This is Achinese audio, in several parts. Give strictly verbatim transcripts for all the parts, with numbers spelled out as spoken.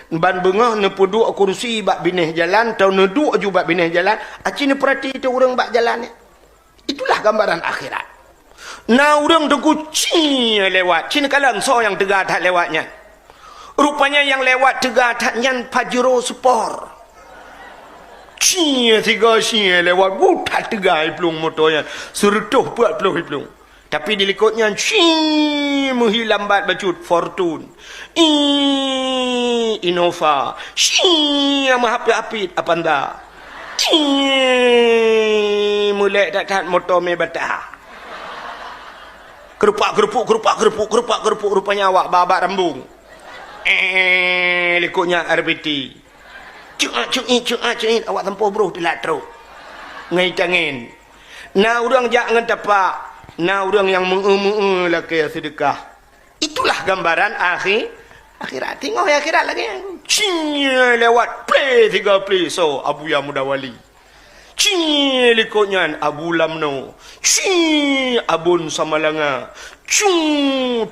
Ban beungoh neupeuduek kursi bak binéh jalan, tau neuduek ju bak binéh jalan, aci neupeurati teu ureuëng bak jalan nyan. Itulah gambaran akhirat. Na ureuëng teungku ci lewat, ci neukalon soe nyang teuga that lewat nyan. Rupanya nyang lewat teuga that nyan Pajero Sport. Ci sigoe ci lewat, wuh, that teuga iplueng moto nyan, seureutôh peuet ploh iplueng. Tapi di likot nyan, ci meuhi lambat bacut Fortune. Ih, Innova. Ci meuhapit-hapit Avanza. Ci meulek that-that moto mé bata. Kerupak-kerupuk, kerupak-kerupuk, kerupak-kerupuk, rupanya awak babak rambung. Eh, likot nyan R B T. Cuat, cuit, cuat, cuit, awak sampoe broh teulat trok. Ngai tangen. Na ureuëng jak ngon tapak, na ureuëng nyang meu-eu-meu-eu lakée seudeukah. Itulah gambaran akhi-, akhirat. Teungoh akhirat lagée nyan. Ci lewat, plé sigoe plé soe, Abuya Muda Wali. Ci likot nyan Abu Lamno. Ci Abon Samalanga. Cu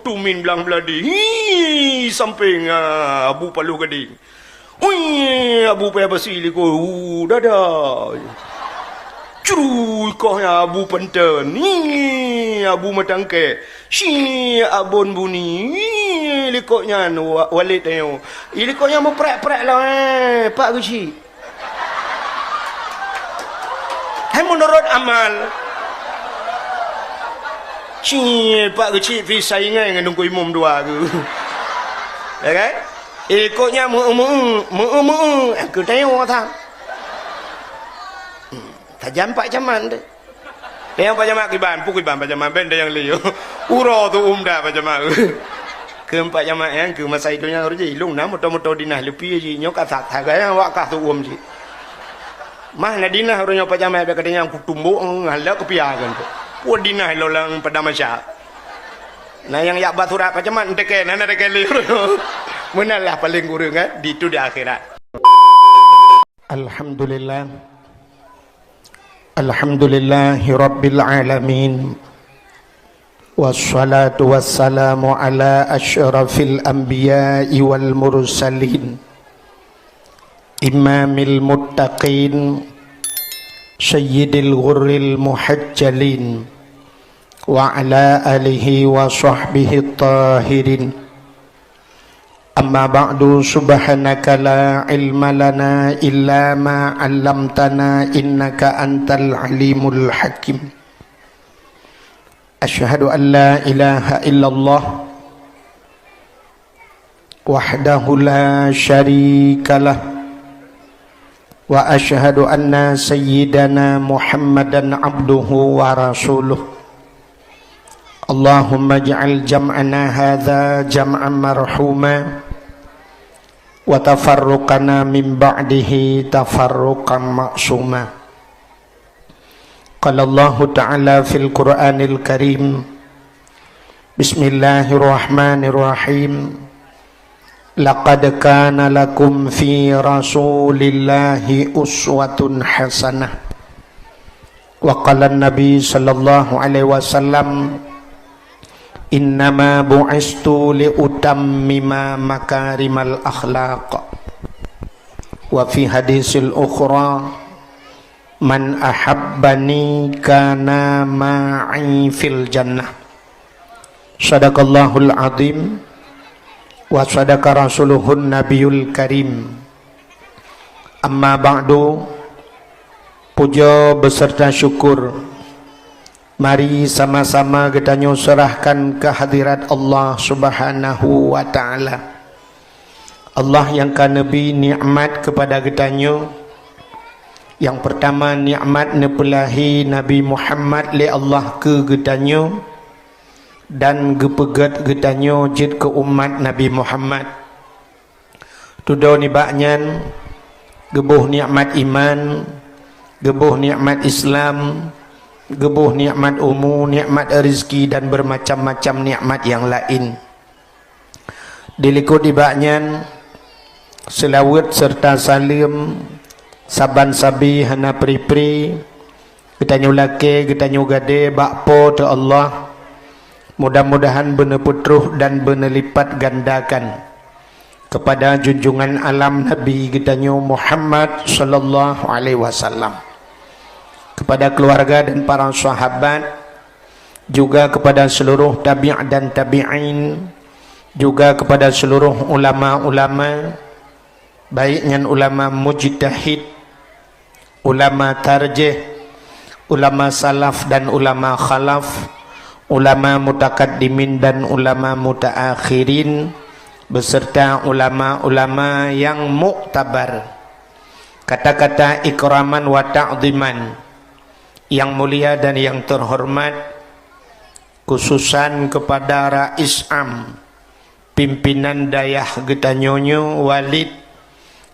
Tumin Blang Beuladi. Hi sampéng, ah, Abu Paloh Gadeng. Hui, Abu Paya Basi likot, hu, dada. Cru, ikoh nyan Abu Panten. Hi, Abu Matangkek. Ci Abon Buni. Hi, likot nyan wa-, Walid Tanyoe. Hi, likot nyan meuprek-prek lah, eh, Pak Geuchik. Hai meunurot amal. Ci Pak Geuchik pih saingan ngon Teungku Imum dua tu. Ya kan? Ikot nyan meu-eu-meu-eu, meu-eu-meu-eu, eh, keu tanyoe that. Hmm, tajam Pak Camat tu. Tanyoe Pak Camat kiban, peue kiban Pak Camat, ben dayang liyo. Uroe tu umda Pak Camat. Keu Pak Camat nyan, keu masa idup nyan, ureuëng jih, ilong na moto-moto dinah leupie jih, nyoe ka that, that gaya awak kah tu um jih. Mah na dinah ureuëng nyoe Pak Camat, bak kata nyang kutumbok, ngalak kupiakan tu. Peue dinah lo lam Padang Mahsyar. Na nyang yak ba surat Pak Camat, enteke, na, na enteke lé. Meunan lah paléng kureueng, kan? Di tu di akhirat. Alhamdulillah. Alhamdulillahi rabbil alamin. Wassalatu wassalamu ala asyrafil anbiya'i wal mursalin. Imamil muttaqin, sayyidil ghurril muhajjalin, wa ala alihi wa sahbihi tahirin. Amma ba'du, subhanaka la ilma lana illa ma 'allamtana, innaka antal alimul hakim. Asyhadu an la ilaha illallah wahdahu la syarikalah, wa asyhadu anna sayyidana Muhammadan abduhu wa rasuluh. Allahumma ij'al jam'ana hadza jam'an marhuma, wa tafarruqana min ba'dihi tafarruqan ma'suma. Qala Allahu ta'ala fil Qur'anil Karim, Bismillahirrahmanirrahim. Laqad kana lakum fi Rasulillahi uswatun hasanah. Wa qala Nabi sallallahu alaihi wasallam, "Innama bu'istu li utammima makarimal akhlaq." Wa fi hadisil ukhra, "Man ahabbani kana ma'i fil jannah." Sadaqallahul azim wa sadaqa rasuluhun nabiyul karim. Amma ba'du, puja beserta syukur mari sama-sama geutanyoe serahkan keu hadirat Allah Subhanahu wa Ta'ala. Allah nyang ka neubri nikmat keupada geutanyoe. Nyang peurtama, nikmat neupeulahé Nabi Muhammad lé Allah keu geutanyoe dan geupeugét geutanyoe jeuet keu umat Nabi Muhammad. Tudoe nibak nyan, geuboh nikmat iman, geuboh nikmat Islam, geuboh nikmat umu, nikmat rezeki, dan bermacam-macam nikmat nyang laén. Di likot nibak nyan, seulaweuet serta saleuem saban sabe hana pri-pri geutanyoe lakée, geutanyoe gadée bak Po teu Allah. Mudah-mudahan beuneupeutroh dan beuneulipat gandakan kepada junjungan alam Nabi geutanyoe Muhammad sallallahu alaihi wasallam, kepada keluarga dan para sahabat, juga kepada seluruh tabi' dan tabi'in, juga kepada seluruh ulama-ulama, baik nyan ulama mujtahid, ulama tarjih, ulama salaf dan ulama khalaf, ulama mutakaddimin dan ulama mutaakhirin, beserta ulama-ulama yang muktabar. Kata-kata ikraman wa ta'ziman, yang mulia dan yang terhormat, khususan kepada Rais Am, pimpinan dayah geutanyoe nyoe, Walid,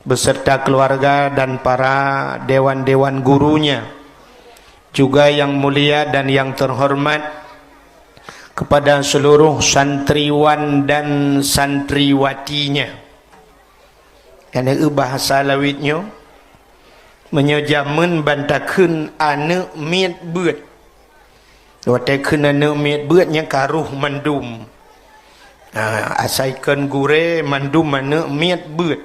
beserta keluarga dan para dewan-dewan gurunya, juga yang mulia dan yang terhormat kepada seluruh santriwan dan santriwatinya. Nyang na eu bahasa lawét nyoe, meunyoe jameun ban takheun aneuëk miet beuet. Watée kheun aneuëk miet beuet nyang ka roh mandum. Ha, asai kon gurée mandum aneuëk miet beuet.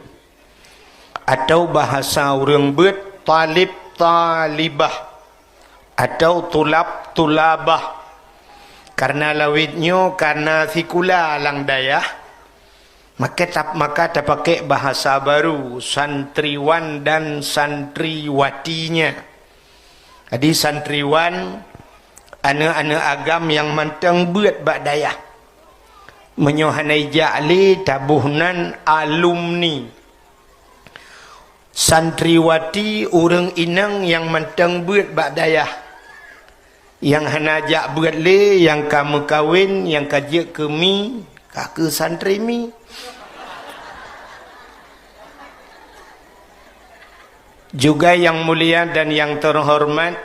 Atau bahasa ureuëng beuet, talib talibah, atau tulab tulabah. Karena lawét nyoe kana sikula lam dayah, maka tap-, maka tapakée bahasa baru, santriwan dan santriwatinya. Jadi santriwan, aneuëk-aneuëk agam nyang mantong beuet bak dayah. Meunyoe hana ijak lé, taboh nan alumni. Santriwati, ureuëng inong nyang mantong beuet bak dayah. Nyang hana jak beuet lé, nyang ka meukawen, nyang ka jeuet keu mi, ka keu santri mi. Juga yang mulia dan yang terhormat,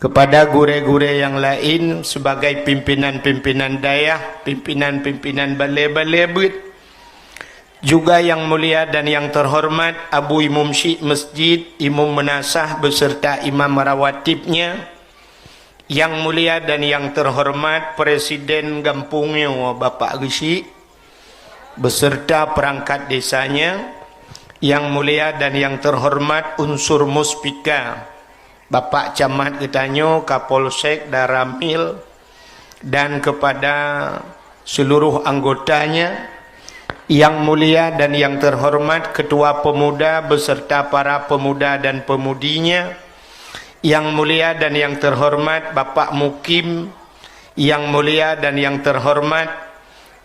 kepada gurée-gurée nyang laén sebagai pimpinan-pimpinan dayah, pimpinan-pimpinan balée-balée beuet. Juga yang mulia dan yang terhormat Abu Imum Syik Masjid, Imum Meunasah beserta imam rawatibnya. Yang mulia dan yang terhormat Presiden gampông nyoe Bapak Geusyik, beserta perangkat desanya, yang mulia dan yang terhormat unsur Muspika, Bapak Camat geutanyoe, Kapolsek, Danramil, dan kepada seluruh anggotanya, yang mulia dan yang terhormat Ketua Pemuda beserta para pemuda dan pemudinya, yang mulia dan yang terhormat Bapak Mukim, yang mulia dan yang terhormat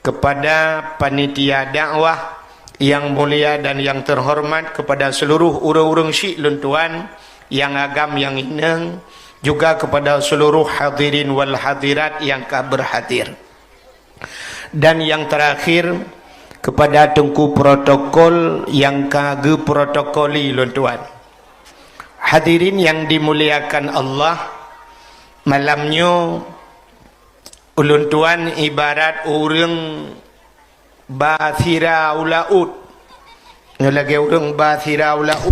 kepada panitia dakwah, yang mulia dan yang terhormat kepada seluruh ureuëng-ureuëng syik lôn tuan, nyang agam nyang inong, juga kepada seluruh hadirin wal hadirat nyang ka berhadir. Dan yang terakhir, kepada teungku protokol nyang ka geuprotokoli lôn tuan. Hadirin yang dimuliakan Allah, malam nyoe ulôn tuan ibarat ureuëng ba sira u laôt. Nyoe lagée ureuëng ba sira u laôt.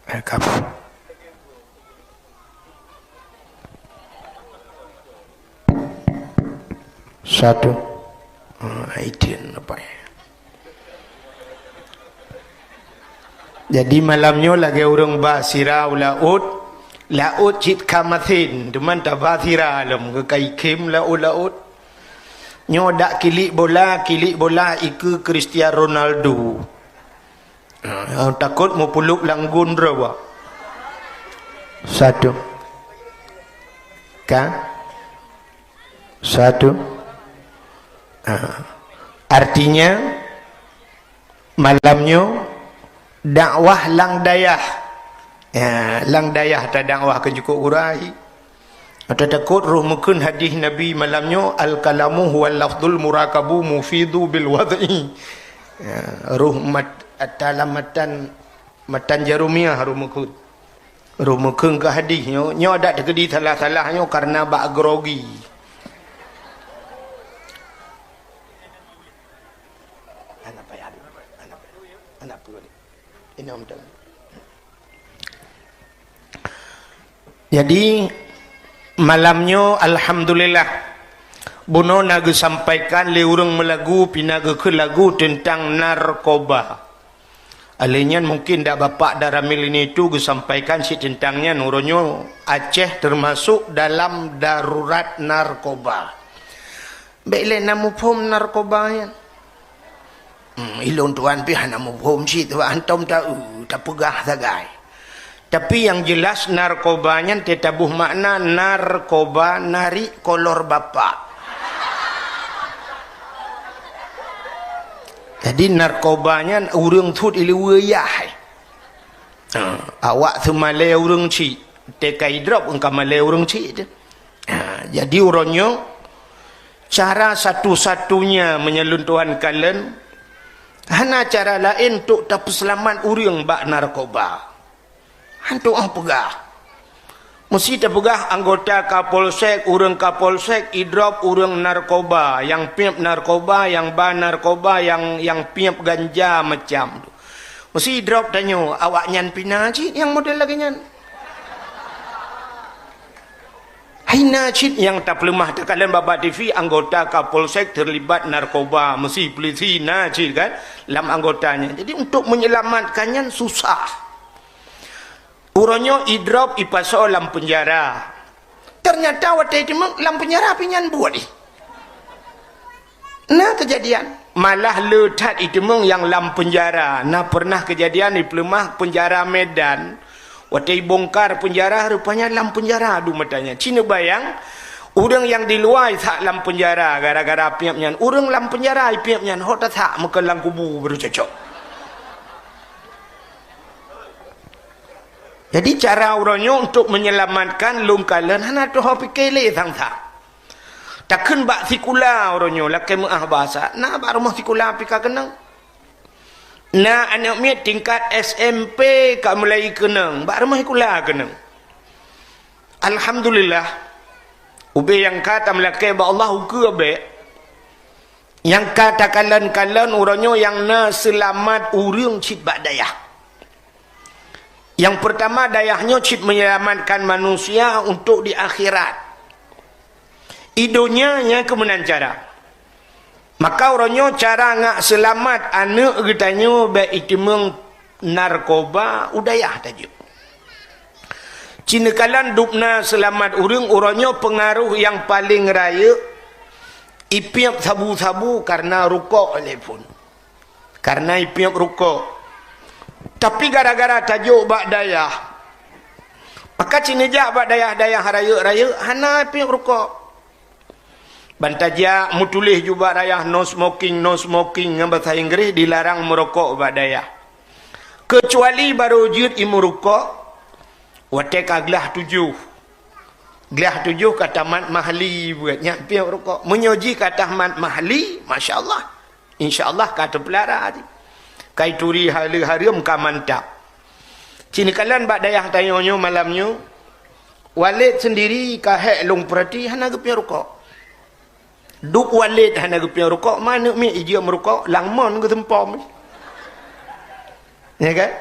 Eh, kap-, satu. Ah, itu nampak. Jadi malam nyoe lagée ureuëng ba sira u laôt, laôt cit ka masen, teuma taba sira lom, geukai khém laôt-laôt. Nyoe dak kilik bola, kilik bola ikeue Cristiano Ronaldo. Ha, takot meupuluk lam gun droe. Satu. Ka? Satu. Ha. Artinya, malam nyoe dakwah lam dayah. Ya, lam dayah tadakwah keu jukuk gura hi. Ata takot roh meukheun hadis Nabi malam nyoe, "Al-kalamu huwal lafzul murakabu mufidu bil wad'i." Ya, roh mat-, dalam matan, matan jaromiah roh meukheun. Roh meukheun keu hadis nyoe, nyoe dak teukeudi salah-salah nyoe karena bak grogi. Anak payah, anak payah, anak payah. Ini om dalam. Jadi, malam nyoe alhamdulillah, bunoe na geusampaikan lé ureuëng meulagu pih na geukheun lagu teuntang narkoba. Alheuh nyan mungkin dak Bapak Daramil ini tu geusampaikan cit teuntang nyan, uroe nyoe Aceh teumasok dalam darurat narkoba. Bék lé na muphom narkoba nyan. Hmm, ilôn tuan pih hana muphom cit, hantom ta-, tapeugah sagai. Tapi nyang jeulaih narkoba nyan teutabôh makna narkoba narik kolor bapak. Jadi narkoba nyan ureuëng thot ileue yah. Ha, awak seumalée ureuëng cit, teuka idrop engka malée ureuëng cit tu. Ha, jadi uroe nyoe, cara satu-satunya meunyoe lôn tuan kalon, hana cara laén untuk tapeuseulamat ureuëng bak narkoba. Hantom peugah. Meusti tapeugah anggota Kapolsek, ureuëng Kapolsek idrop ureuëng narkoba, nyang piep narkoba, nyang ba narkoba, nyang, nyang piep ganja macam tu. Meusti idrop tanyoe, awaknyan pih na cit nyang model lagée nyan. Hai na cit nyang tapeuleumah teukalon bak-bak T V anggota Kapolsek terlibat narkoba, meusti polisi na cit kan lam anggotanya. Jadi untuk menyelamatkan nyan susah. Uroe nyoe idrop ipasoe lam peunjara. Ternyata watée iteumeung lam peunjara pih nyan buet ih. Na keujadian, malah le that iteumeung nyang lam peunjara. Na pernah keujadian di peuleumah peunjara Medan, watée ibongkar peunjara rupanya lam peunjara dum matanya. Ci neubayang ureuëng nyang di luwa isak lam peunjara gara-gara piep nyan. Ureuëng lam peunjara ipiep nyan hok tasak meukeue lam kubu baru cocok. Jadi cara uroe nyoe untuk menyelamatkan lôn kalon hana teuho pike lé sang-sang. Takheun bak sikula uroe nyoe lakée meuáh basa, na bak rumoh sikula pih ka keunong. Na aneuëk miet tingkat S M P ka mulai keunong, bak rumoh sikula keunong. Alhamdulillah, ubé nyang ka tameulakée bak Allah ukeue bék. Nyang ka takalon-kalon uroe nyoe nyang na seulamat ureuëng cit bak dayah. Nyang peurtama, dayah nyoe cit menyelamatkan manusia untuk di akhirat. I donya nyan keu meunan cara. Maka uroe nyoe cara ngak seulamat aneuëk geutanyoe bék iteumeung narkoba u dayah tajok. Ci neukalon dubna seulamat ureuëng uroe nyoe peungaroh nyang paleng rayeuk ipiep sabu-sabu kareuna rukok lé phon. Kareuna ipiep rukok. Tapi gara-gara tajok bak dayah, maka ci neujak bak dayah-dayah rayeuk-rayeuk hana ipiep rukok. Ban tajak meutuléh ju bak dayah no smoking, no smoking ngon basa Inggréh dilarang meurokok bak dayah. Keucuali barô jeuet imeurukok watée ka glah tujoh. Glah tujoh ka tamat mahli buet nyan piep rukok. Meunyoe jih ka tamat mahli, masya Allah. Insya Allah ka teupeulara jih. Ka ituri haleue hareuem ka mantap. Ci neukalon bak dayah tanyoe nyoe malam nyoe, Walid sendiri ka hék lôn peurati hana geupiep rukok. Dub Walid hana geupiep rukok, ma aneuëk miet ijeuem rukok, lam mon geuseumpom. Ya kan?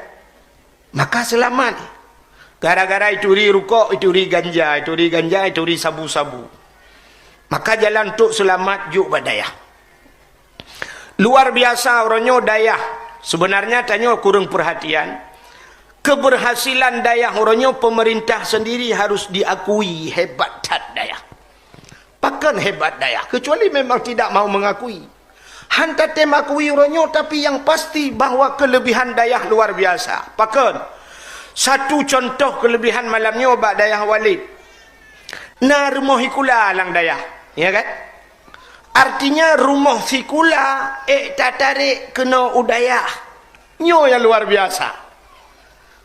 Maka seulamat. Gara-gara ituri rukok, ituri ganja, ituri ganja, ituri sabu-sabu. Maka jalan untuk seulamat jok bak dayah. Luar biasa uroe nyoe dayah. Sebenarnya tanyoe kureueng peurhatian. Keberhasilan dayah uroe nyoe pemerintah sendiri harus diakui hebat that dayah. Pakon hebat dayah, kecuali memang tidak mau mengakui. Han tatem akui uroe nyoe, tapi yang pasti bahwa kelebihan dayah luar biasa. Pakon? Satu contoh kelebihan malam nyoe bak dayah Walid. Na rumoh sikula lam dayah, ya kan? Artinya rumoh sikula ék tatarek keunoe u dayah. Nyoe nyang luar biasa.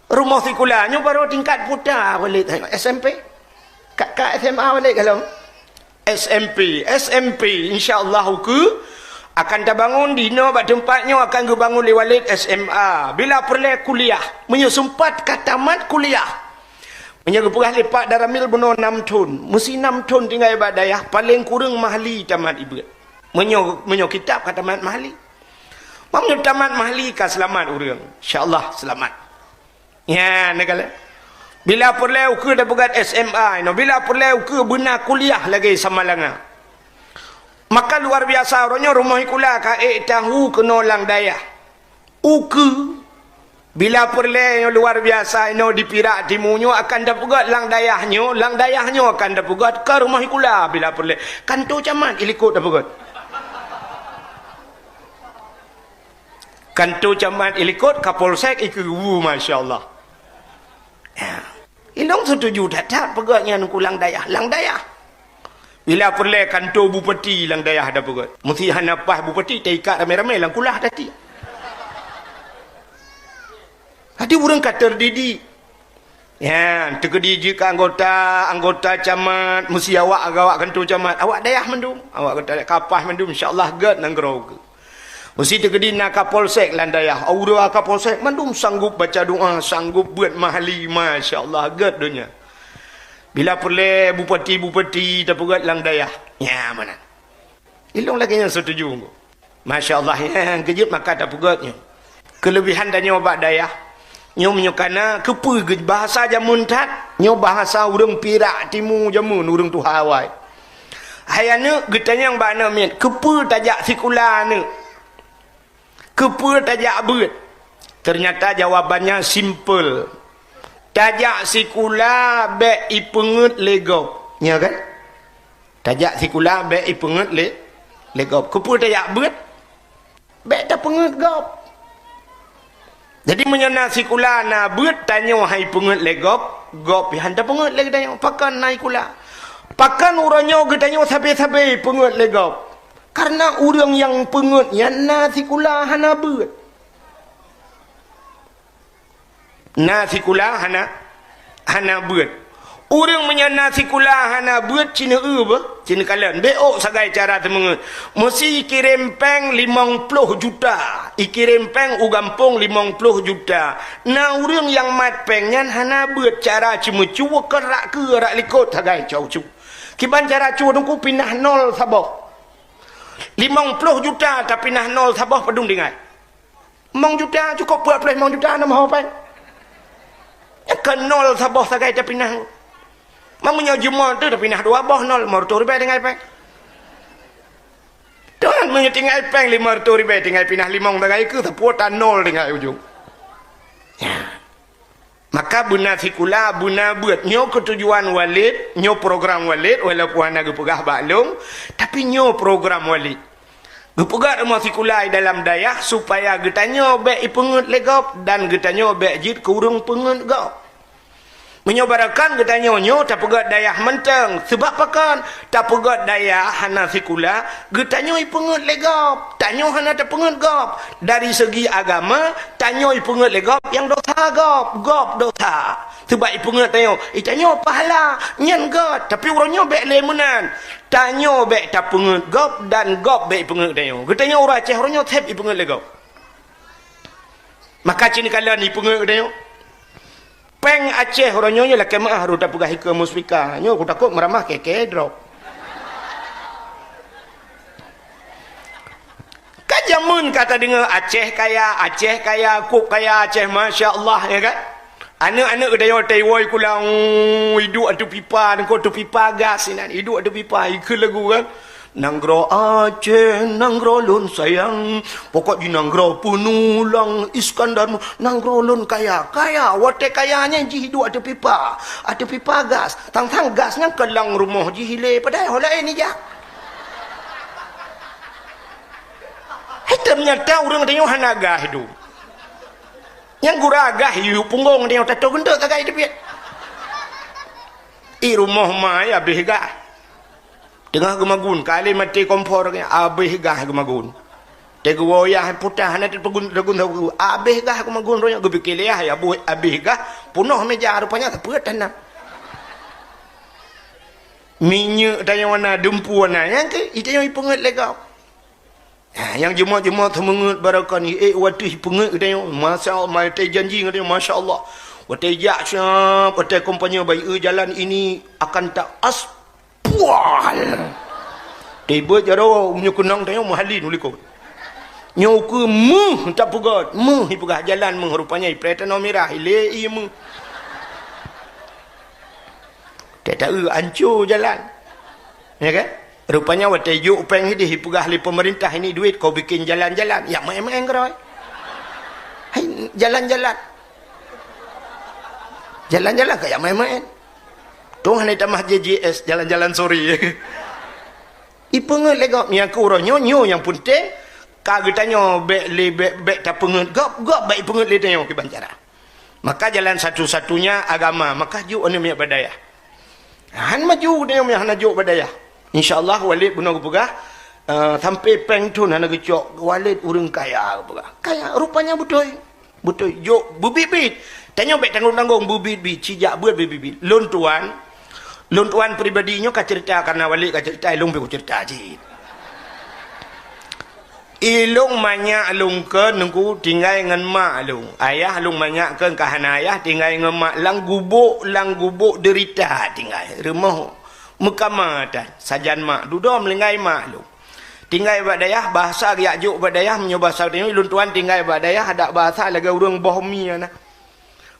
Rumoh sikula nyoe baru tingkat puta Walid, S M P. Ka, ka S M A Walid ka lom? S M P, S M P, insya Allah ukeue akan tabangun di inoe bak teumpat nyoe akan geubangun lé Walid S M A. Bila peureulée kuliah, meunyoe seumpat ka tamat kuliah. Meunyoe geupeugah lé Pak Daramil bunoe nam thon, meusi nam thon tinggai bak dayah, paleng kureueng mahli tamat ibeuet. Meunyoe, meunyoe kitab ka tamat mahli. Meunyoe tamat mahli ka seulamat ureuëng, insya Allah seulamat. Ya, neukalon. Bila peureulée ukeue tapeugét S M A inoe, bila peureulée ukeue beuna kuliah lagée Samalanga. Maka luar biasa, uroe nyoe rumoh sikula ka ék tahu keunoe lam dayah. Ukeue, bila peureulée nyoe luar biasa inoe di Pirak Timu nyoe akan tapeugét lam dayah nyoe, lam dayah nyoe akan tapeugét keu rumoh sikula bila peureulée. Kanto camat ilikot tapeugét. Kanto camat ilikot, Kapolsek ikeue, wu, masya Allah. Ya. Ilong setuju that-that peugét nyan ukeue lam dayah, lam dayah. Bila peureulée kanto bupati lam dayah tapeugét. Meusti hana paih bupati taikat ramé-ramé lam kulah tati. Jadi ureuëng ka terdidik. Ya, teukeudi jeuet keu anggota, anggota camat, meusti awak agak awak kanto camat, awak dayah mandum, awak kata ka paih mandum, insya Allah gét nanggroe ukeue. Meusti teukeudi na Kapolsek lam dayah, aura Kapolsek mandum sanggup baca doa, sanggup beuet mahali, masya Allah gét donya. Bila peureulée bupati-bupati tapeugét lam dayah, nya meunan. Ilong lagée nyan setuju. Masya Allah, nyang keujeuet maka tapeugét nyoe. Keuleubihan tanyoe bak dayah, nyoe meunyoe kana keupeue geuh bahasa jameun that, nyoe bahasa ureuëng Pirak Timu jameun, ureuëng tuha awai. Hai aneuëk, geutanyong bak aneuk miet, keupeue tajak sikula aneuëk? Keupeue tajak beuet? Teunyata jawabannya simple. Tajak sikula bék ipeungeuet lé gob. Nya kan? Tajak sikula bék ipeungeuet lé, lé gob. Keupeue tajak beuet? Bék tapeungeuet gob. Jadi meunyoe na sikula na beuet, tanyoe han ipeungeuet lé gob, gob han tapeungeuet lé geutanyoe. Pakon na sikula? Pakon uroe nyoe geutanyoe sabe-sabe peungeuet lé gob? Karena ureuëng nyang peungeuet nyan na sikula hana beuet. Na sikula hana, hana beuet. Ureuëng meunyoe na sikula hana beuet, ci neu-eu beuh, ci neukalon. Bék ôk sagai cara teumeungeuet. Meusti ikirém péng limong ploh juta. Ikirém péng u gampông limong ploh juta. Na ureuëng nyang mat péng nyan hana beuet, cara ci meucue kon rak keue rak likot sagai cau cu. Kiban cara cue teungku pinah nol saboh. Limong ploh juta tapinah nol saboh padum tinggai. Limong juta cukôp peuet ploh limong juta na meuho péng. Nyang ka nol saboh sagai tapinah. Meunyoe jeumo teuh tapinah dua boh nol, lima reutôh ribée tinggai péng. Tuhan meunyoe tinggai péng lima reutôh ribée, tinggai pinah limong sagai keu sapeue ta nol tinggai ujong. Ya. Maka beuna sikula, beuna beuet. Nyoe keutujuan Walid, nyoe program Walid, walaupun hana geupeugah bak lôn, tapi nyoe program Walid. Geupeugah rumoh sikula di dalam dayah supaya geutanyoe bék ipeungeuet lé gob dan geutanyoe bék jeuet keu ureuëng peungeuet gob. Meunyoe barokon geutanyoe nyoe tapeugét dayah mantong, seubab pakon? Tapeugét dayah hana sikula, geutanyoe ipeungeuet lé gob, tanyoe hana tapeungeuet gob. Dari segi agama, tanyoe ipeungeuet lé gob nyang dosa gob, gob dosa. Seubab ipeungeuet tanyoe, i tanyoe pahala, nyan gét. Tapi uroe nyoe bék lé meunan. Tanyoe bék tapeungeuet gob dan gob bék ipeungeuet tanyoe. Geutanyoe ureuëng Aceh uroe nyoe seb ipeungeuet lé gob. Maka ci neukalon ipeungeuet geutanyoe. Péng Aceh uroe nyoe lakée meuáh rot tapeugah ikeue muspika. Nyoe kutakot meuramah keke drop. Ka jameun ka tadeungoe Aceh kaya, Aceh kaya, kok kaya Aceh, masya Allah, ya kan? Aneuk-aneuk geutanyoe taiwoe kulang, iduek ateueh pipa, nangko ateueh pipa gas inan, iduek ateueh pipa, ikeue lagu kan? Nanggroe Aceh, nanggroe lôn sayang, pokok jih nanggroe peunulang Iskandar, nanggroe lôn kaya, kaya, watée kaya nyan jih iduek ateueh pipa, ateueh pipa gas, tang-tang gas nyan keulang rumoh jih ilée, padahai ho laén ijak. Hai teunyata ureuëng tanyoe hana gas iduek. Nyang gura gas yue punggong tanyoe tato geunteuk tagai teubiet. I rumoh ma ya abéh gas. Teungoh geumagun, ka lheueh maté kompor, abéh gas geumagun. Teuh geuwoe yah putah, hana teupegun, teugun, abéh gas geumagun, roh nyoe geupike lé yah, ya abéh gas, punoh meja, rupanya sapeue tanah. Minyeuk tanyoe na, dumpeue na, nyang keu, i tanyoe ipeungeuet lé gob. Ha, nyang jeumot-jeumot seumeungeut barokon nyoe, ék watèe peungeuet geutanyoe, masya Allah, watèe janji geutanyoe, masya Allah. Watèe jak siap, watèe kampanye bak ié jalan ini akan tak asfal. Tibeuet jaroe, meunyoe keunong tanyoe meuhalin u likot. Nyoe ukeue méuh tapeugöt, méuh ipeugah jalan méuh, rupanya ipreh tanoh mirah, ilée ié méuh. Ya taeu anco jalan. Ya kan? Rupanya watée jok péng hideh ipeugah lé pemerintah ini duit kau bikin jalan-jalan. Ya main-main keurôi. Hai, jalan-jalan. Jalan-jalan kayak main-main. Tuhan hana tamah J J S, jalan-jalan sore. Ipeungeut lé gob, nyang keu uroe nyoe, nyoe nyang peunteng, ka geutanyoe bék lé, bék, bék tapeungeut gob, gob bék ipeungeut lé tanyoe kiban cara. Maka jalan satu-satunya agama, maka jok aneuk miet bak dayah. Han maju tanyoe meuhana jok bak dayah. Insya Allah Walid bunoe geupeugah, eh, sampai péng thon hana geucok, Walid ureuëng kaya geupeugah. Kaya, rupanya beutôi. Beutôi, jok beubiet-biet. Tanyoe bék tanggong-tanggong beubiet-biet, cijak beuet beubiet-biet. Lôn tuan, lôn tuan pribadi nyoe ka cerita, karena Walid ka cerita, ilong pih kucerita cit. Ilong manyak lôn keu nungku tinggai ngon mak lôn. Ayah lôn manyak keu ka hana ayah tinggai ngon mak. Lam gubok, lam gubok derita tinggai. Rumoh meukamatan sajan mak. Dudoe meulinggai mak lôn. Tinggai bak dayah, bahasa geujak jok bak dayah, meunyoe bahasa tanyoe, lôn tuan tinggai bak dayah, adak bahasa lagée ureuëng boh mie na.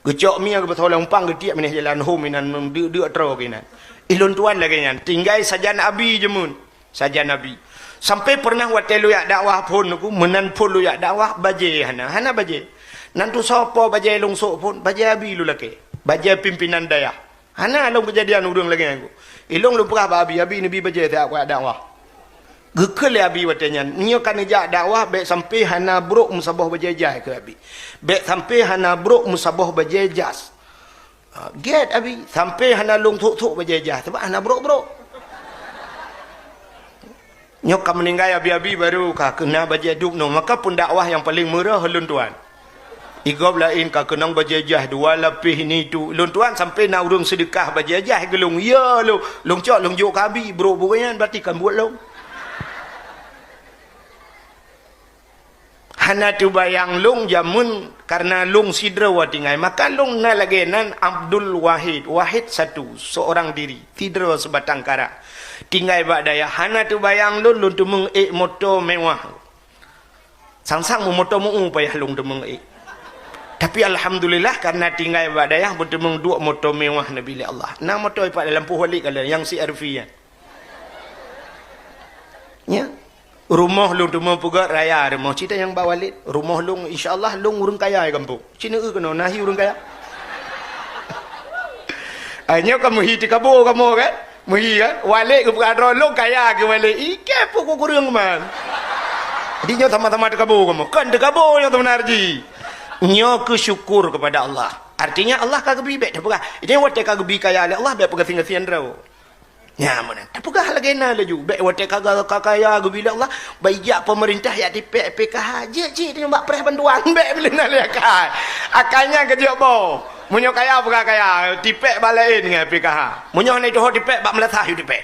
Geucok mie geupeuthoe lam umpang, geutiek minah jalan hom inan, deuk-deuk troe keunan. Ilôn tuan lagée nyan, tinggai sajan abi jameun, sajan abi. Sampai pernah watée lôn jak dakwah phon nungku, meunan phon lôn jak dakwah, bajée hana, hana bajée. Nan tusoe po bajée lôn sok phon, bajée abi lôn lakée, bajée pimpinan dayah. Hana lôn keujadian ureuëng lagée nyan. Ilong lôn peugah bak abi, "Abi, neubi bajée siat kujak dakwah." Geukheun lé abi watée nyan, "Meunyoe ka neujak dakwah, bék sampai hana brok meusaboh bajée jai keu abi. Bék sampai hana brok meusaboh bajée jas." Ha, gét abi, sampai hana lôn thok-thok bajée jas, sabab hana brok-brok. Nyoe ka meuninggai abi-abi baru ka keuna bajée dub nyoe, maka peundakwah nyang paleng meurah lôn tuan. Igob laén ka keunong bajée jai dua lapéh ini tu. Lôn tuan sampai na ureuëng seudeukah bajée jai keu lôn. Ya lôn, lôn cok lôn jok keu abi, brok buet nyan berarti kan buet lôn. Hana teubayang lôn jameun, karena lôn sidroe tinggai. Maka lôn na lagée nan Abdul Wahid, Wahid satu, seorang diri, sidroe seubatang kara. Tinggai bak dayah, hana teubayang lôn, lôn teumeung ék moto mewah. Sang-sang meumoto meu payah lôn teumeung ék. Tapi alhamdulillah, karena tinggai bak dayah, beuteumeung duek moto mewah neubi lé Allah. Na moto ipat dalam poh Walid kala nyang C R V nyan. Nya. Rumoh lôn teuma peugét raya rumoh. Cit nyang bak Walid. Rumoh lôn, insya Allah, lôn ureuëng kaya di gampông. Cit neueu keunoe, na hi ureuëng kaya. Ai nyoe ka meuhi teukabo kamoe kan? Meuhi kan? Walid geupeugah droe lôn kaya keu Walid. Ikée peue kukureueng man. Jadi nyoe sama-sama teukabo kamoe. Kan teukabo nyoe sebenar jih. Nyoe keu syukur kepada Allah. Artinya Allah ka geubi bék teupeugah. Jadi watée ka geubi kaya lé Allah bék peugah singa-singa droe. Nya meunan. Tapeugah lagée na laju. Bék watée ka, ka, ka kaya geubi lé Allah, bak ijak pemerintah jak tipék P K H. Jeuet cit nyoe bak preh bantuan. Bék bilé na lé akai. Akai nyan keujeuet boh. Meunyoe kaya peugah kaya, tipék bak laén ngon P K H. Meunyoe hana jituho tipék, bak meulasah yue tipék.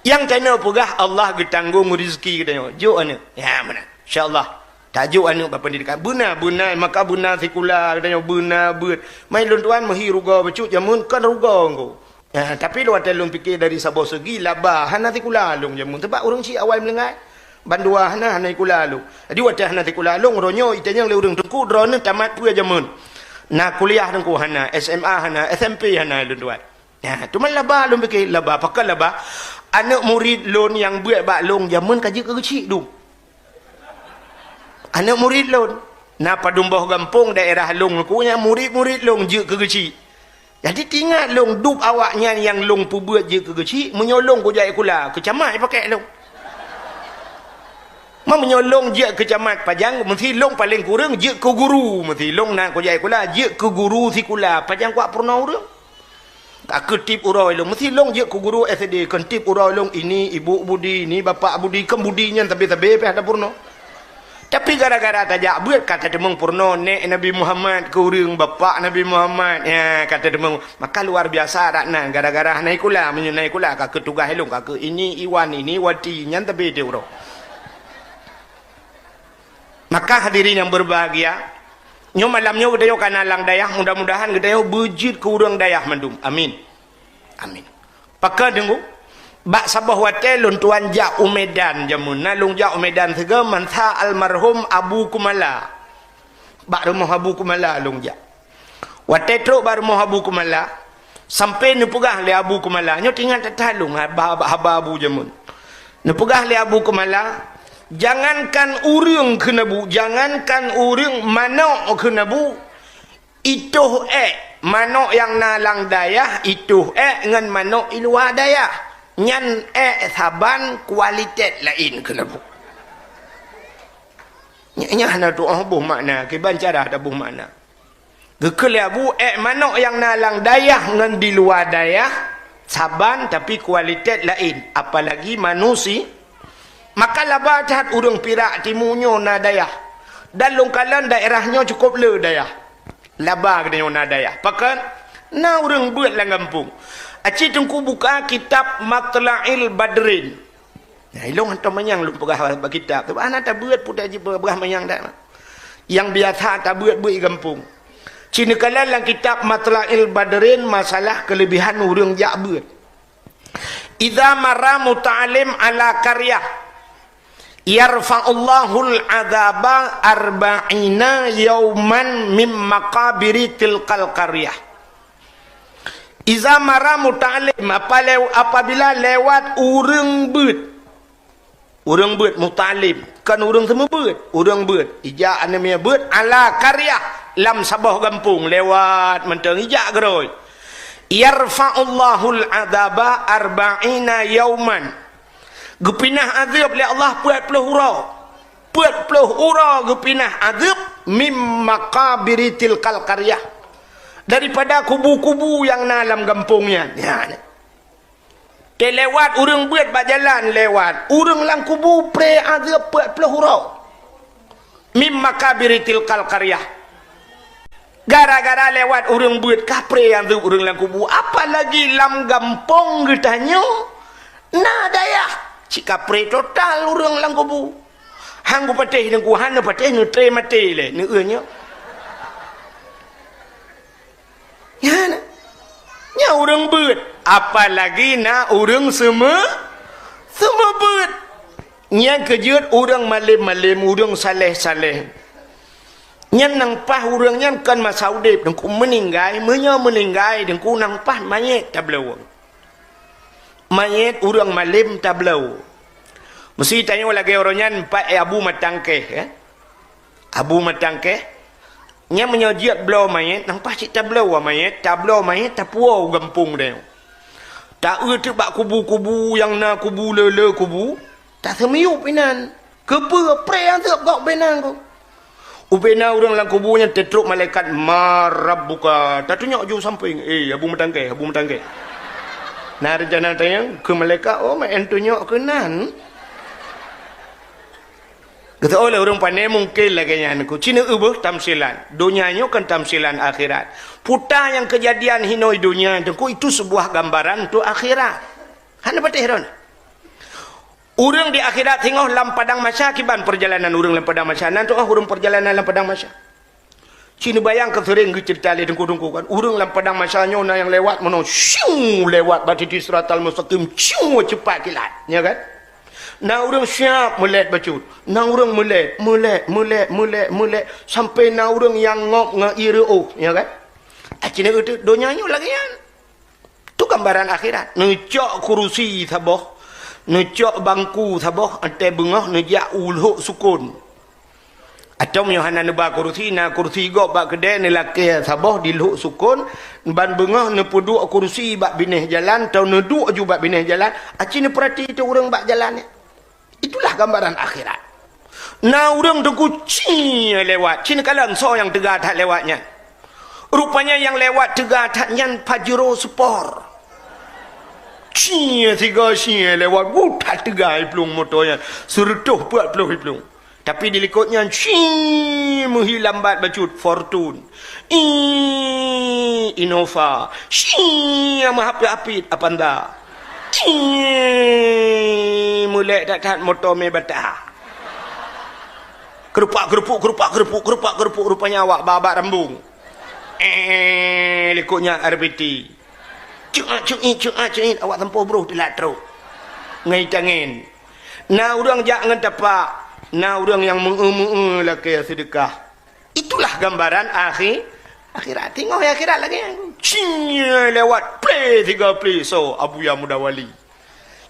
Nyang keunoe peugah Allah geutanggong rezeki geutanyoe. Jok aneuk. Nya meunan. Insya Allah. Tajok aneuk bak pendidikan. Beuna, beuna, maka beuna sikula geutanyoe beuna beuet. Mai lôn tuan meuhi rugoe bacut jameun kon rugoe engko. Ha, tapi lôn watée lôn pike dari saboh segi laba hana sikula lôn jameun. Sebab ureuëng cit awai meulinggai. Bandua hana, hana sikula lôn. Jadi watée hana sikula lôn, uroe nyoe itanyong lé ureuëng teungku droeneuh tamat peue jameun. Na kuliah teungku hana, S M A hana, S M P hana lôn tuan. Ha, teuma laba lôn pike, laba pakon laba. Aneuk murit lôn nyang beuet bak lôn jameun ka jeuet keu geuchik dum. Aneuk murit lôn, na padum boh gampông daerah lôn nyoe murit-murit lôn jeuet keu geuchik. Jadi teuingat lôn dub awaknyan nyang lôn peubeuet jeuet keu geuchik, meunyoe lôn kujak sikula, keu camat jipakèk lôn. Ma meunyoe lôn jeuet keu camat pajan, meusti lôn paleng kureueng jeuet keu guru, meusti lôn na kujak sikula jeuet keu guru sikula, pajan kuat peurunoe ureuëng. Ka keu tiep uroe lôn, meusti lôn jeuet keu guru S D, kon tiep uroe lôn ini ibu budi, ini bapak budi, kon budi nyan sabe-sabe pih ada peurunoe. Tapi gara-gara tajak beuet ka tateumeung peurunoe nèk Nabi Muhammad keu ureuëng, bapak Nabi Muhammad, ya, ka tateumeung. Maka luar biasa dak nan gara-gara hana sikula, meunyoe na sikula ka keu tugaih lôn, ka keu ini Iwan, ini Wati, nyan sabe tiep uroe. Maka hadirin yang berbahagia, nyoe malam nyoe geutanyoe kana lam dayah, mudah-mudahan geutanyoe beujeuet keu ureuëng dayah mandum. Amin. Amin. Pakon teungku, bak saboh watée lôn tuan jak u Medan jameun, na lôn jak u Medan sigoe mansa almarhum Abu Kumala. Bak rumoh Abu Kumala lôn jak. Watée trok bak rumoh Abu Kumala, Sampai neupeugah lé Abu Keumala, nyoe teuingat that-that lôn haba, haba Abu jameun. Neupeugah lé Abu Keumala, "Jangankan ureuëng," kheun Abu, "jangankan ureuëng, manök," kheun Abu, "itoh ék, manök nyang na lam dayah, itoh ék ngon manök i luwa dayah. Nyan ék saban kualitas laén," kheun Abu. Nyan, nyan hana tuoh boh makna, kiban cara taboh makna. Geukheun lé Abu, ék manök nyang na lam dayah ngon di luwa dayah saban, tapi kualitas laén, apalagi manusi-, maka laba that ureuëng Pirak timu nyoe na dayah. Dan lôn kalon daerah nyoe cukup le dayah. Laba geutanyoe na dayah. Pakon? Na ureuëng beuet lam gampông. Aci Teungku buka kitab Matla'il Badrin. Nah, ilong hantom manyang lôn peugah bak kitab tu. Hana tabeuet pun taji peugah manyang dak. Nyang biasa tabeuet-beuet i gampông. Ci neukalon lam kitab Matla'il Badrin masalah keulebihan ureuëng jak beuet. "Idza mara muta'allim ala qaryah, yarfa'ullahul adzaba arba'ina yauman mim maqabiri tilkal qaryah." Iza mara muta'allim, apa lew-, apabila lewat ureuëng beuet. Ureuëng beuet muta'allim, kon ureuëng seumeubeuet, ureuëng beuet. Ijak aneuk miet beuet ala qaryah, lam saboh gampông, lewat mantong ijak geurôi. Yarfa'ullahul adzaba arba'ina yauman. Geupinah azeueb lé Allah peuet ploh uroe. Peuet ploh uroe geupinah azeueb mim maqabiri tilkal qaryah. Daripada kubu-kubu nyang na lam gampông nyan. Nyan. Teulewat ureuëng beuet bak jalan lewat. Ureuëng lam kubu pré azeueb peuet ploh uroe. Mim maqabiri tilkal qaryah. Gara-gara lewat ureuëng beuet kapré nyang zeueb ureuëng lam kubu, apalagi lam gampông geutanyoe na dayah cit kapré total ureuëng lam kubu. Han geupatéh deungku, hana patéh neutré maté lé, neueu nyoe. Nyan, nyan ureuëng beuet, apalagi na ureuëng seumeu-, seumeubeut. Nyan keujeuet ureuëng malém-malém, ureuëng saléh-saléh. Nyan nang paih ureuëng nyan kon masa udeb, deungku meuninggai, meunyoe meuninggai, deungku nang paih manyét tabloe. Manyét ureuëng malém tabloe. Meusi tanyoe lagée uroe nyan pat Abu Matangkeh, ya. Abu Matangkeh, nyan meunyoe jeuet bloe manyét, nang paih cit tabloe manyét, tabloe manyét, tapuwoe u gampông tanyoe. Taeu teuk bak kubu-kubu nyang na kubu le-le kubu, taseumiyueb inan. Keupeue pré nyang seueb gob beunan ku? Ubena ureuëng lam kubu nyan teutrok malaikat, "Man rabbuka?" Tatunyok ju sampéng, "Eh, Abu Matangkeh, Abu Matangkeh." Na rencana tanyong keu malaikat, "Oh, meu'en tunyok keunan." Geuteu'oh lé ureuëng pane mungken lagée nyan ku. Ci neueu beuh tamsilan. Donya nyoe kon tamsilan akhirat. Puta nyang keujadian hinoe donya teungku itu sebuah gambaran untuk akhirat. Hana patéh droeneuh. Ureuëng di akhirat singoh lam padang mahsyar, kiban peurjalanan ureuëng lam padang mahsyar. Nan tu'oh ureuëng peurjalanan lam padang mahsyar. Ci neubayang keu seuréng geuceurita lé teungku-teungku kan. Ureuëng lam padang mahsyar nyoe na nyang lewat meunoe, syuu, lewat bak titi siratal mustaqim, syuu, ceupat kilat, ya kan? Na ureuëng siab meulét bacut. Na ureuëng meulét, meulét, meulét, meulét, meulét, sampai na ureuëng nyang ngop ngon ié reuôh, ya kan? Aci neueu teuk donya nyoe lagée nyan. Tu gambaran akhirat. Neucok kurusi saboh, neucok bangku saboh, 'oh 'an beungoh neujak u lhok sukon. Atau meunyoe hana neuba kurusi, na kurusi gob bak keudée, neulakée saboh di lhok sukon, ban beungoh neupeuduek kurusi bak binéh jalan, atau neuduek ju bak binéh jalan, aci neupeurati teu ureuëng bak jalan nyan. Itulah gambaran akhirat. Na ureuëng teungku ci lewat, ci neukalon soe nyang teuga that lewat nyan. Rupanya nyang lewat teuga that nyan Pajero Sport. Ci sigoe ci lewat, wuh, that teuga iplueng moto nyan, seureutôh peuet ploh iplueng. Tapi di likot nyan, ci meuhi lambat bacut Fortune. Ii, Innova. Ci meuhapit-hapit Avanza. Ci meulék that-that moto mé bata. Keurupak-keurupuk, keurupak-keurupuk, keurupak-keurupuk, rupanya awak babak rambung. Eh, likot nyan R B T. Cuat, cuit, cuat, cuit, awak sampoe broh teulat trok. Ngai tangen. Na ureuëng jak ngon tapak, na ureuëng nyang meu-eu-meu-eu lakée seudeukah. Itulah gambaran akhi-, Akhirat, teungoh akhirat lagèe nyan. Cing, lewat, plé, tiga plé, so, Abuya Muda Wali.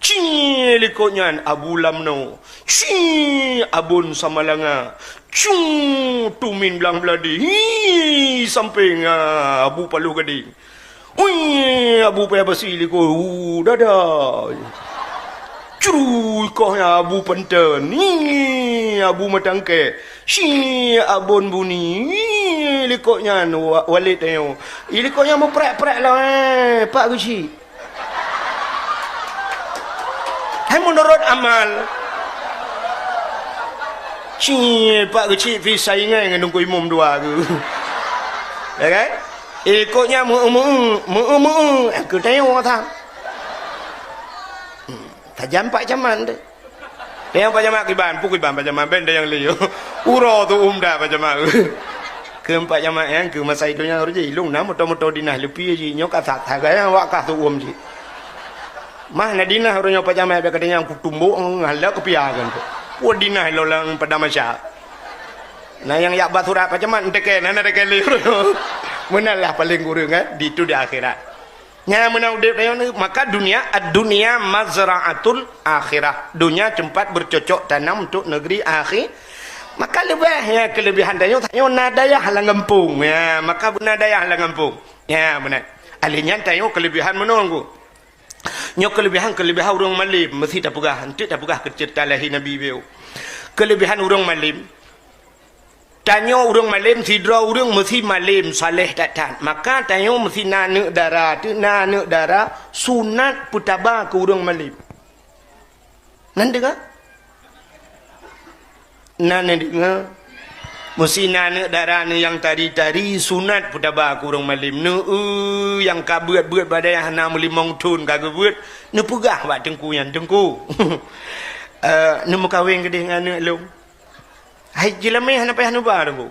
Cing, likot nyan, Abu Lamno. Cing, Abon Samalanga. Cung, Tumin Blang Beuladi. Hi, sampéng, ah, Abu Paloh Gadeng. Ui, Abu Paya Basi likot, hu, dada. Cru, ikoh nyan Abu Panten. Hi, Abu Matangkek. Shi, Abon Buni. Hi, likot nyan, wa-, Walid tanyoe. Hi, likot nyan meuprek-prek lah, eh, Pak Geuchik. Hai meunurot amal. Shi, Pak Geuchik pih saingan ngon Teungku Imum dua tu. Ya kan? Ikot nyan meu-, meu-, meu-, meu-, eh, keu tanyoe that. Hmm, tajam Pak Camat tu. Tanyoe Pak Camat kiban, peue kiban Pak Camat, ben dayang liyo. Uroe tu umda Pak Camat. Keu Pak Camat nyan, keu masa itu nyan harus jilong na moto-moto dinah leupie ji. Nyoe ka that, that gaya wak kah tu um ji. Mah na dinah ureueng nyoe Pak Camat, bèk kata nyang kutumbok ngalak keupiakan tu. Peue dinah lo lam padang mahsyar. Na nyang yak ba surat Pak Camat, enteke, na, na enteke lé. Meunan lah paléng kureueng, eh, di tu di akhirat. Nyan meunan udép tanyoe ni, maka dunia, ad-dunya mazra'atul akhirah. Dunia tempat bercocok tanam untuk negeri akhi-, maka leubeh, ya, kelebihan tanyoe, tanyoe na dayah lam gampông. Ya, maka na dayah lam gampông. Ya, meunan. Alèh nyan tanyoe kelebihan meunan ku. Nyoe keulebihan-keulebihan ureueng malém, meusi tapeugah, eunteuk tapeugah keu ceurita lahé Nabi beu. Keulebihan ureueng malém, tanyoe ureueng malém, sidroe ureueng meusi malém, saleh that-that. Maka tanyoe meusi na aneuk dara, teuk na aneuk dara, sunat peutaba keu ureueng malém. Nan deungö? Na neudeungö, meusi na aneuk dara nyang tari-tari sunat peutaba keu ureueng malém. Neu-eu nyang ka beuet-beuet badai hana meulimong thon ka geubeuet, neupeugah bak teungku nyan, "Teungku, eh, neumeukawen keudeh ngon aneuk lôn." Hai jeulamé hana payah neuba, Teungku.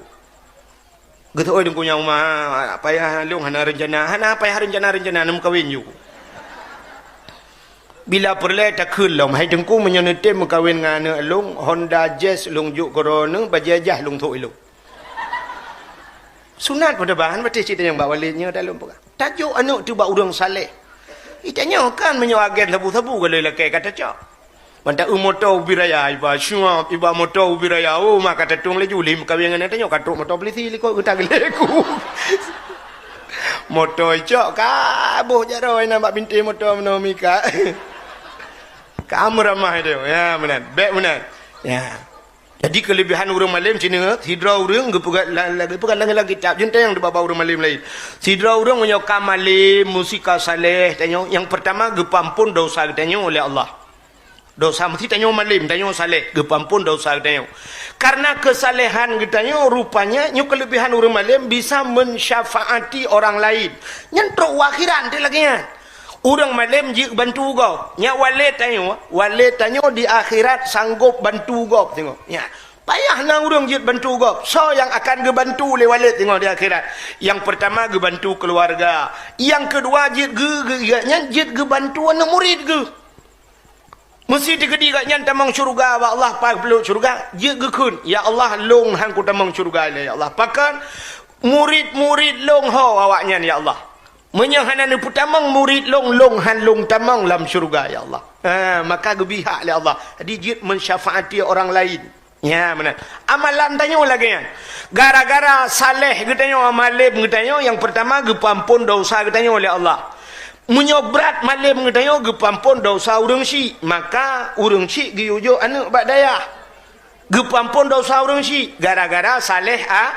Geuteuôi teungku nyang uma, payah lôn hana reuncana, hana payah reuncana-reuncana, neumeukawen ju. Bila peureulèe takheun lom, "Hai teungku, meunyoe neutem meukawen ngon aneuk lôn, Honda Jazz lôn jok keu droeneuh, bajèe jih lôn sôk ilôn." Sunat peutaba, han patéh cit tanyong bak Walid nyoe dak lôn peugah. Tajok aneuk teuh bak ureueng saleh. Itanyoe kan meunyoe agen sabu-sabu ka lheueh lakèe ka tacok. Ban ta-eu moto ubit raya, iba syuab, iba moto ubit raya. Oh, maka tatong laju lé meukawen ngon tanyoe ka trok moto polisi likot geuta geuleku. Moto icok ka boh jaroe na bak bintéh moto meunoe mika. Ka meuramah itu. Ya, meunan. Bèk meunan. Ya. Jadi keulebihan ureueng malém cina, sidroe ureueng geupeugah la-, la-, geupeugah lam, lam kitab, jeunteng di baba ureueng malém laén. Sidroe ureueng meunyoe ka malém, meusi ka saleh, tanyoe, nyang peurtama geupeuampon dosa geutanyoe lé Allah. Dosa meusi tanyoe malém, tanyoe saleh, geupeuampon dosa geutanyoe. Karena keusalehan geutanyoe, rupanya nyoe keulebihan ureueng malém bisa mensyafaati orang lain. Nyan trok u akhirat teuh lagèe nyan. Ureueng malém jeuet bantu gob. Nyak Walid tanyoe, Walid tanyoe di akhirat sanggop bantu gob, teungoh. Nyak, payah na ureueng jeuet bantu gob. Soe nyang akan geubantu lé Walid teungoh di akhirat? Nyang peurtama geubantu keuluwarga. Nyang keudua jeuet geu-, geu-, nyan jeuet geubantu aneuk murit geuh. Meusi teukeudi gobnyan tamong syeuruga bak Allah, paih peuleueh syeuruga, jeuet geukheun, "Ya Allah, lôn han kutamong syeuruga lé, ya Allah. Pakon? Murit-murit lôn ho awaknyan, ya Allah. Meunyoe hana neupeutamong murit lôn, lôn han lôn tamong lam syeuruga, ya Allah." Ha, maka geubri hak lé Allah. Jadi jeuet mensyafaati orang lain. Ya, meunan. Amalan tanyoe lagèe nyan. Gara-gara saleh geutanyoe, malém geutanyoe, nyang peurtama geupeuampon dosa geutanyoe lé Allah. Meunyoe brat malém geutanyoe, geupeuampon dosa ureueng syik, maka ureueng syik geuyue jok aneuk bak dayah. Geupeuampon dosa ureueng syik gara-gara saleh a-,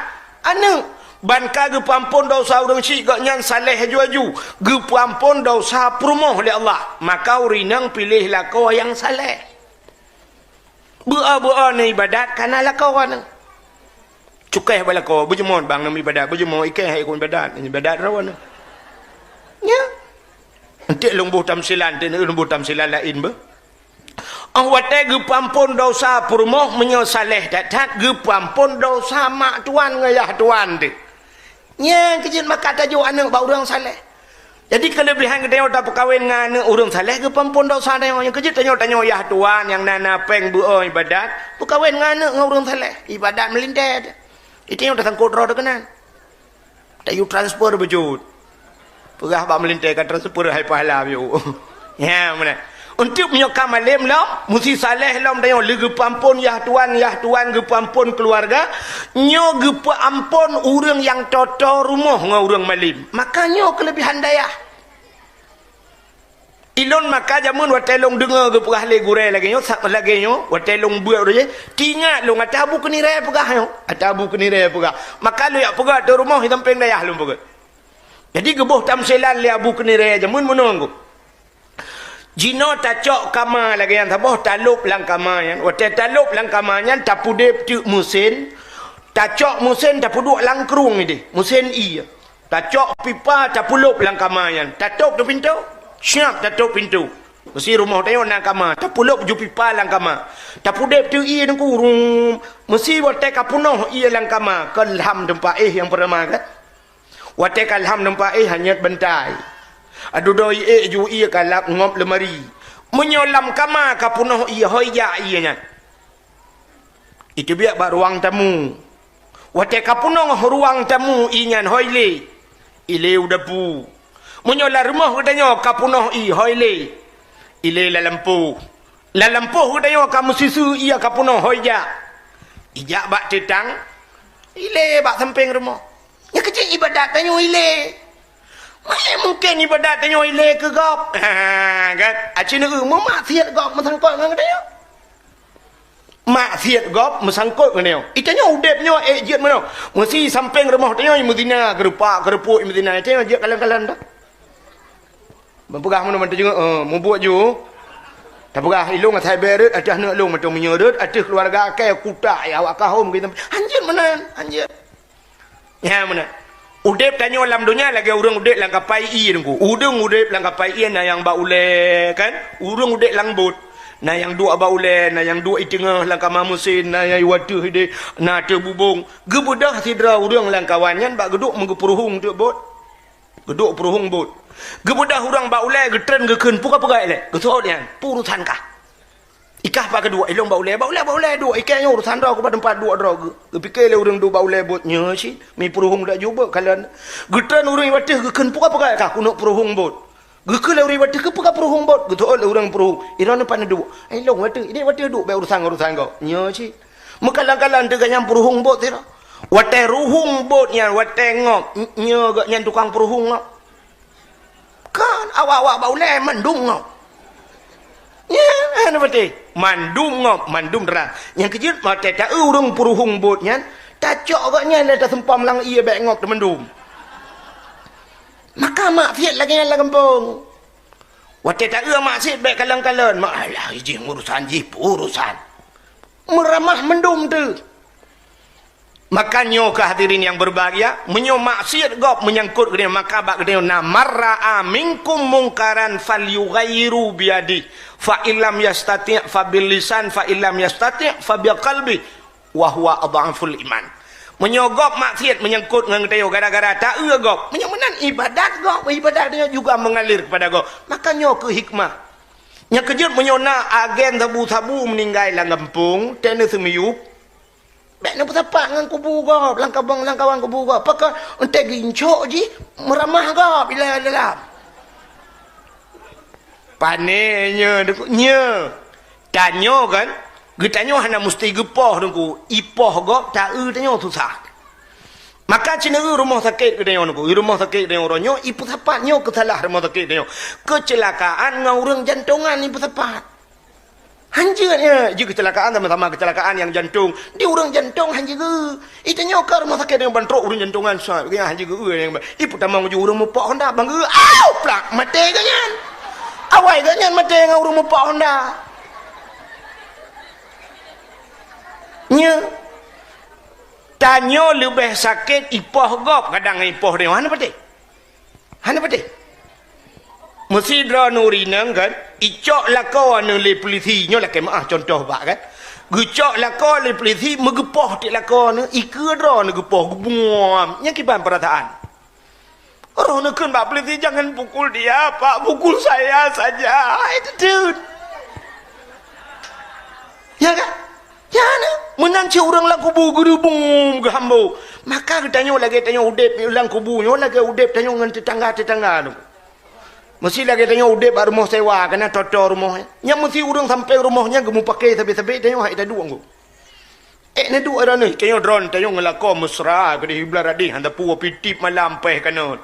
aneuk. Ban ka geupeuampon dosa ureueng syik, gobnyan saleh aju-aju, geupeuampon dosa peurumoh lé Allah. Maka ureueng inong piléh lakoe nyang saleh. Beu-o, beu-o na ibadat kana lakoe na. Cukéh bak lakoe, beujeumoe bang na ibadat, beujeumoe ikéh hai ikôt ibadat, ibadat droe na. Nya. Enteuk lôn boh tamsilan, enteuk lôn boh tamsilan laén beuh. Óh watèe geupeuampon dosa peurumoh meunyoe saleh that-that, geupeuampon dosa mak tuan ngon yah tuan teuh. Nyan keuh jeuet maka tajok aneuk bak ureueng saleh. Jadi, keulebihan geutanyoe tapeukawen ngon aneuk ureueng saleh geupeuampon dosa tanyoe. Nyan keuh jeuet tanyoe, tanyoe yah tuan nyang na, na péng beu-o ibadat, peukawen ngon aneuk ngon ureueng saleh, ibadat meulintèe. Di tanyoe tasangkot droe teuh keunan. Tayue transfer beujeuet. Peugah bak meulintèe ka transfer hai pahala biôh. Ya, meunan. Untuk meunyoe ka malém lom, musti saleh lom tanyoe, lé geupeuamphon, yah tuan, yah tuan, geupeuamphon keuluwarga, nyoe geupeuamphon ureuëng nyang toe-toe rumoh ngon ureuëng malém. Maka nyoe keuleubihan dayah. Ilôn maka jameun watèe lôn deungoe geupeugah lé gurèe lagèe nyoe, sa-, lagèe nyoe, watèe lôn beuet roh jih, teuingat lôn ata Abu Keunirèe peugah nyoe, ata Abu Keunirèe peugah. Maka lôn jak peugah ateueh rumoh di sampéng dayah lôn peugah. Jadi geuboh tamsilan lé Abu Keunirèe jameun meunoe. Jinoe tacok kama lagèe nyan saboh, talôb lam kama nyan. Watèe talôb lam kama nyan, tapudeb teuk meusén, tacok meusén, tapeuduek lam krueng idéh, meusén ié. Tacok pipa, tapeulôb lam kama nyan. Tatôb teuk pintoe, siap tatôb pintoe. Meusi rumoh tanyoe na kama, tapeulôb ju pipa lam kama. Tapudeb teuk ié teungku, rum. Meusi watèe ka peunoh ié lam kama, keu lham teumpat éh nyang peurama kan. Watèe ka lham teumpat éh hanyot bantai. Adudoe ék ju ié ka lap ngop leumari. Meunyoe lam kama ka peunoh ié, hôi jak ié nyan. Iteubiet bak ruang tamu. Watèe ka peunoh ruang tamu ié nyan, hôi lé. Ilé u dapu. Meunyoe lam rumoh geutanyoe ka peunoh ié, hôi lé. Ilé lam lampôh. Lam lampôh geutanyoe ka meususu ié ka peunoh, hôi jak. Ijak bak teutang, ilé bak sampéng rumoh. Nyan keuh cit iébadat tanyoe ilé. Mana mungken iébadat tanyoe ilé keu gob? Ha, kan? Aci neu meumaksiat gob meusangkot ngon geutanyoe. Maksiat gob meusangkot ngon tanyoe. Itanyoe udeb nyoe ék jeuet meunoe. Meusi sampéng rumoh tanyoe meuzina, geurupak, geurupuek meuzina. Itanyoe jeuet kalon-kalon dah. Meupeugah meunoe ban teujeuet, eh, mubuet ju. Tapeugah ilôn asai bèe rhot ateueh aneuk lôn, mantong meunyoe rhot ateueh keuluwarga kèe kutak, ya, awak kahom gitu. Hanjeuet meunan, hanjeuet. Ya, meunan. Udeb tanyoe lam donya lagèe ureuëng udeb lam kapai ié teungku. Ureuëng udeb lam kapai ié na nyang bak ulèe, kan? Ureuëng udeb lam bot. Na nyang duek bak ulèe, na nyang duek i teungoh lam kama meusén, na nyang i ateueh idéh, na ateueh bubông. Geubeudôh sidroe ureuëng lam kawan nyan bak geuduek meugeupeuruhueng teuk bot. Geuduek peuruhueng bot. Geubeudôh ureuëng bak ulèe, geutreun geukheun, "Peue ka peugah ilèe?" Geuseuôt nyan, "Peue urosan kah?" "Ikah pat keuduek?" "Ilôn bak ulèe." "Bak ulèe, bak ulèe duek. Ikèe nyoe urosan droe, keuba teumpat duek droe." Geu-, geupike lé ureuëng duek bak ulèe bot, "Nyoe cit, mi peuruhueng dak jubek kalon." Geutreun ureuëng i ateueh geukheun, "Peue ka peugah kah?" "Keuneuk peuruhueng bot." Geukheun lé ureuëng i ateueh, "Keupeue ka peuruhueng bot?" Geuseuôt lé ureuëng peuruhueng, "Ilôn pat neuduek." "Ilôn ateueh, idéh ateueh duek, bèk urosan ngon urosan gob." "Nyoe cit." Meukalon-kalon teuh gobnyan peuruhueng bot sidroe. Watèe ruhueng bot nyan, watèe ngop, nyoe gobnyan tukang peuruhueng ngop. Kan awak-awak bak ulèe mandum ngop. Nyan, hana patéh. Mandum ngop, mandum teurang. Nyang keujeuet, watèe ta-eu ureuëng peuruhueng bot nyan, tacok gobnyan lé taseumpam lam ié bèk ngop teumandum. Maka maksiat lagèe nyan lam gampông. Watèe ta-eu maksiat bèk kalon-kalon. Mak, alah, jih urosan jih, peue urosan. Meuramah mandum teuh. Maka nyoe keuh hadirin nyang berbahagia, meunyoe maksiat gob meunyangkot geutanyoe, maka bak geutanyoe na, "Man ra'a minkum mungkaran falyughayyirhu biyadihi, fa illam yastati' fa bilisan, fa illam yastati' fa biqalbihi, wa huwa adhaful iman." Meunyoe gob maksiat meunyangkot ngon geutanyoe gara-gara ta-eu gob, meunyoe meunan ibadat gob, ibadat geutanyoe juga mengalir kepada gob, maka nyoe keuh hikmah. Nyang keujeuet meunyoe na agen sabu-sabu meuninggai lam gampông, teuh neuseu miyueb, bèk neupeusapat ngon kubu gob, lam kabong, lam kawan kubu gob. Pakon, eunteuk geuincok jih, meuramah gob ilèe dalam. Pané nyoe, nyoe. Tanyoe kan, geutanyoe hana musti geupoh teungku. Ipoh gob, ta-eu tanyoe susah. Maka ci neu rumoh sakét geutanyoe teungku. Rumoh sakét geutanyoe uroe nyoe, ipeusapat nyoe keusalah rumoh sakét geutanyoe. Keucilakaan ngon ureueng jantongan ipeusapat. Hanjeuet nyan, jeuet keucilakaan sama-sama keucilakaan nyang jantong. Di ureueng jantong hanjeuet geu. Itanyoe ka rumoh sakét nyang ban trok ureueng jantongan sa, nyang hanjeuet geu nyang ba. Ipeutamong ju ureueng mupok honda bang geu. Au, plak, maté geuh nyan. Awai geuh nyan maté ngon ureueng mupok honda. Nya. Tanyoe leubeh sakét ipoh gob kadang ipoh tanyoe. Hana patéh. Hana patéh. Meusidroe nuri nang kan, icok lakoe neu lé pulisi, nyoe lakèe meu'ah contoh bak kan. Geucok lakoe lé pulisi, meugeupoh tiek lakoe neu, ikeue droe neu geupoh, geubuam. Nyan kiban peurasaan. Roh neu kheun bak pulisi, "Jangan pukul dia, Pak, pukul saya saja." Hai, teuteuet. Ya kan? Ya, neu. Meunan cit ureuëng lam kubu geureubung geuhambo. Maka geutanyoe lagée tanyoe udeb lam kubu nyoe lagée udeb tanyoe ngon teutangga-teutangga nyoe. Meusi lagée tanyoe udeb bak rumoh sewa, kana toto rumoh nyan. Nyan meusi ureuëng sampéng rumoh nyan geumupake sabe-sabe tanyoe hai taduek ngon. Ék neuduek droeneuh, tanyoe droen tanyoe ngon lakoe mesra keudeh, blaih radeh hana peue, pitip malam péh kanot.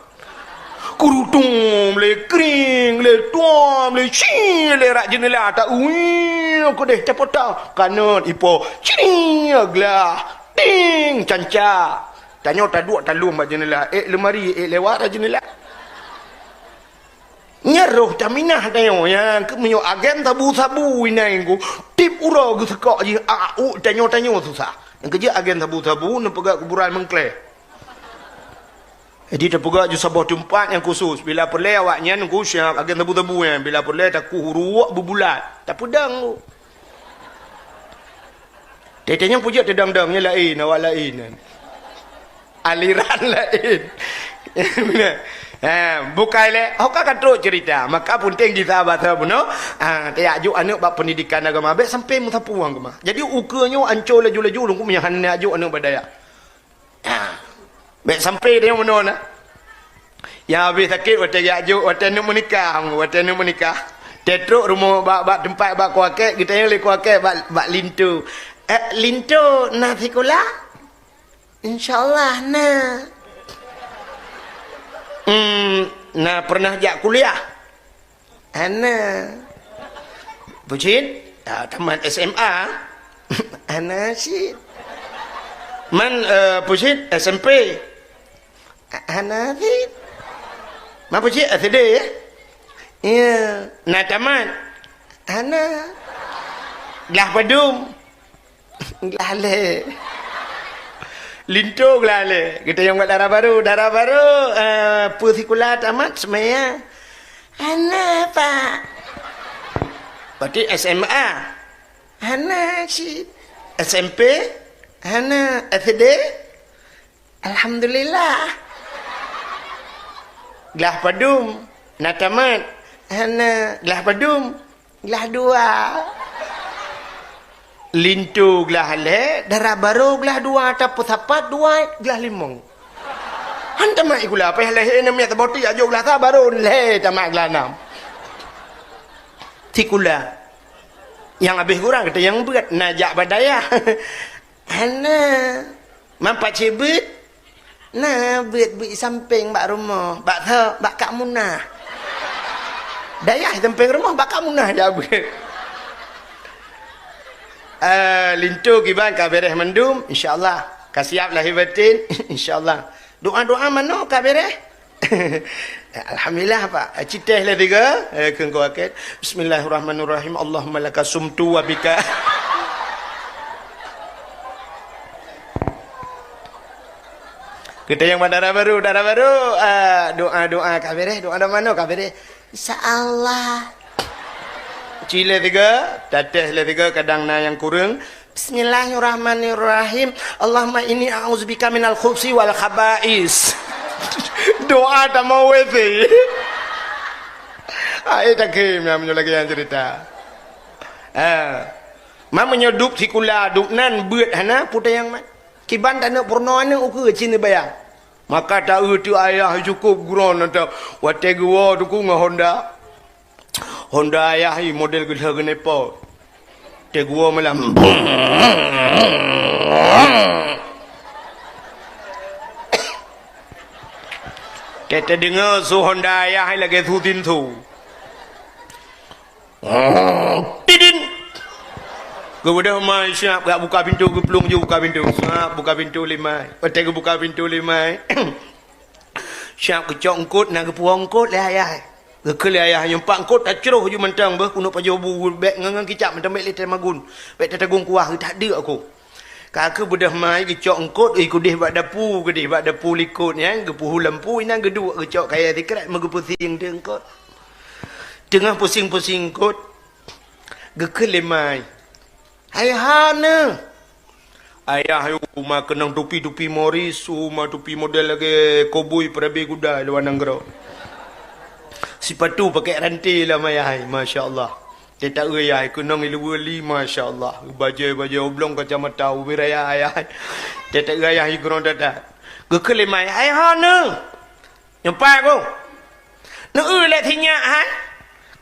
Kurutung lé kring lé tuam lé ci lé rak jeunela ta ui keudeh tapota kanot ipo cring glah ting canca. Tanyoe taduek talom bak jeunela, ék leumari ék lewat rak jeunela. Nyan roh taminah tanyoe, nyang keu meunyoe agen sabu-sabu inai ngku, tiep uroe geuseukok jih, a, u, tanyoe-tanyoe susah. Nyang keujeuet agen sabu-sabu neupeugah kuburan meungkleh. Jadi teupeugah ju saboh teumpat nyang khusus. Bila peureulée awak nyan ngku siab agen sabu-sabu nyan, bila peureulée takuh uruek beubulat, tapeudong ngku. Teuntée nyang peujeuet teudong-dong nyan laén, awak laén nyan. Aliran laén. Ha, bukai lé, ho ka ka trok cerita. Maka penting gisa bahasa bunoe. Ha, tajak jok aneuk bak pendidikan agama, bék sampai meusapeue agama. Jadi ukeue nyoe ancô laju-laju lungkung meunyoe hana jak jok aneuk bak dayah. Ha. Bék sampai dia meunoe na. Nyang habéh sakét watée geujak jok, watée neuk meunikah, watée neuk meunikah. Teutrok rumoh bak, bak teumpat bak kuakek, geutanyong lé kuakek bak, bak linto. "Eh, linto na sikula?" "Insya Allah na." "Hmm, na pernah jak kuliah?" "Hana." "Peue cit?" "Ah, tamat S M A." "Hana cit." "Man, eh, peue cit?" "S M P." "Hana cit." "Man peue cit?" "S D." "Ya." "Na tamat?" "Hana." "Glah padum?" "Glah lhée." Linto glah lhée. Geutanyong bak dara barô, "Dara barô, eh, peue sikula tamat?" "Seumaya." "Hana, Pak." "Berarti S M A?" "Hana cit." "S M P?" "Hana." "S D?" "Alhamdulillah." "Glah padum?" "Na tamat." "Hana." "Glah padum?" "Glah dua." Linto glah lhée, dara barô glah dua, tapeusapat dua, glah limong. Han tamat sikula, payah lhée na miet saboh teuk jak jok glah sa, barô lhée tamat glah nam. Sikula. Nyang habéh gura gata nyang beuet, na jak bak dayah. Hana. Man pat cit beuet? Na, beuet-beuet sampéng bak rumoh, bak tho, bak Kak Munah. Dayah sampéng rumoh, bak Kak Munah jak beuet. Eh, linto kiban ka beres mandum, insya Allah. Ka siap lahé batin, insya Allah. Doa-doa manoe ka beres? Alhamdulillah, Pak. Citeh lé tiga, eh, keu engkau akhir. Bismillahirrahmanirrahim. Allahumma laka sumtu wa bika. Kita nyang dara barô, dara barô, ah, doa-doa ka beres, doa-doa manoe ka beres. Insya Allah. Ci lé tiga, tateh lé tiga, kadang na nyang kureueng. Bismillahirrahmanirrahim. Allahumma inni a'udzubika minal khubsi wal khaba'is. Doa tamong W C. Hai takhém nyang meunyoe lagée nyang cerita. Ah. Man meunyoe dub sikula, dub nan beuet hana, peue teuh nyang mat. Kiban taneuk peurunoe aneuk ukeue cit neubayang. Maka taeu teuk ayah cukôp geuron atau watée geuwoe teuk ngon Honda. Honda ayah hi model geudah geuneupot. Teuh geuwoe malam. Teuh teudeungoe su Honda ayah hi lagée su tinsu. Tidin. Geubeudôh mai siap, gak buka pintu, geuplueng ju buka pintu. Siap buka pintu lé mai. Watée geubuka pintu lé mai. Siap geucok eungkôt, na geupuwoe eungkôt lé ayah. Geukheun lé ayah nyoe, "Pak, eungkôt tacroh ju mantong beuh, keuneuk pajoh bu, bék ngon-ngon kicap mantong, bék lé tamagun. Bék tatagong kuah, geutak deuk aku." Ka keubeudôh mai geucok eungkôt, ih, keudeh bak dapu, keudeh bak dapu likot nyan, geupeuhu lampu, inan geuduek geucok kayée sikrek, meugeupeusieng teuk eungkôt. Teungoh pusing-pusing eungkôt, geukheun lé mai, "Hai hana!" Ayah, uma keunong tupi-tupi Morris, uma tupi model lagée koboi peurabe kuda luwa nanggroe. Sipatu pakai ranté lam ayah, masya Allah. Teutak ayah keunong iluwa li, masya Allah. Bajée-bajée oblong kacamata ubé raya ayah. Teutak ayah igrong tata. Geukheun lé mai, "Hai hana." Nyoe pat ku. Neu lé sinyak hai.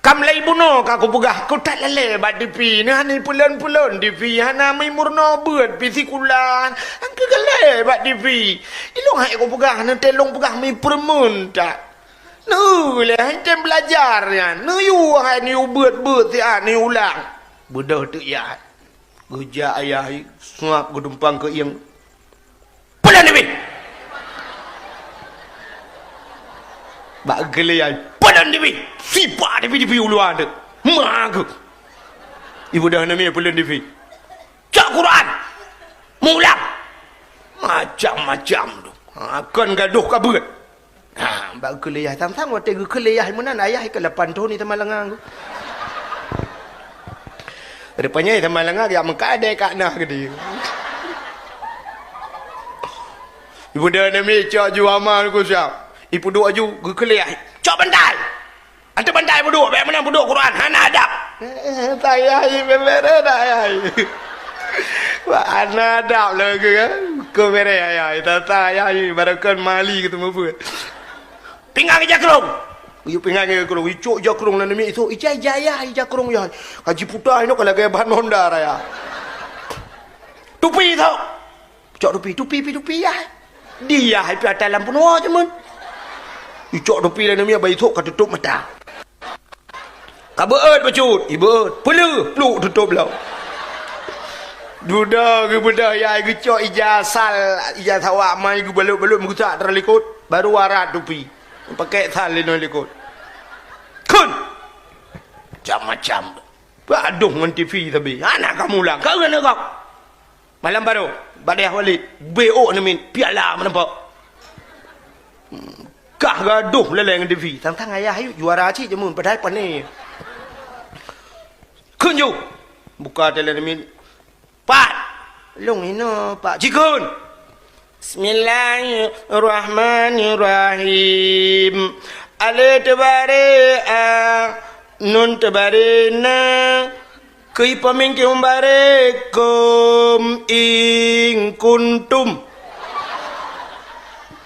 Kam lé bunoe ka kupeugah, ku that lalé bak TV. Neu hana peulon-peulon TV, hana mi meurunoe beuet pi sikula. Angkeu galé bak TV. Ilong hai kupeugah, neu teuh lôn peugah mi peureumeun that. Neu lé hai tem belajar nyan. Neu yue hai neu beuet-beuet siat neu ulang. Beudôh teuk yah. Geujak ayah suap geudumpang keu ieng. Peulon TV! Bak geulé ai, peulon TV! Sipa TV, TV u luwa teuk. Ma keuh. Ibu dah nami peulon TV. Cok Quran! Mulang! Macam-macam tu. Ha, kon gadoh ka beuet. Ha, bak geukheun lé yah. Sang-sang watée geukheun lé yah meunan, ayah ikeu lapan thon di Tamalanga. Rupanya Tamalanga geujak meukat deh kat nah geude. Ibu dah nami cok ju ama ku siap. Ipeuduek ju geukheun lé yah. Cok bantai! Ateueh bantai peuduek, bék meunan peuduek Quran, hana adab. Eh, eh, tayah, eh, bebere dah, yah. Wah, hana adab lagée, kan? Keu bere, yah, yah. Tata, yah, yah, barokan mali keu teumeubuet. Pinggang ija krong. Yuk pinggang ija krong, icok ija krong nan mi itu, ija, ija, yah, ija krong, yah. Kaji puta inoe ka lagée ban Honda raya. Tupi tu. Cok tupi, tupi pi tupi yah. Di yah pi atas lampu noe jameun. Icok tupi lé nami bai thok ka tutup mata. Ka beuet bacut, ibeuet. Peuleuh, pluk tutup lom. Dudoe geubeudoh yah geucok ija sal, ija sawak mai geubalot-balot meugusak teuh likot, baru arat tupi. Pakai sal linoe likot. Kheun! Macam-macam. Padum ngon TV sabe. Hana kamoe ulang. Ka ureueng nanggroe. Malam baroe, bak dayah Walid, B O neumit piala meuneupok. Hmm, kah gadoh lalée ngon TV. Sang-sang ayah ayue juara cit jameun, padahai pané. Kheun ju. Buka teuh lé neumit. Pat. Lôn inoe, Pak. Cikheun. Bismillahirrahmanirrahim. Alif teubaré a, nun teubaré na, Keu ipeumieng keu baré keuh in kuntum.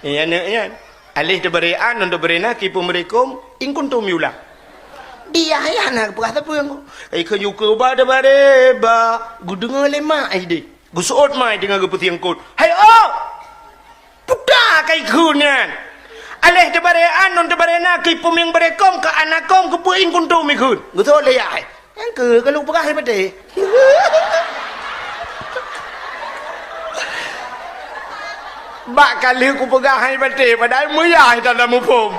Iya, neuk nyan. Alif teubaré a, nun teubaré na, keu ipeumieng keuh in kuntum iulang. Di ayah na geupeugah sapeue ngon. Ai keu yukeue ba teubaré ba, geudeungoe lé mak ai deh. Geuseuôt mai teungoh geupeusieng kot. Hai oh! Puta kai kheun nyan. Alif teubaré a, nun teubaré na, keu ipeumieng baré keuh, keu ana keuh, keupeue in kuntum ikheun. Geuseuôt lé yah. Nyang keu ka lôn peugah hai baté. Bak ka lheueh kupeugah hai baté, padahai meuyah tanda muphom.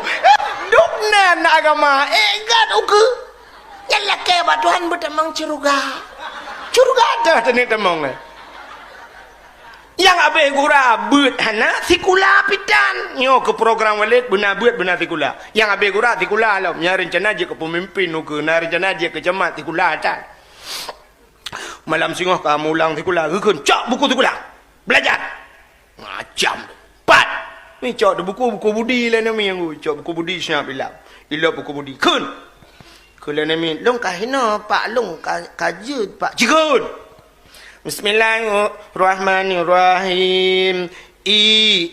Duek nan agama, eh, gat ukeue. Nyan lakée bak Tuhan beutamong syeuruga. Syeuruga teuh teuneuk tamong, eh. Nyang abéh gura beuet hana sikula pitan. Nyoe keu program Walid beuna beuet beuna sikula. Nyang abéh gura sikula lom. Nyang reuncana jeuet keu peumimpin ukeue, na reuncana jeuet keu camat sikula tan. Malam singoh ka mulang sikula, geukheun, "Cok buku sikula. Belajar." Macam tu. Pat. Ni cok tu buku, buku budi lé nami nyang cok buku budi siap ilap. Ilap buku budi. Kheun. Kheun lé nami, "Lôn ka hinoe, Pak, lôn ka, ka jeuet, Pak." Cikheun. Bismillahirrahmanirrahim. I,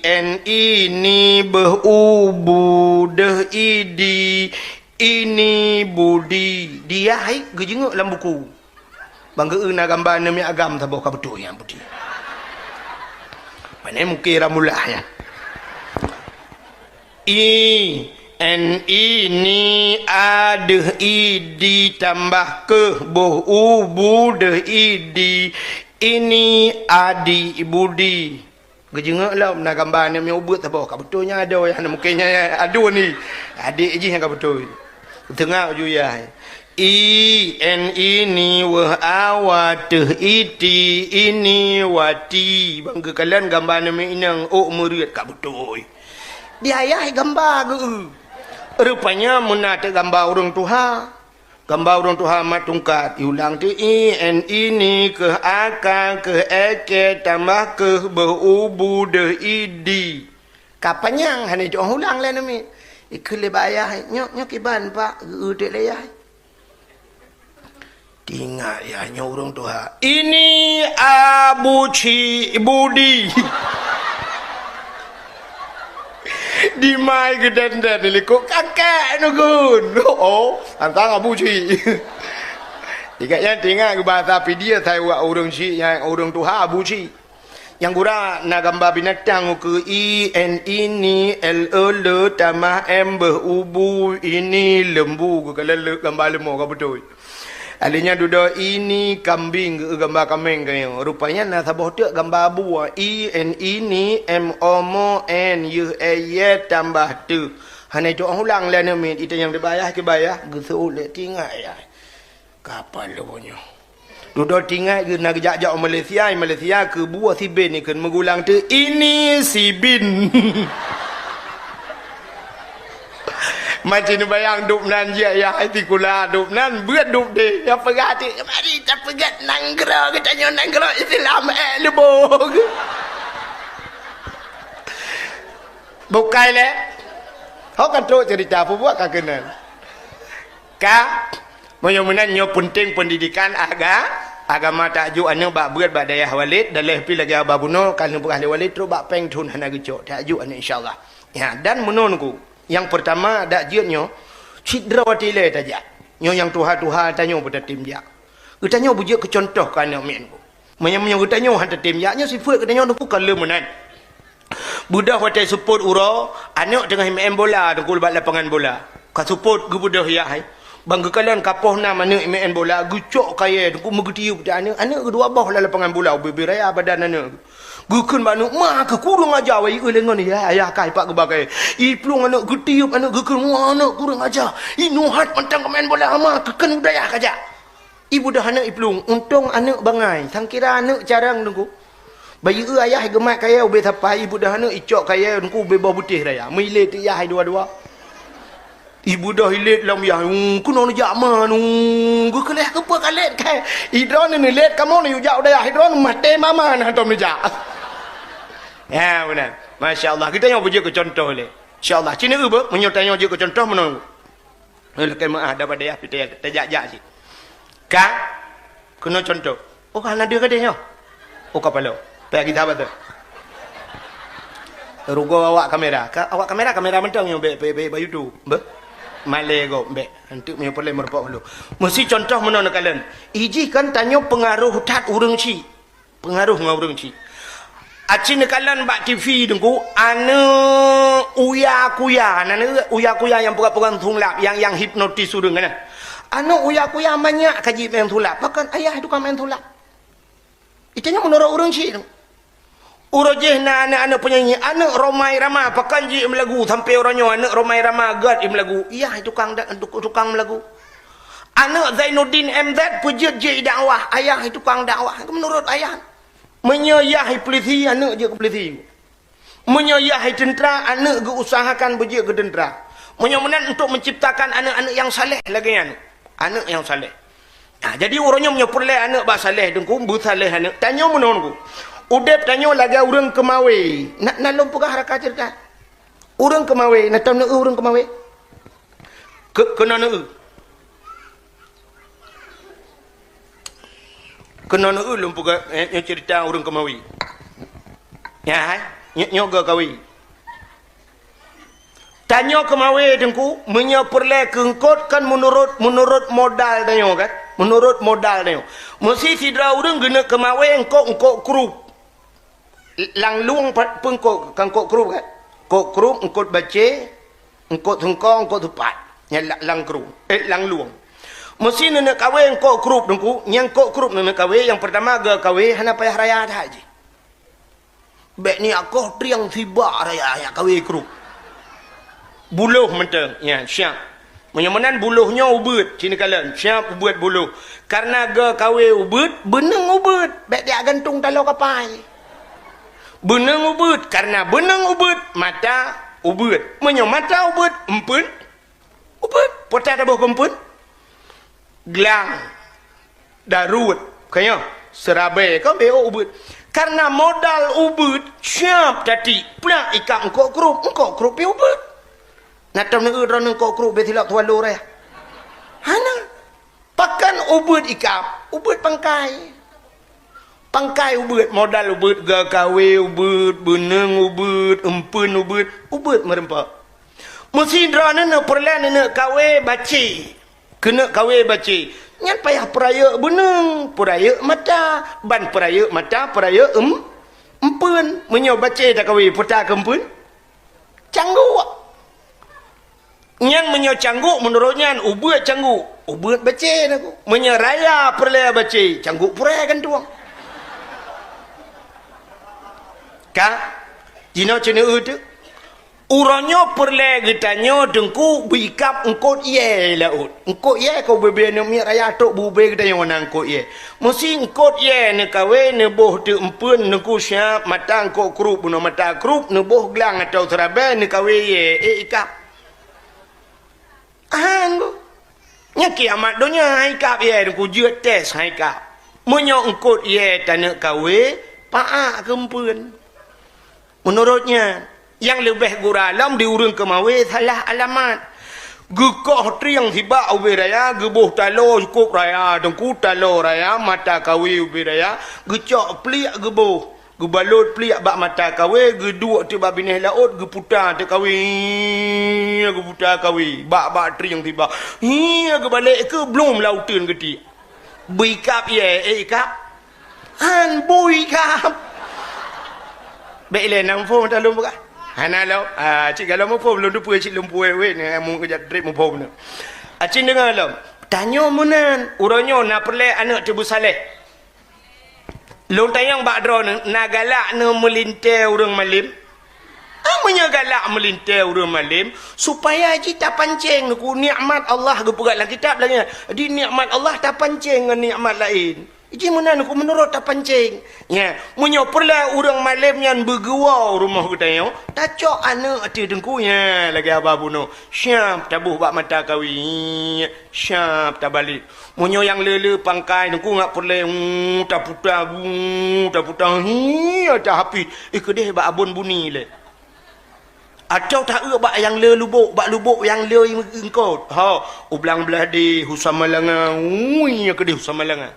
N, I, ni, beuh, u, bu, deuh, i, di, ini, budi. Di yah hai geujingeuk lam buku. Bang geu na gamba namiet agam saboh ka beutôi nyang budi. Pane mungkin ramulah nyan. I, N, I, ni, a, deuh, i, di, tambah keuh, boh, u, bu, deuh, i, di, ini, adi, budi. Geujingeuk lom na gamba namiet ubeut saboh ka beutôi nyan adoe, nyan mungkin nyan aduen ni. Adek jih nyang ka beutôi. Teungoh ju yah. I, N, I, ni, weuh, a, wa, teuh, i, ti, ini, wati. Bang geukalon gamba namiet inong ôk meureuet ka beutôi. Di ayah gamba geu. Rupanya meunan teuk gamba ureueng tuha. Gamba ureueng tuha mat tungkat. Iulang teuk i, N, I, ni, keuh, a, ka, keuh, e, ke, tambah keuh, beuh, u, bu, deuh, i, di. Ka panyang hana jitu'oh ulang lé namiet. Ikheun lé bak ayah, "Nyoe, nyoe kiban, Pak," geu-eu teuk lé yah. Tingat ya nyoe ureuëng tuha. Ini Abu Cik Budi. Dimai geudenden likot kakek neugun. Oh, tantang Abu Cik. Ingat nyan tingat bahasa Pidie sai wak ureuëng cik nyang ureuëng tuha Abu Cik. Nyang gura na gamba binatang ukeue i, n, ini, l, e, le, tamah, m, beuh, ubu, ini, lembu, geukalon le gamba leumô ka beutôi. Alèh nyan dudoe ini kambing geueu gamba kaméng keunoe. Rupanya na saboh teuk gamba abu, i, n, ini, m, o, mo, n, yeuh, e, ye, tambah, teuh. Hana itu'oh ulang lé aneuk miet, itanyong di bayah keu bayah, geuseuôt lé tingat ya. Kapal lôn nyoe. Dudoe tingat geuh na geujak-jak u Malaysia, i Malaysia keu buet sibin ikheun meugulang teuk ini sibin. Maci neubayang dub nan jih ya hai sikula dub nan beuet dub deh. Ya peugah teuk mari tapeugét nanggroe geutanyoe nanggroe Islam eh lubong. Bukai lé. Ho kan trok cerita peue buet ka keunan. Ka Meunyoe meunan nyoe peunteng peundidikan aga-, agama, tajok aneuk bak beuet bak dayah Walid, dan lheueh pi lagèe Abah bunoe ka lheueh peugah lé Walid trok bak péng thon hana geucok, tajok aneuk insya Allah. Ya, dan meunoe Teungku, nyang peurtama dak jeuet nyoe, cit droe watèe ilèe tajak. Nyoe nyang tuha-tuha tanyoe peutatém jak. Geutanyoe beujeuet keu cuntoh keu aneuk miet Teungku. Meunyoe, meunyoe geutanyoe han tatém jak, nyoe sifeuet geutanyoe Teungku ka lheueh meunan. Beudôh watèe seupôt uroe, aneuk teungoh meu'en bola Teungku bak lapangan bola. Ka seupôt geubeudôh yah hai. Ban geukalon ka poh nam aneuk meu'en bola, geucok kayèe Teungku meugeutiyeub teuh aneuk, aneuk geuh dua boh lam lapangan bola, ubé-bé raya badan aneuk. Geukheun bak aneuk, "Ma keuh kureueng aja wai eu lé ngon yah, ayah kah ipak geuba kayèe." Iplueng aneuk geutiyeub aneuk geukheun, "Wah aneuk kureueng aja. Inoe hat mantong ka meu'en bola ma keuh kheun u dayah kajak." Ibeudôh aneuk iplueng, untông aneuk bangai, sangkira aneuk carông Teungku. Bayeue ayah geumat kayèe ubé sapai, ibeudôh aneuk icok kayèe Teungku ubé boh beutéh raya. Meuilé teuk yah hai dua-dua. Ibeudôh ilét lom yah, "Ung, keunoe neujak ma nu, geukeuleh keupeue ka lét kai. Idroeneuh neulét kamoe neuyue jak u dayah idroeneuh maté mama na tom neujak." Ya, beuna. Masya Allah, geutanyoe beujeuet keu cuntoh lé. Insya Allah, ci neu beuh, meunyoe tanyoe jeuet keu cuntoh meunoe. Lakèe meu'ah daripada yah pih tajak-jak cit. Ka? Keunoe cuntoh. Oh, hana deuh gadeh nyoe. Oh, kapalo. Payah gita batul. Rugoe awak kamera. Ka, awak kamera, kamera mantong nyoe bèk, bèk, bèk, bèk YouTube. Beuh? Malèe gob bèk. Anteuk meunyoe peureulèe meureumpok lôn. Meusi cuntoh meunoe neukalon. Ijih kan tanyoe peungaroh that ureueng chik. Peungaroh ngon ureueng chik. Aci neukalon bak TV Teungku, aneuk uya-kuya, na aneuk uya-kuya nyang peugah-peugah sulap, nyang, nyang hipnotis ureueng kan. Aneuk uya-kuya manyak ka jimeu'en sulap, pakon ayah tukang meu'en sulap. Itu nyan meunurot ureueng chik. Uroe jéh na aneuk-aneuk peunyanyi, aneuk Rhoma Irama, pakon jimeu'en lagu sampoe uroe nyoe aneuk Rhoma Irama gèt jimeu'en lagu. Yah tukang da-, tukang meu'en lagu. Aneuk Zainuddin M Z peujeuet jeuet dakwah, ayah tukang dakwah. Meunurot ayah. Meunyoe yah polisi, aneuk jeuet keu polisi. Meunyoe yah teuntra, aneuk geuusahakan beujeuet keu teuntra. Meunyoe meunan untuk menciptakan aneuk-aneuk nyang saleh lagèe nyan. Aneuk nyang saleh. Nah, jadi uroe nyoe meunyoe peureulèe aneuk bak saleh Teungku, beusaleh aneuk. Tanyoe meunoe Teungku. Udép tanyoe lagèe ureueng keumawé. Na, na lôn peugah raka ceurita. Ureueng keumawé, na tom neu ureueng keumawé? Keu-, keunoe neu. Keunoe neu lôn peugah, eh, nyoe ceurita ureueng keumawé. Ya, hai? Nyoe, nyoe geuh kawé. Tanyoe keumawé Teungku, meunyoe peureulèe keu eungkôt kan meunurot, meunurot modal tanyoe kan? Meunurot modal tanyoe. Meusi sidroe ureueng geuneuk keumawé eungkôt-eungkôt krup. Lam lueng pe-, peue eungkôt, ka eungkôt krup kan? Eungkôt krup, eungkôt bacé, eungkôt seungko, eungkôt seupat. Nyan la-, lam krup, eh, lam lueng. Meusi neuneuk kawé eungkôt krup Teungku, nyang eungkôt krup neuneuk kawé, nyang peurtama geuh kawé hana payah raya that jih. Bèk neujak koh triang sibak raya jak kawé krup. Buloh mantong, ya, siap. Meunyoe meunan buloh nyoe ubeuet, ci neukalon, siap ubeuet buloh. Kareuna geuh kawé ubeuet, beuneung ubeuet, bèk jak gantong taloe kapai. Beuneung ubeuet, kareuna beuneung ubeuet, mata ubeuet. Meunyoe mata ubeuet, eumpeuen ubeuet. Peue taboh keu eumpeuen? Glang. Daruet, ka nyoe, seurabèe, ka bèk ubeuet. Kareuna modal ubeuet, siap tatik, plak ikab eungkôt krup, eungkôt krup pih ubeuet. Na tom neu droeneuh eungkôt krup bèk silap tuan lurah. Hana. Pakon Ubeuet ikab, ubeuet pangkai. Pangkai ubeuet, modal ubeuet, GKW ubeuet, beuneueng ubeuet, empeuen ubeuet, ubeuet meureumpok. Meusidroe neuneuk peureulèe neuneuk kawé bacé. Keuneuk kawé bacé. Nyan payah peurayeuk beuneueng, peurayeuk mata, ban peurayeuk mata, peurayeuk em-, empeuen. Meunyoe bacé takawé, peue takeu empeuen? Cangguk. Nyan meunyoe cangguk, meunurot nyan ubeuet cangguk, ubeuet bacé takeu. Meunyoe raya peureulèe bacé, cangguk purèe gantueng. Ka? Jinoe ceuneuh teuk. Uroe nyoe peureulèe geutanyoe teungku beuikab eungkot yèe laôt. Eungkot yèe keu ubé-bé aneuk miet raya trok beu-ubé geutanyoe na eungkot yèe. Meusi eungkot yèe neukawé neuboh teuk empeuen teungku siab mata eungkot krup bunoe mata krup neuboh glang atau seurabèe neukawé yèe ék ikab. Ahan bu. Nyan kiamat donya han ikab yèe teungku jeuet tes han ikab. Meunyoe eungkot yèe taneuk kawé, paak keu empeuen. Meunurot nyan, nyang leubeh gura lom di ureueng keumawé salah alamat. Geukoh trieng sibak ubé raya, geuboh taloe cukôp raya, teungku taloe raya, mata kawé ubé raya, geucok pliek geuboh, geubalot pliek bak mata kawé, geuduek teuk bak binéh laôt, geuputa teuk kawé, geuputa kawé, bak-bak trieng sibak. Hi, geubalek keu blom lauteuen geutiek. Beuikab yèe, ék ikab? Han bui kab. Bèk ilèe na muphom ata lôn peugah. Hana lom. Ah, cit galom muphom lôn teupeue cit lôn puwèh wèh nyoe amu keujak trép muphom nyoe. Acit deungoe lom. Tanyoe meunan, uroe nyoe na peureulèe aneuk teubeusaléh. Lôn tanyong bak droeneuh, na galak neuh meulintèe ureueng malém? Ah, meunyoe galak meulintèe ureueng malém, supaya jih tapancéng teungku nikmat Allah geupeugah lam kitab lagèe nyan. Di nikmat Allah tapancéng ngon nikmat laén. Jih meunan teungku meunurot tapancéng. Nya, meunyoe peureulèe ureueng malém nyan beugeuwoe u rumoh geutanyoe, tacok aneuk ateueh teungku nya lagèe haba bunoe. Siab taboh bak mata kawé. Siab tabalek. Meunyoe nyang le-le pangkai teungku ngat peureulèe, hmm, taputa, hmm, taputa, hi, tahapih. Eh, keudeh bak abon buni lé. Atau taeu bak nyang le lubok, bak lubok nyang le eungkot. Ha, u Blang Blahdeh, u Samalanga, ui, nyang keudeh u Samalanga.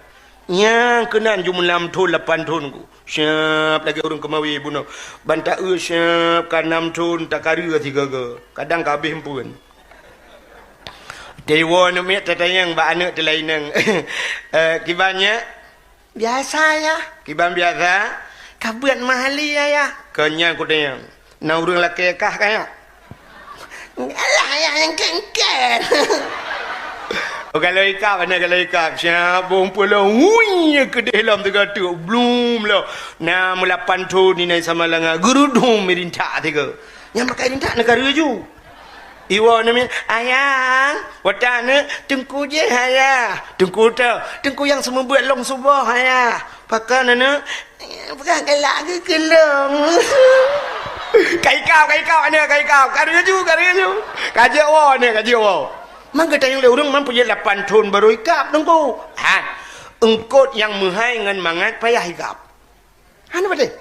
Nyang keunan jumeulam thon lapan thon ku. Siab lagèe ureueng keumawé bunoe. Ban taeu siab ka nam thon takareu sigaga. Kadang ka abéh empeuen. Teuwoe aneuk miet tatanyong bak aneuk teulaineng. Eh, kiban nyak? Biasa, Yah. Kiban biasa? Ka beuet meuhali, Yah. Keu nyan kutanyong. Na ureueng lakèe kah ka nyak? Alah, Yah, nyang kèn-kèn. Oh, galom ikab, aneuk galom ikab. Siab bông pulo. Hui, keudeh lom teuga teuk. Blum lom. Na meulapan thon inan Samalanga. Geurudum irintak teuga. Nyang pakai rintak neukara ju. Iwoe aneuk miet, "Ayah, watèe aneuk, teungku jih, Ayah." Teungku teuh, teungku nyang seumeubeuet lôn suboh, Ayah. Pakon aneuk? Peugah galak geuh keu lôn. Ka ikab, ka ikab aneuk, ka ikab. Kareu ju, kareu ju. Ka jeuet woe aneuk, ka jeuet woe. Man geutanyong lé ureueng man peujeuet lapan thon barô ikab teungku. Ha, eungkot nyang meuhai ngon mangat payah ikab. Hana patéh.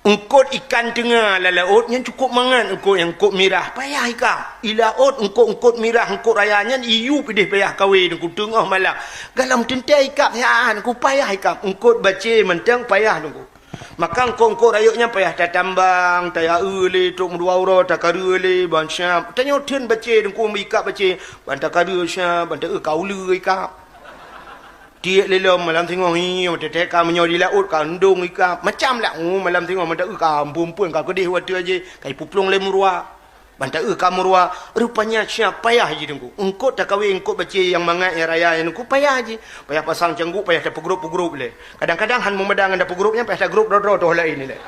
Eungkot ikan teunga lam laôt nyan cukôp mangat eungkot nyang eungkot mirah, payah ikab. I laôt eungkot-eungkot mirah, eungkot raya nyan iyup ideh payah kawé teungku teungoh malam. Galom teuntèe ikab siat teungku payah ikab. Eungkot bacé mantong payah teungku. Maka eungkot-eungkot rayeuk nyan payah tatambang, tayaeu lé trok meudua uroe, takareu lé ban siab. Tanyoe theun bacé teungku meuikab bacé, ban takareu siab, ban taeu ka uleue ikab. Tiek lé lom malam singoh, hi, teutek ka meunyoe di laôt ka ndong ikab. Macam lah, oh, malam singoh meuda ka empeuen-empeuen ka keudeh watèe jih, ka ipeuplueng lé meurua. Ban taeu ka meurua, rupanya siab payah jih teungku. Eungkot takawé eungkot bacé nyang mangat nyang raya nyan teungku payah jih. Payah pasang cangguk, payah tapeugrôp-peugrôp lé. Kadang-kadang han meumada ngon tapeugrôp nyan, payah tagrôp droe-droe toh laén lé.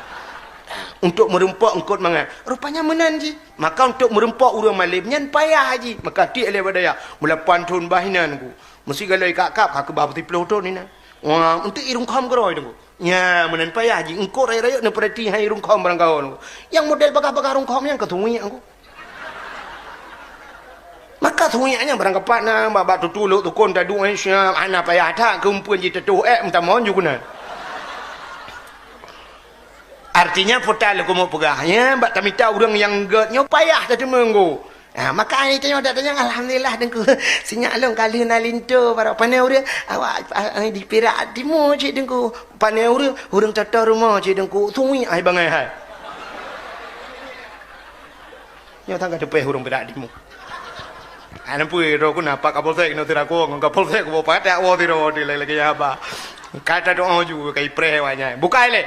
Untuk meurumpok eungkot mangat. Rupanya meunan jih. Maka untuk meurumpok ureueng malém nyan payah jih. Maka tiek lé bak dayah. Meulapan thon bah inan teungku. Meusi galom ikab-kab ka keubah peusiplôh thon inan. Wah, untuk i rungkhom keudroe teungku. Nya, meunan payah jih. Eungkot rayeuk-rayeuk neupeurati hai rungkhom barangkaho teungku. Nyang model bagah-bagah rungkhom nyan ka suwiek teungku. Maka suwiek nyan barangkapat na, bak-bak tutu lhok tukon taduek nyan siab, hana payah that keu eumpeuen jiteutoh ék meutamon ju keunan. Artinya, peue ta lôn keumeung peugah, nya, bak tamita ureueng nyang gèt nyoe payah tateumeung teungku. Ha, maka ai tanyoe dak tanyong, "Alhamdulillah, Teungku. Sinyak lôn ka lheueh na linto baroe." Pane ureueng, "Awak, ah, di Pirak Timu cit, Teungku." Pane ureueng, "Ureueng toto rumoh cit, Teungku." Sui ai bangai hai. Nyoe tangga teupeh ureueng Pirak Timu. Ana pui ro ku na Pak Kapolsek nyoe sira ku ngon Kapolsek ku pakat dak wo sira di lagi haba. Kata doa ju kai preh wanya. Bukai lé.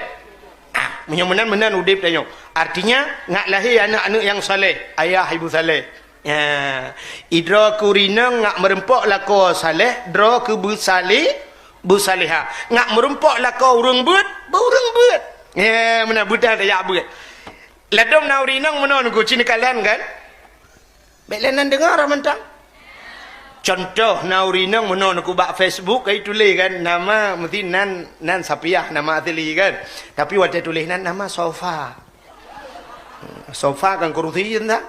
Ah, meunyoe meunan-meunan udeb tanyoe. Artinya, nak lahé aneuk-aneuk nyang saleh, ayah ibu saleh. Ya, idroe keu rinong nak meureumpok lakoe saleh, droe keu beusaleh, beusalehah. Nak meureumpok lakoe ureueng beuet, beu ureueng beuet. Ya, meunan beutang tajak beuet. Ladom na urinong meunoe nunggu cina kalan kan? Bék lé nan deungoe mantong. Contoh na urinong meunoe nunggu bak Facebook kai tuléh kan, nama mesti nan, nan Sapiah nama asli kan. Tapi watée tuléh nan nama Sofa. Sofa kan kerusi entah.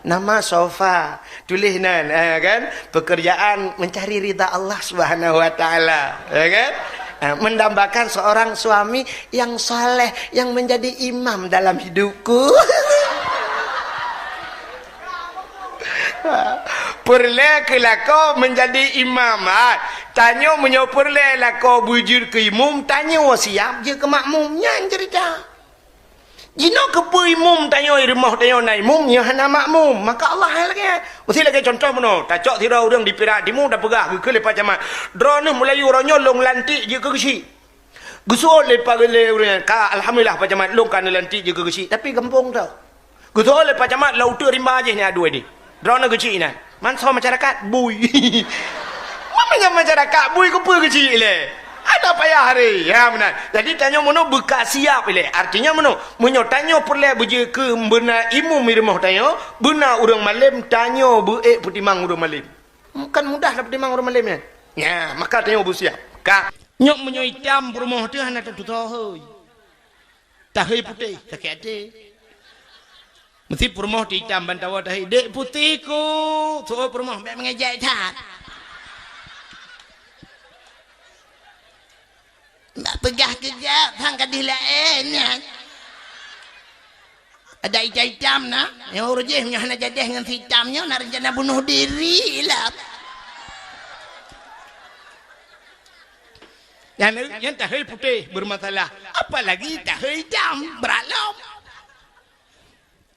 Nama Sofa. Tuléh nan, eh, kan? Pekerjaan mencari ridha Allah Subhanahu wa Ta'ala, ya kan? Eh, mendambakan seorang suami yang saleh, yang menjadi imam dalam hidupku. Peureulée keu lakoe menjadi imam, ha. Tanyoe meunyoe peureulée lakoe beujeuet keu imum, tanyoe siab jeuet keu makmum. Nyan ceurita. Jinoe keupeue imum tanyoe i rumoh tanyoe na imum, nyoe hana makmum. Maka Allah hai lagée. Meusti lagée contoh meunoe, tacok sidroe ureueng di Pirak Timu tapeugah geukheun lé Pak Camat, "Droeneuh meulayeue uroe nyoe lôn lantik jeuet keu geuchik." Geuseuôt lé Pak lé ureueng nyan, "Ka, alhamdulillah Pak Camat, lôn ka neulantik jeuet keu geuchik." Tapi gampông tau. Geutôh lé Pak Camat lam uteuk rimba jih nyan dua deh. Droeneuh geuchik inan. Mansoe masyarakat bui. Meunyoe masyarakat bui keupeue geuchik ilée? Ada payah hari. Ya meunan. Jadi tanyoe meunoe beuka siap ilée. Artinya meunoe, meunyoe tanyoe peureulée beujeuet keu beuna imum i rumoh tanyoe, beuna ureueng malem, tanyoe beu-ék peutimang ureueng malem. Kan mudah lah peutimang ureueng malem nyan. Nya, maka tanyoe beusiap. Ka. Nyoe meunyoe itam peurumoh teuh hana tatutoe hôi. Tahôi putéh, sakét até. Meusti peurumoh teuitam bantawa tahôi, "Dek putéh ku!" Seuôt peurumoh, "Bék meungejek that." Bak peugah keujak, sang ka dih laén nyan. Ada itam-itam na, nyang ureueng jih meunyoe hana jadeh ngon si itam nyoe, na reuncana bunoh diri lah. Nyan, nyan tahôi putéh beureumasalah, apalagi tahôi itam, brat lom.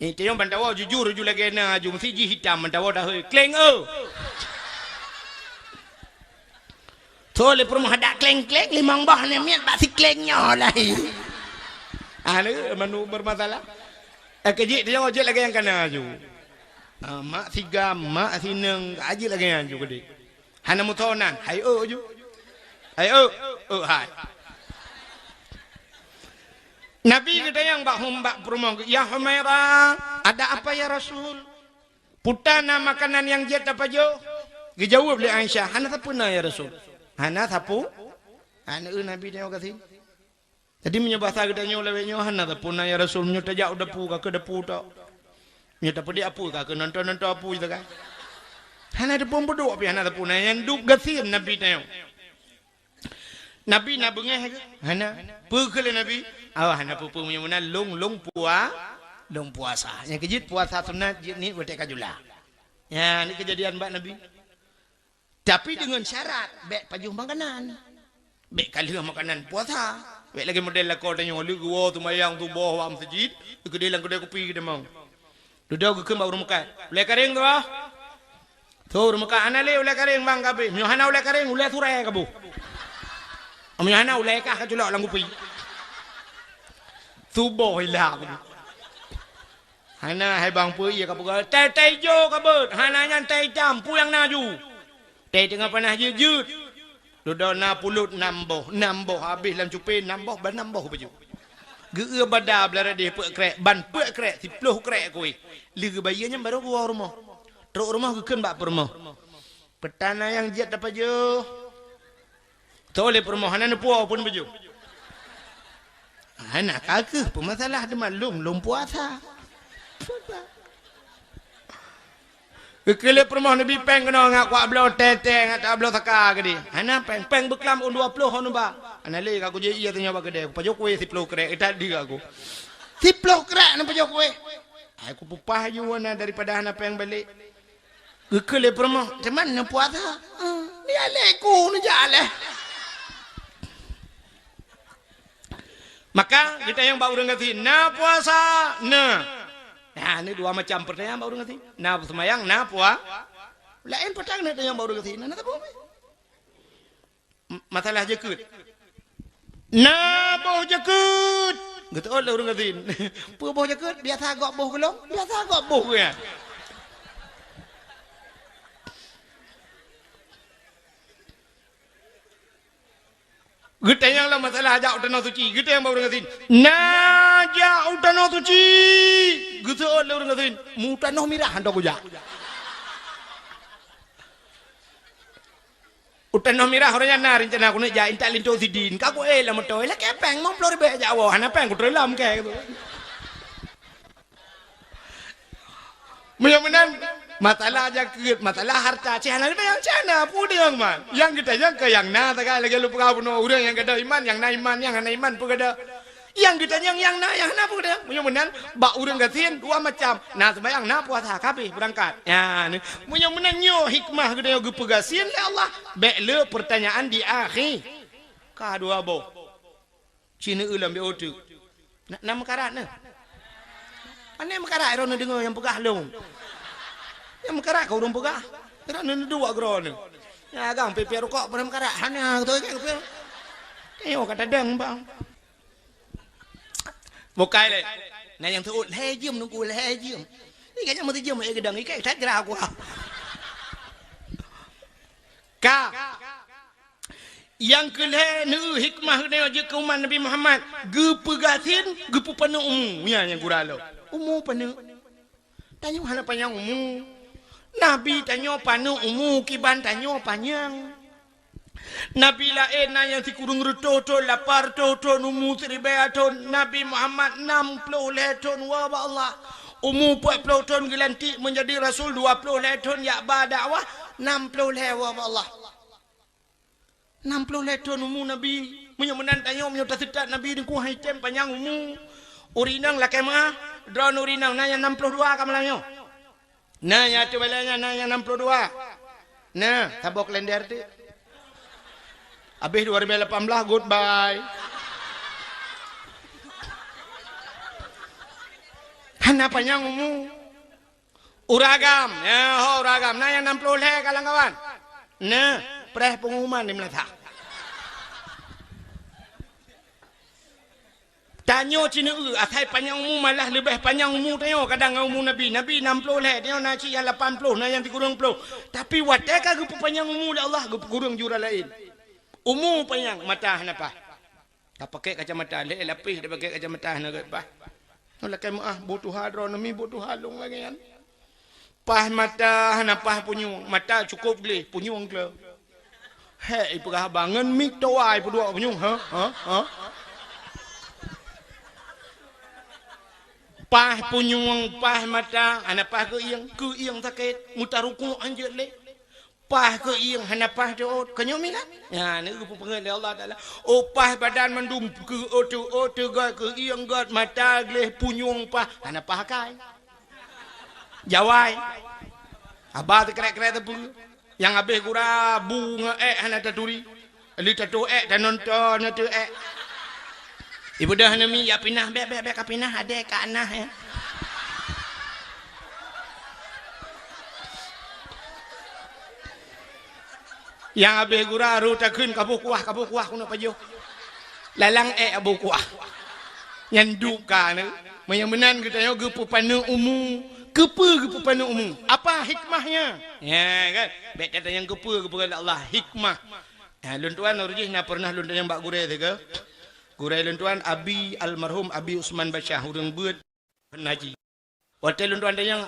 Eh, teunyong bantawa jujur ju lagée na aju, meusti jih itam bantawa tahôi. Kleng, eu! Tho lé peurumoh adak kleng-kleng, limong boh nyan miet bak si kleng nyoe lahé. Ah, lé, manu beureumasalah. Eh, keujik teunyong jeuet lagée nyang kana aju. Ah, mak sigam, mak sineueng, ka jeuet lagée nyan aju keudeh. Hana meutonan, hai eu ju. Hai eu, eu hai. Nabi geutanyong bak hum-, bak peurumoh geuh, "Ya Humaira, ada apa ya Rasul? Peue na makanan nyang jeuet tapajoh?" Geujaweueb lé Aisyah, "Hana sapeue na ya Rasul." Hana sapeue? Hana eu Nabi tanyong gasien. Jadi meunyoe basa geutanyoe lawét nyoe hana sapeue na ya Rasul, meunyoe tajak u dapu ka keu dapu tok. Meunyoe tapeudiek apui ka keu nonton-nonton apui sagai. Hana teupeu peuduek pih hana sapeue na nyang duek gasien Nabi tanyong. Nabi na beungéh ke? Hana. Peue kheun lé Nabi? Oh, hana peue-peue meunyoe meunan lôn, lôn pua-, lôn puasa. Nyang keujeuet puasa sunat jeuet niet watée ka jula. Nyan ni keujadian bak Nabi. Tapi deungon syarat, bék pajoh makanan. Bék ka lheueh makanan puasa. Bék lagée model lakoe tanyoe, lheueh geuwoe seumayang suboh bak meuseujid, geukeudeh lam keudée kupi geutamong. Dudoe geukheun bak ureuëng meukat, "Ulée karéng tu, ah?" Tho ureuëng meukat, "Hana lé ulée karéng, bang, ka abéh." "Meunyoe hana ulée karéng, ulée surée kaboh. Meunyoe hana, ulée kah kaculok lam kupi." Suboh ilang. Hana hai bang peue ié ka peugah, "Tée-tée ijo ka beuet, hana nyan tée itam, peue nyang na ju?" Tée teungoh panas jeuet-jeuet. Dudoe na pulot nam boh, nam boh habéh lam cupé, nam boh, ban nam boh baju. Geu-eu bada blah radeh peuet krék, ban peuet krék, siploh krék kuéh. Lheueh geubayeue nyan barô geuwoe rumoh. Trok rumoh geukheun bak peurumoh, "Peue na nyang jeuet tapajoh?" Tho lé peurumoh hana neupuwoe pun beujoh. Hana ka kheueh peumasalah teuma lôn, lôn puasa. Geukheun lé peurumoh neubi péng keunoe ngat kuak bloe tée-tée ngat tabloe saka keudeh. Hana péng, péng beuklam ôn dua ploh ôn uba. Hana lé ka kujeuet ié tanyoe bak keudée, kupajoh kuéh siploh krék, that di ka ku. Siploh krék neupajoh kuéh. Ai kupeupah ju na daripada hana péng balek. Geukheun lé peurumoh, "Teuma neupuasa." "Ah, ni alek ku neujak leh." Maka geutanyong bak ureuëng gasien, "Na puasa?" "Na." Nah, ni dua macam pertanyaan bak ureuëng gasien. Na seumayang, na pua-, laén peutanyong neutanyong bak ureuëng gasien. Na, na saboh. M-, masalah jakeuet. "Na boh jakeuet?" Geuteuôt lé ureuëng gasien. "Peue boh jakeuet? Biasa gob boh keulong." "Biasa gob boh, ya." Geutanyong lom masalah jak u tanoh suci. Geutanyong bak ureuëng gasien, "Na jak u tanoh suci?" Geuseuôt lé ureuëng gasien, "Mu tanoh mirah hantom kujak." U tanoh mirah ureuëng nyan na rencana keuneuk jak intat linto sidin. Ka ku éh lam moto, "Lakée péng limong ploh ribée jak woe, hana péng kutrön lom kée." Meunyoe meunan, masalah jakeuet, masalah harta, cih hana geutanyong, cih hana peue geutanyong man. Nyang geutanyong keu nyang na sagai lagée lôn peugah bunoe, ureuëng nyang gadôh iman, nyang na iman, nyang hana iman peue gadôh. Nyang geutanyong nyang na, nyang hana peue geutanyong. Meunyoe meunan, bak ureuëng gasien dua macam, na seumayang, na puasa, ka habéh beurangkat. Nyan, meunyoe meunan nyoe hikmah geutanyoe geupeugasien lé Allah, bék le peurtanyaan di akhé. Ka dua boh. Ci neueu lam B O teuk. Na, na meukarat na. Pane meukarat droeneuh deungoe nyang peugah lôn. Nyang meukarat ka ureuëng peugah. Droeneuh neuduek droeneuh. Nyang agam pé-pé rukok pane meukarat. Hana beutôi kan pé. Ayo ka tadeng bang. Bukai lé. Na nyang teuôt lhée jeuem nunggu lhée jeuem. Ni kan nyang meuteujeuem éh geudong ikai that grah kuah. Ka. Nyang keu lhée neueu hikmah geutanyoe jeuet keu umat Nabi Muhammad, geupeugasien, geupeupaneuk umu. Nyan nyang gura lom. Umu paneuk. Tanyoe hana panyang umu. Nabi tanyoe paneuk umu kiban tanyoe panyang. Nabi laén na nyang sikureueng reutôh thon, lapan reutôh thon, umu siribée thon. Nabi Muhammad nam ploh lhée thon woe bak Allah. Umu peuet ploh thon geulantik meunjadi rasul, dua ploh lhée thon jak ba dakwah, nam ploh lhée woe bak Allah. Nam ploh lhée thon umu Nabi. Meunyoe meunan tanyoe, meunyoe taseutôt Nabi Teungku hai tem panyang umu. Ureuëng inong lakée meuah, droeneuh ureuëng inong na nyang nam ploh dua ka malam nyoe. Na nyang ateueh balée nyan, na nyang nam ploh dua. Na, saboh kalender teuk. Habéh dua ribu lapan belas, goodbye. Hana panyang umu. Ureuëng agam, ya, ho ureuëng agam. Na nyang nam ploh lhée kawan-kawan. Na, preh pengumuman di meunasah. Tanyoe ci neueu, asai panyang umu malah leubeh panyang umu tanyoe kadang ngon umu Nabi. Nabi nam ploh lhée, tanyoe na cit nyang lapan ploh, na nyang sikureueng ploh. Tapi watée ka geupeupanyang umu lé Allah, geupeukureueng ju ureuëng laén. Umu panyang, mata hana paih. Tapakék kacamata, lhée lapéh tapakék kacamata hana gét paih. Nyoe lakée meuah, bu tuha droeneuh mi bu tuha lôn lagée nyan. Paih mata hana paih punyueng, mata cukôp gleh, punyueng kle. Hék ipeugah haba ngon mik towa ipeuduek punyueng, ha? Ha? Ha? Paih punyueng, paih mata, hana paih keuieng, keuieng sakét, meutarukuk hanjeuet lé. Paih keuieng hana paih teuôt, keunyoe mi kan? Nyan, nyoe geupeupeungét lé Allah Taala. Oh, paih badan mandum keu-, oh, teu-, oh, teugot, keuieng got, mata gleh, punyueng paih, hana paih akai. Jawai. Haba teukrek-krek teupeu. Nyang habéh gura bu ngon ék hana taturi. Lheueh tatoh ék, tanonton ateueh ék. Ibeudôh aneuk miet, "Ya pinah, bék, bék, bék ka pinah, adé ka anah, ya." Nyang habéh gura, roh takheun, "Kaboh kuah, kaboh kuah, keuneuk pajoh." Lalang ék aboh kuah. Nyan duka nyoe. Meunyoe meunan geutanyoe geupeupaneuk umu. Keupeue geupeupaneuk umu? Apa hikmahnya? Ya kan? Bék tatanyong keupeue geupeugah lé Allah, hikmah. Ha, lôn tuan, uroe jih na pernah lôn tanyong bak gurée sigoe. Gurée lôn tuan, Abi, almarhum Abi Usman Basyah, ureuëng beuet haji. Watée lôn tuan tanyong,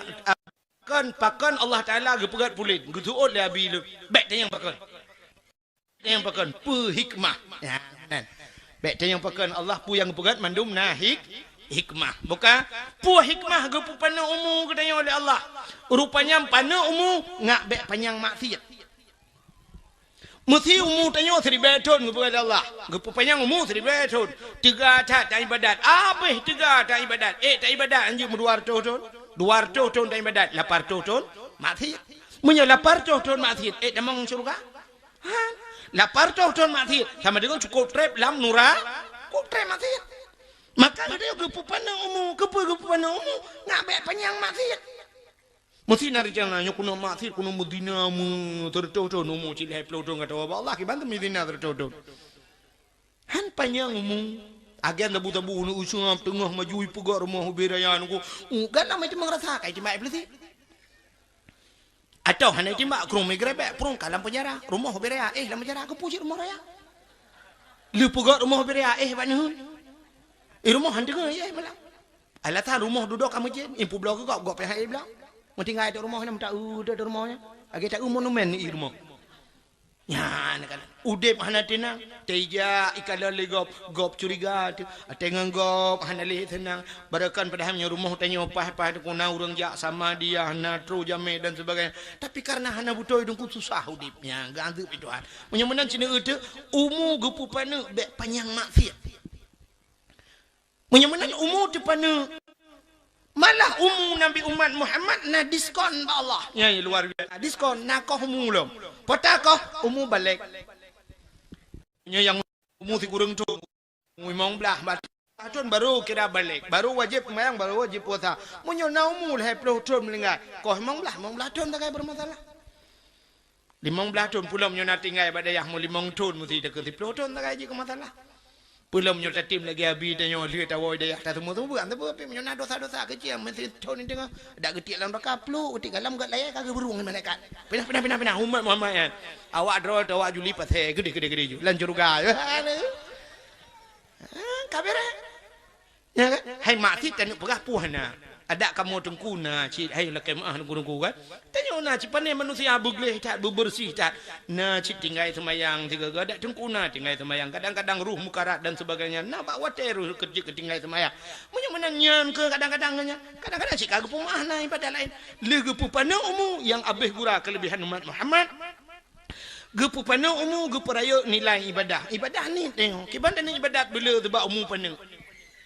"Pakon, pakon Allah Taala geupeugét puléng?" Geuteuôt lé Abi lôn, "Bék tanyong pakon. Tanyong pakon, peue hikmah?" Ya, kan? "Bék tanyong pakon Allah, peue nyang geupeugét mandum na hik-, hikmah." Buka, peue hikmah geupeupaneuk umu geutanyoe lé Allah? Rupanya paneuk umu ngat bék panyang maksiat. Meusé umu tanyoe siribée thon geupeugah lé Allah, geupeupanyang umu siribée thon. Teuga that taibadat, abéh teuga taibadat. Ék taibadat hanjeuet meudua reutôh thon. Dua reutôh thon taibadat, lapan reutôh thon maksiet. Meunyoe lapan reutôh thon maksiet, ék tamong syeuruga? Han. Lapan reutôh thon maksiet, sama deungon cukôp treb lam nura-, cukôp treb maksiet. Maka geutanyoe geupeupaneuk umu, keupeue geupeupaneuk umu, ngat bèk panyang maksiet. Meusti na rencana nyoe keunoe maksiet, keunoe meuzina, meu-, sireutôh thon umu, cit lhèe plôh thon gata bak Allah, kiban teuh meuzina sireutôh thon. Han panyang umu. Agen tabu-tabu uneuk useuab teungoh maju ipeugöt rumoh ubé raya nungku. Uh, gan lam itu meurasa kai timbak iblisi. Atau hana timbak krong migrebek, prong ka lam penjara. Rumoh ubé raya, eh, lam penjara, keupeue cit rumoh raya? Lheuh peugöt rumoh ubé raya, eh, bak neuheun. Eh, rumoh han teungoh, eh, malam. Alasan rumoh dudoe ka meucén, impubloe keu gob, gob pih han ibloe. Meutinggai ateueh rumoh nyan, meuta-eu ateueh rumoh nyan. Lagèe ta-eu monumen i rumoh. Nyan kan. Udép hana teunang, teujak ikalon lé gob, gob curiga teuh. Até ngon gob hana lé seunang. Barokon padahai nyoe rumoh tanyoe paih-paih teuh, na ureueng jak sama dia, na trok jamé dan sebagainya. Tapi karena hana beutôi teungku susah udép nyan, geuanteuk pih Tuhan. Meunyoe meunan sineuk teuh, umu geupeupaneuk bèk panyang maksiet. Meunyoe meunan umu teupaneuk, malah umu Nabi umat Muhammad na diskon bak Allah. Nyan luar biasa. Diskon na koh umu lom. Pota koh umu balek. Nyoe nyang umu sikureueng thon, umu limong blaih, empat blaih thon baru kira balek, baru wajéb seumayang, baru wajéb puasa. Meunyoe na umu lhèe plôh thon meuninggai, koh limong blaih, limong blaih thon sagai bermasalah. Limong blaih thon, peulom nyoe na tinggai bak dayah, meu limong thon meusti takheun siplôh thon sagai jih keu masalah. Peulom nyoe tatem lagèe Abi tanyoe lheueh tawoe dayah, taseumeue-seumeue beuet, tapi meunyoe na dosa-dosa keucil, meusti thon teungoh dak geutiek lam raka, pluk, geutiek galam, gèt layèe ka geuburông lé malaikat. Pinah, pinah, pinah, pinah, umat Muhammad nyan. Awak droe teuh, awak juli pasé, geudeh, geudeh, geudeh ju. Lam syeuruga. Ah, ka beureh. Nyan kan? Hai maksiet taneuk peugah peue hana. Adak kamoe teungku na cit, hai lakèe meu'ah teungku-teungku kan. Tanyoe na cit, pané manusia beugleh that, beubeureuséh that. Na cit tinggai seumayang sigoe-goe, adak teungku na tinggai seumayang. Kadang-kadang roh mukarat dan sebagainya. Na bak watèe roh keujeuet keu tinggai seumayang. Meunyoe meunan nyan keuh kadang-kadang nyan. Kadang-kadang cit ka geupeumeu'ah na ibadat laén. Lheueh geupeupaneuk umu nyang abéh gura keulebihan umat Muhammad. Geupeupaneuk umu, geupeurayeuk nilai ibadah. Ibadah niet tanyoe. Kiban taneuk ibadat beuleu teubak umu paneuk.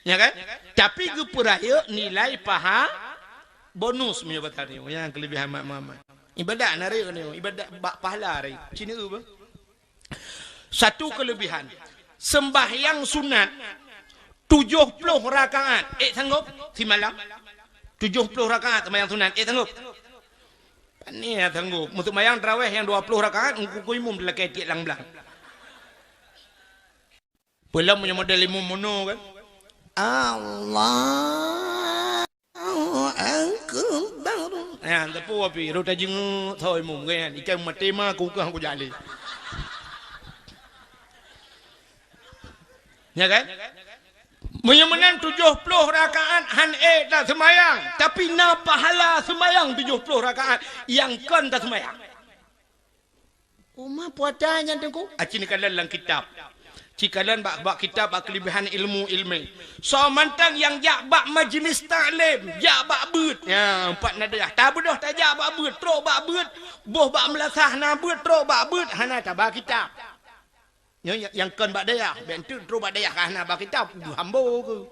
Ya kan? Tapi geupeurayeuk nilai paha-, bonus meunyoe bak tanyoe. Nyang keulebihan mak-mak. Ibadat na rayeuk tanyoe. Ibadat bak pahala rayeuk. Cina eu bah. Satu keulebihan. Sembahyang sunat tujoh ploh rakaat. Ék sanggob simalam? Tujoh ploh rakaat sembahyang sunat. Ék sanggob? Pane sanggob. Meuseumayang tarawéh nyang dua ploh rakaat, ngon kuku imum dilakèe tiek lam blang. Peulom meunyoe model imum mono kan. Allahu Akbar. Nyan, teupeu api, rot tajeungeuek tho imum kan. Ikan maté ma, kuku hang kujak lé. Ya kan? Meunyoe meunan tujoh ploh rakaat han ék taseumayang, tapi na pahala seumayang tujoh ploh rakaat nyang kon taseumayang. Uma puasa nyan teungku? Aci neukalon lam kitab. Ci kalon bak, bak kitab bak keulebihan ilmu ilmé. Soe mantong nyang jak bak majlis taklim, jak bak beuet. Ya, empat na dayah. Tabeudôh tajak bak beuet, trok bak beuet, boh bak meulasah na beuet, trok bak beuet, hana taba kitab. Nyoe nyang, nyang kon bak dayah, bèk enteuk trok bak dayah ka hana ba kitab, hambo keuh.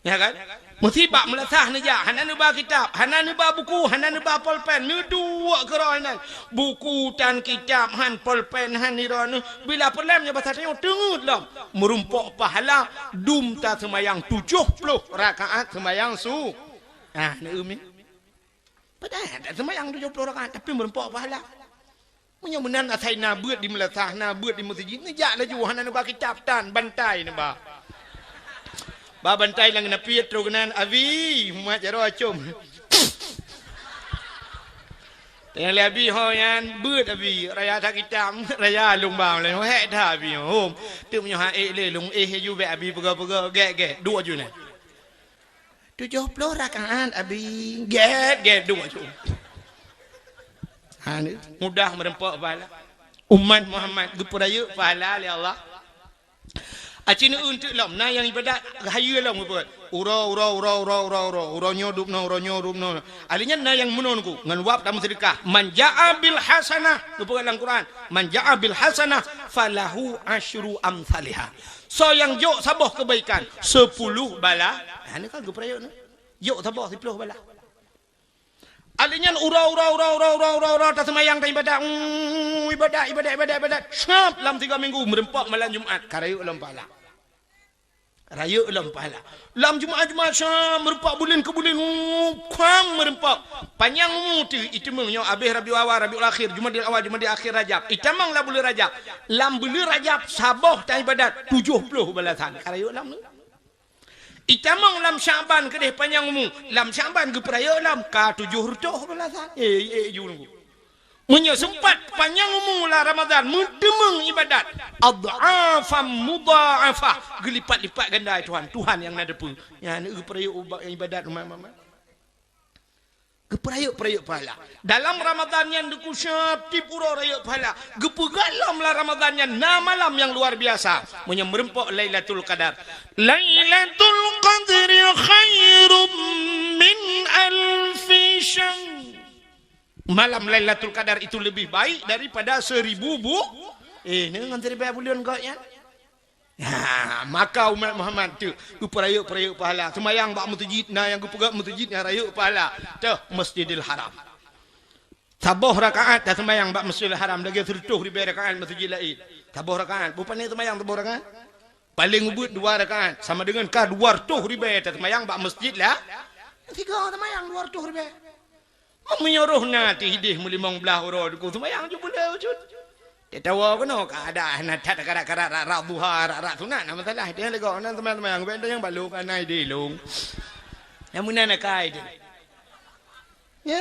Ya kan? Meusti bak meulasah neujak, hana neuba kitab, hana neuba buku, hana neuba polpen, neuduek keudroe nan. Buku tan kitab han, polpen han nidroe neuh, bila peureulèe nyoe basa tanyoe teungeut lom. Meurumpok pahala, dum taseumayang tujoh ploh rakaat seumayang su-, ah, neueu mi. Padahai dak seumayang tujoh ploh rakaat, tapi meurumpok pahala. Meunyoe meunan asai na beuet di meulasah, na beuet di meuseujid, neujak laju hana neuba kitab tan, bantai neuba. Ba bantai lam geunapiet trok keunan, "Abi, mumat jaroe acom." Tanyong lé Abi, "Ho nyan beuet Abi, raya that kitab, raya lôn ba lé, hék that Abi, hom." Teuk meunyoe han ék lé lôn éh laju bèk Abi peugah-peugah, gèt-gèt, duek aju nyan. Tujoh ploh rakaat, Abi. Gèt, gèt, duek aju. Ha, ni mudah meurumpok pahala. Umat Muhammad geupeurayeuk pahala lé Allah. Aci neueu teuk lom, na nyang ibadat hayeue lom geupeugah. Uroe, uroe, uroe. Uroe nyoe dum noe, uroe nyoe dum noe. Ahli nyan na nyang meunoe nungku, ngon wab tameuseudekah. "Man ja'a bil hasanah," geupeugah lam Quran. "Man ja'a bil hasanah falahu asyru amsaliha." Soe nyang jok saboh keubaikan, sepuluh bala. Ha, ni kan geupeurayeuk ni. Jok saboh siploh bala. Alèh nyan uroe, uroe, uroe, taseumayang, taibadat. Mm, ibadat, ibadat, ibadat, ibadat. Syap, lam tiga minggu meureumpok malam Jumat, ka rayeuk lom pahala. Rayeuk lom pahala. Lam Jumat-Jumat syam, meureumpok buleuen keu buleuen, mm, kuang meureumpok. Panyang umu teuh, iteumeung nyoe abéh Rabiul Awal, Rabiul Akhir, Jumadil Awal, Jumadil Akhir, Rajab. Itamong lam buleuen Rajab. Lam buleuen Rajab saboh taibadat tujoh ploh balasan. Ka rayeuk lom nyoe. Itamong lam Sya'ban keudeh panyang umu, lam Sya'ban geupeurayeuk lom ka tujoh reutôh balasan. Eh, eh, ju nunggu. Meunyoe seumpat panyang umu lam Ramadhan, meuteumeung ibadat, adh'afan mudha'afah, geulipat-lipat ganda, Tuhan, Tuhan nyang na teupeue. Nyan geupeurayeuk uba-, ibadat umat Muhammad. Geupeurayeuk-peurayeuk pahala. Dalam Ramadhan nyan deukusab tiep uroe rayeuk pahala. Geupeugah lom lam Ramadhan nyan na malam nyang luar biasa. Meunyoe meureumpok Lailatul Qadar. Lailatul Qadri khairum min alfi syahr. Malam Lailatul Qadar itu lebih baik daripada seribu bu-, eh, ni ngon seribu buleuen gok nyan. Ha, maka umat Muhammad teuh geupeurayeuk-peurayeuk pahala. Seumayang bak meuseujid, na nyang geupeugah meuseujid nyang rayeuk pahala. Teuh Masjidil Haram. Saboh rakaat taseumayang bak Masjidil Haram lagèe sireutôh ribèe rakaat meuseujid laén. Saboh rakaat. Beu pané seumayang saboh rakaat? Paleng ubit dua rakaat. Sama deungon ka dua reutôh ribèe taseumayang bak masjid lah. Tiga seumayang dua reutôh ribèe. Meunyoe roh na teuh idéh meulimong blaih uroe deuku seumayang ju buleue cut. Tatawa keunoe ka ada na that karat-karat rak-rak duha, rak-rak sunat na masalah. Dia lego na seumayang-seumayang bèk tanyong bak lôn ka na idéh lôn. Nyang meunan akai deh. Ya.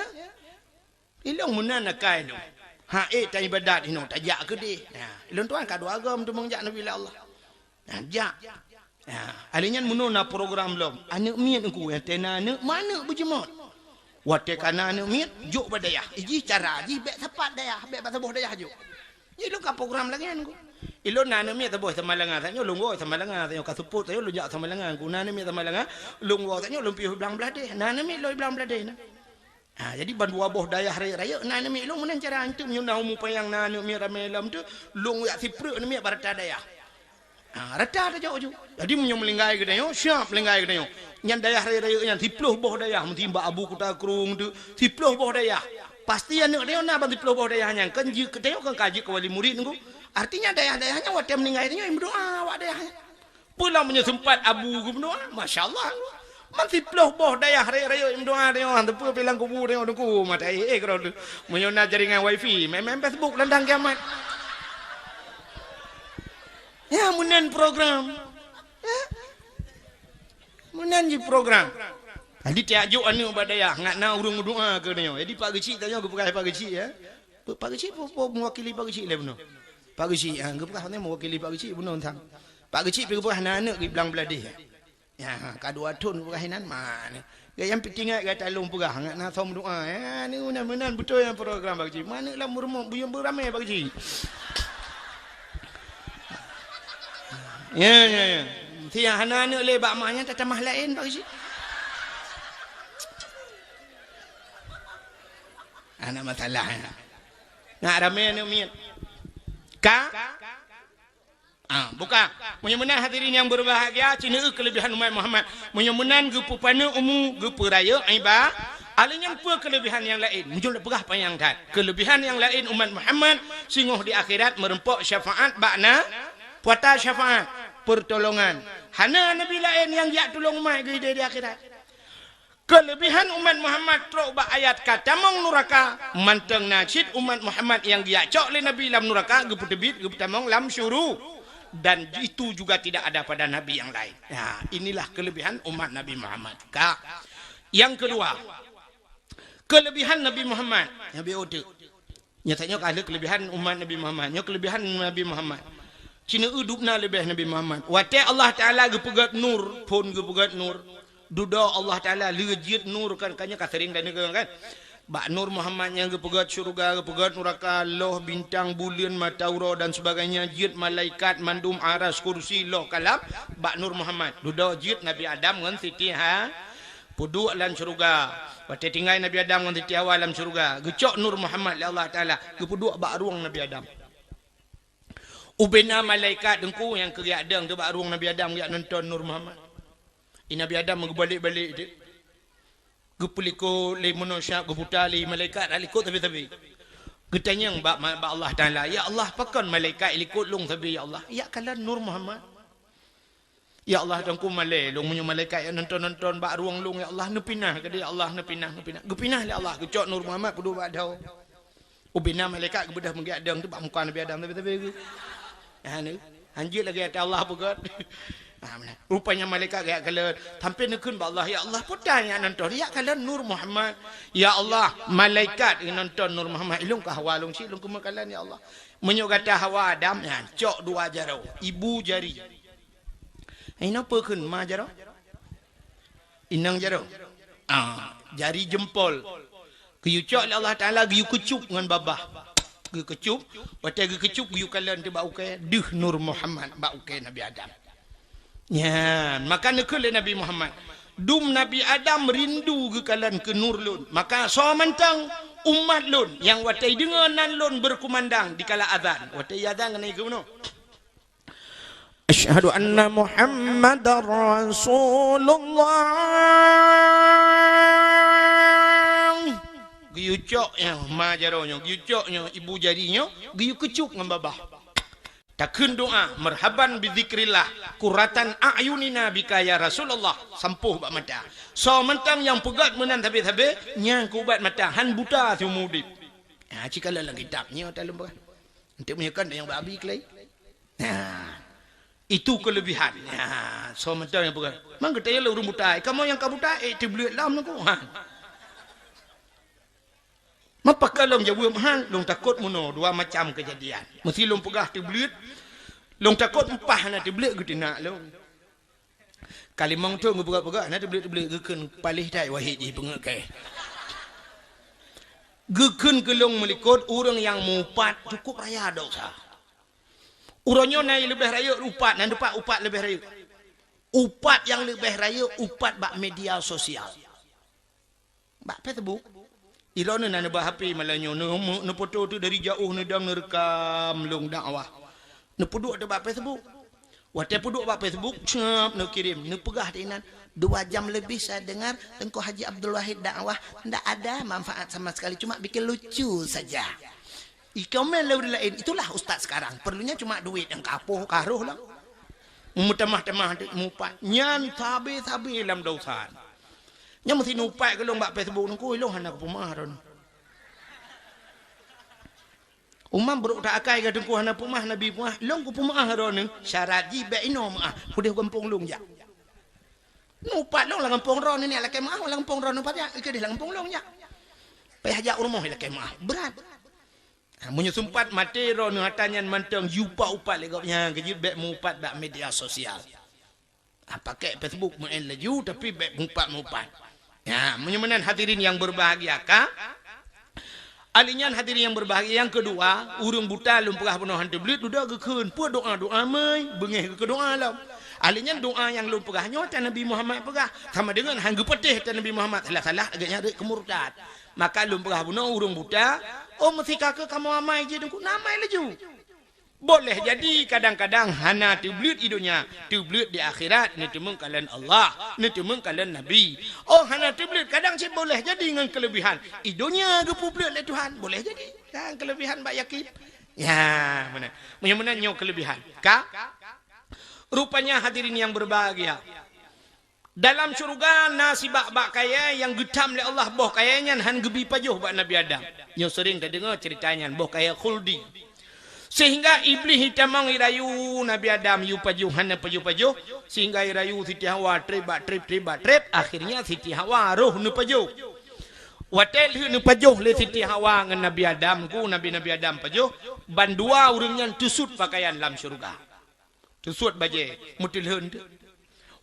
Ilôn meunan akai lôn. Ha, eh, ta ibadat inoe tajak keudeh. Nah, ilôn tuan ka dua agam tu meunjak Nabi Allah. Nah, jak. Nah, alèh nyan meunoe na program lom. Aneuk miet engku, watèe na aneuk, ma aneuk beujeumot. Watèe ka na aneuk miet, jok bak dayah. Ijih cara jih bèk sapat dayah, bèk bak saboh dayah jok. Jih lôn ka program lagèe nyan engku. Ilôn na aneuk miet saboh Samalanga, tanyoe lôn woe Samalanga, tanyoe ka seupôt, tanyoe lôn jak Samalanga. Engku na aneuk miet Samalanga, lôn woe tanyoe lôn piôh Blang Bladeh. Na aneuk miet lôn Blang Bladeh na. Ha, jadi ban dua boh dayah rayeuk-rayeuk na aneuk miet lôn meunan cara anteuk meunyoe na umu panyang na aneuk miet ramè lom tu, lôn jak sipreuk aneuk miet bak rata dayah. Ha, rata tajok ju. Jadi meunyoe meulinggai geutanyoe, siap meulinggai geutanyoe. Nyan dayah rayeuk-rayeuk nyan siplôh boh dayah meusimbah Abu Kuta Krueng tu, siplôh boh dayah. Pasti aneuk tanyoe na ban siplôh boh dayah nyan kan jeuet keu tanyoe kan ka jeuet keu wali murid nunggu. Artinya dayah-dayah nyan watèe meuninggai tanyoe meudoa awak dayah nyan. Peue lom meunyoe seumpat Abu geumeudoa, masya Allah. Man siplôh boh dayah rayeuk-rayeuk meudoa tanyoe, teupeue pilang kubu tanyoe teungku, mata éh-éh keudroe. Meunyoe na jaringan wifi, main-main Facebook landang kiamat. Ya, meunan program. Ya. Meunan jih program. Jadi tiap jok aneuk bak dayah, ngat na ureueng meudoa keu tanyoe. Jadi Pak Geuchik tanyoe geupeugah Pak Geuchik ya. Pak Geuchik peue, peue meuwakili Pak Geuchik lé bunoe. Pak Geuchik, ha, geupeugah nyan meuwakili Pak Geuchik bunoe sang. Pak Geuchik pih geupeugah na aneuk geuh Blang Bladeh. Ya, ka dua thon geupeugah inan ma ni. Gaya nyang peuingat gata lôn peugah ngat na som doa. Ya, ni meunan, meunan beutôi nyang program Pak Geuchik. Ma aneuk lam rumoh buyong beuramé Pak Geuchik. Ya, ya, ya. Siang hana aneuk lé bak ma nyan tatamah laén Pak Geuchik. Hana masalah ya. Ngat ramé aneuk miet. Ka? Ah, buka. Meunyoe meunan hadirin nyang berbahagia, ci neueu keulebihan umat Muhammad. Meunyoe meunan geupeupaneuk umu, geupeurayeuk iba-, alèh nyan peue keulebihan nyang laén? Meujeuet peugah panyang that. Keulebihan nyang laén umat Muhammad, singoh di akhirat meureumpok syafaat bak na-, puata syafaat, peurtolongan. Hana nabi laén nyang jak tulông umat geuh di akhirat. Keulebihan umat Muhammad trok bak ayat ka tamong nuraka, mantong na cit umat Muhammad nyang geujak cok lé Nabi lam nuraka, geupeuteubiet, geupeutamong lam syuru-, dan itu juga tidak ada pada nabi yang lain. Nah, inilah kelebihan umat Nabi Muhammad. Ka. Yang kedua, kelebihan Nabi Muhammad. Nabi Utuh. Nyata nyoe ka lheueh keulebihan umat Nabi Muhammad. Nyoe keulebihan Nabi Muhammad. Ci neueu dubna leubeh Nabi Muhammad. Watèe Allah Taala geupeugöt nur, phon geupeugöt nur. Dudoe Allah Taala lheueh jeuet nur kan, kan nyoe ka sering tadeungoe kan. Bak nur Muhammad nyang geupeugöt syeuruga, geupeugöt nuraka, loh bintang, buleuen, mata uroe dan sebagainya, jeuet malaikat, mandum aras, kursi, loh kalam, bak nur Muhammad. Dudoe jeuet Nabi Adam ngon Siti Ha-, peuduek lam syeuruga. Watèe tinggai Nabi Adam ngon Siti Hawa lam syeuruga, geucok nur Muhammad lé Allah Taala, geupeuduek bak rueng Nabi Adam. Ubena malaikat teungku nyang keu geujak dong teuh bak rueng Nabi Adam geujak nonton nur Muhammad. Di Nabi Adam geubalek-balek teuh. Geupeulikot lé manusia, geubuta lé malaikat, dak likot sabe-sabe. Geutanyong bak ma-, bak Allah Taala, "Ya Allah, pakon malaikat likot lôn sabe, ya Allah?" "Ya kalon Nur Muhammad." "Ya Allah, Teungku malée lôn meunyoe malaikat nyang nonton-nonton bak rueng lôn, ya Allah, neupinah keudeh, ya Allah, neupinah, neupinah." Geupinah lé Allah, geucok Nur Muhammad peuduek bak dhoe. Ubena malaikat geubeudôh meugét dong teuk bak muka Nabi Adam, tapi, tapi geu-, ha, ni, hanjeuet lagée ata Allah peugét. Ha, meunan. Rupanya malaikat geuyak kalon, sampai neukheun bak Allah, "Ya Allah, peue tan nyang nonton, yak kalon Nur Muhammad." "Ya Allah, malaikat nyang nonton Nur Muhammad, ilôn ka hawa lôn cit, lôn keumeung kalon, ya Allah." "Meunyoe gata hawa Adam, nyan, cok dua jaroe, ibu jari." Inoe peue kheun ma jaroe? Inong jaroe. Ah, jari jempol. Geuyue cok lé Allah Taala, geuyue keucup ngon babah. Geukeucup, watée geukeucup geuyue kalon teuk bak ukée, deuh Nur Muhammad bak ukée Nabi Adam. Nyan, maka neukheun lé Nabi Muhammad, "Dum Nabi Adam rindu geukalon keu nur lôn, maka soe mantong umat lôn nyang watée deungoe nan lôn beurekumandang dikala azan." Watée azan keunoe geukheun bunoe, "Asyhadu anna Muhammadar Rasulullah." Geuyue cok nyoe ma jaroe nyoe, geuyue cok nyoe ibu jari nyoe, geuyue keucup ngon babah. Takheun doa, "Marhaban bi dzikrillah, qurratan a'yunina bika ya Rasulullah." Sampôh bak mata. Soe mantong nyang peugét meunan sabe-sabe, nyan keu ubat mata, han buta siumu udeb. Ha, ci kalon lam kitab nyoe taleumbah. Enteuk meunyoe kon nyang bak abi keulai. Nah, itu kelebihan. Nah, soe mantong nyang peugah, "Man geutanyoe lôn ureuëng buta, kamoe nyang ka buta, eh, teubleuet lom nangku." Ha. Meupakat lôn jaweueb, "Ha, lôn takot meunoe dua macam keujadian. Meusé lôn peugah teubleuet, lôn takot, eupah hana teubleuet geuteunak lôn." Ka limong thon geupeugah-peugah, hana teubleuet-teubleuet, geukheun paléh that wahé jih peungeuet kèe. Geukheun keu lôn meulikot, ureuëng nyang mupat cukup raya desya. Uroe nyoe na leubeh rayeuk upat, na teupat upat leubeh rayeuk. Upat nyang leubeh rayeuk upat bak media sosial. Bak Facebook. Ilôn na neuba H P malam nyoe, neu-, neufoto tu dari jauh neudong neurekam lôn dakwah. Neupeuduek tu bak Facebook. Watée peuduek bak Facebook, cep, neukirém, neupeugah di inan, "Dua jam lebih saya dengar Teungku Haji Abdul Wahid dakwah, ndak ada manfaat sama sekali, cuma bikin lucu saja." Ikomen lé ureuëng laén, "Itulah ustaz sekarang, perlunya cuma duit nyang kapoh karoh lah." Meutamah-tamah dek mupat, nyan sabe-sabe lam dosa. Nyan meusi nupat keu lôn bak Facebook nangku, ilôn hana kupeumeu'ah droeneuh. Umam brok ta akai ka teungku hana peumeu'ah, Nabi peumeu'ah, lôn kupeumeu'ah droeneuh, syarat jih bèk inoe meu'ah, udeh gampông lôn jak. Nupat lôn lam gampông droeneuh ni lakèe meu'ah, lam gampông droeneuh pat jak, keudeh lam gampông lôn jak. Payah jak u rumoh lakèe meu'ah, brat. Ha, meunyoe seumpat maté droeneuh ata nyan mantong, jiupat-upat lé gobnyan, keujeuet bèk meuupat bak media sosial. Ha, pakai Facebook meu'en laju, tapi bèk meuupat-meuupat. Ya, meunyoe meunan hadirin yang berbahagia ka. Ahli nyan hadirin yang berbahagia, yang kedua, ureuëng buta lôn peugah bunoe han teubleuet, dudoe geukheun, peue doa-doa meuy, beungéh geukeu doa lom. Ahli nyan doa nyang lôn peugah nyoe ata Nabi Muhammad peugah, sama deungon han geupatéh ata Nabi Muhammad, salah-salah lagèe nyan rhot keu murtad. Maka lôn peugah bunoe ureuëng buta, oh, meusi ka keu kamoe amai jih teungku, na amai laju. Boleh jadi kadang-kadang hana teubleuet i donya, teubleuet di akhirat, neuteumeung kalon Allah, neuteumeung kalon Nabi. Oh, hana teubleuet, kadang cit boleh jadi ngon kelebihan. I donya geupeubleuet lé Tuhan, boleh jadi. Kan kelebihan bak yakin. Ya, meunan. Meunyoe meunan nyoe kelebihan. Ka? Rupanya hadirin yang berbahagia. Dalam syeuruga na sibak bak kayèe nyang geutam lé Allah, boh kayèe nyan han geubi pajoh bak Nabi Adam. Nyoe seuring tadeungoe ceurita nyan, boh kayèe khuldi. Sehingga Iblih itamong irayu Nabi Adam yue pajoh, hana pajoh-pajoh, sehingga irayu Siti Hawa treb bak treb, treb bak treb, akhirnya Siti Hawa roh neupajoh. Watèe lheueh neupajoh lé Siti Hawa ngon Nabi Adam, ku Nabi, Nabi Adam pajoh, bandua ureuëng nyan teusut pakaian lam syeuruga. Teusut bajèe, meuteulheun teuh.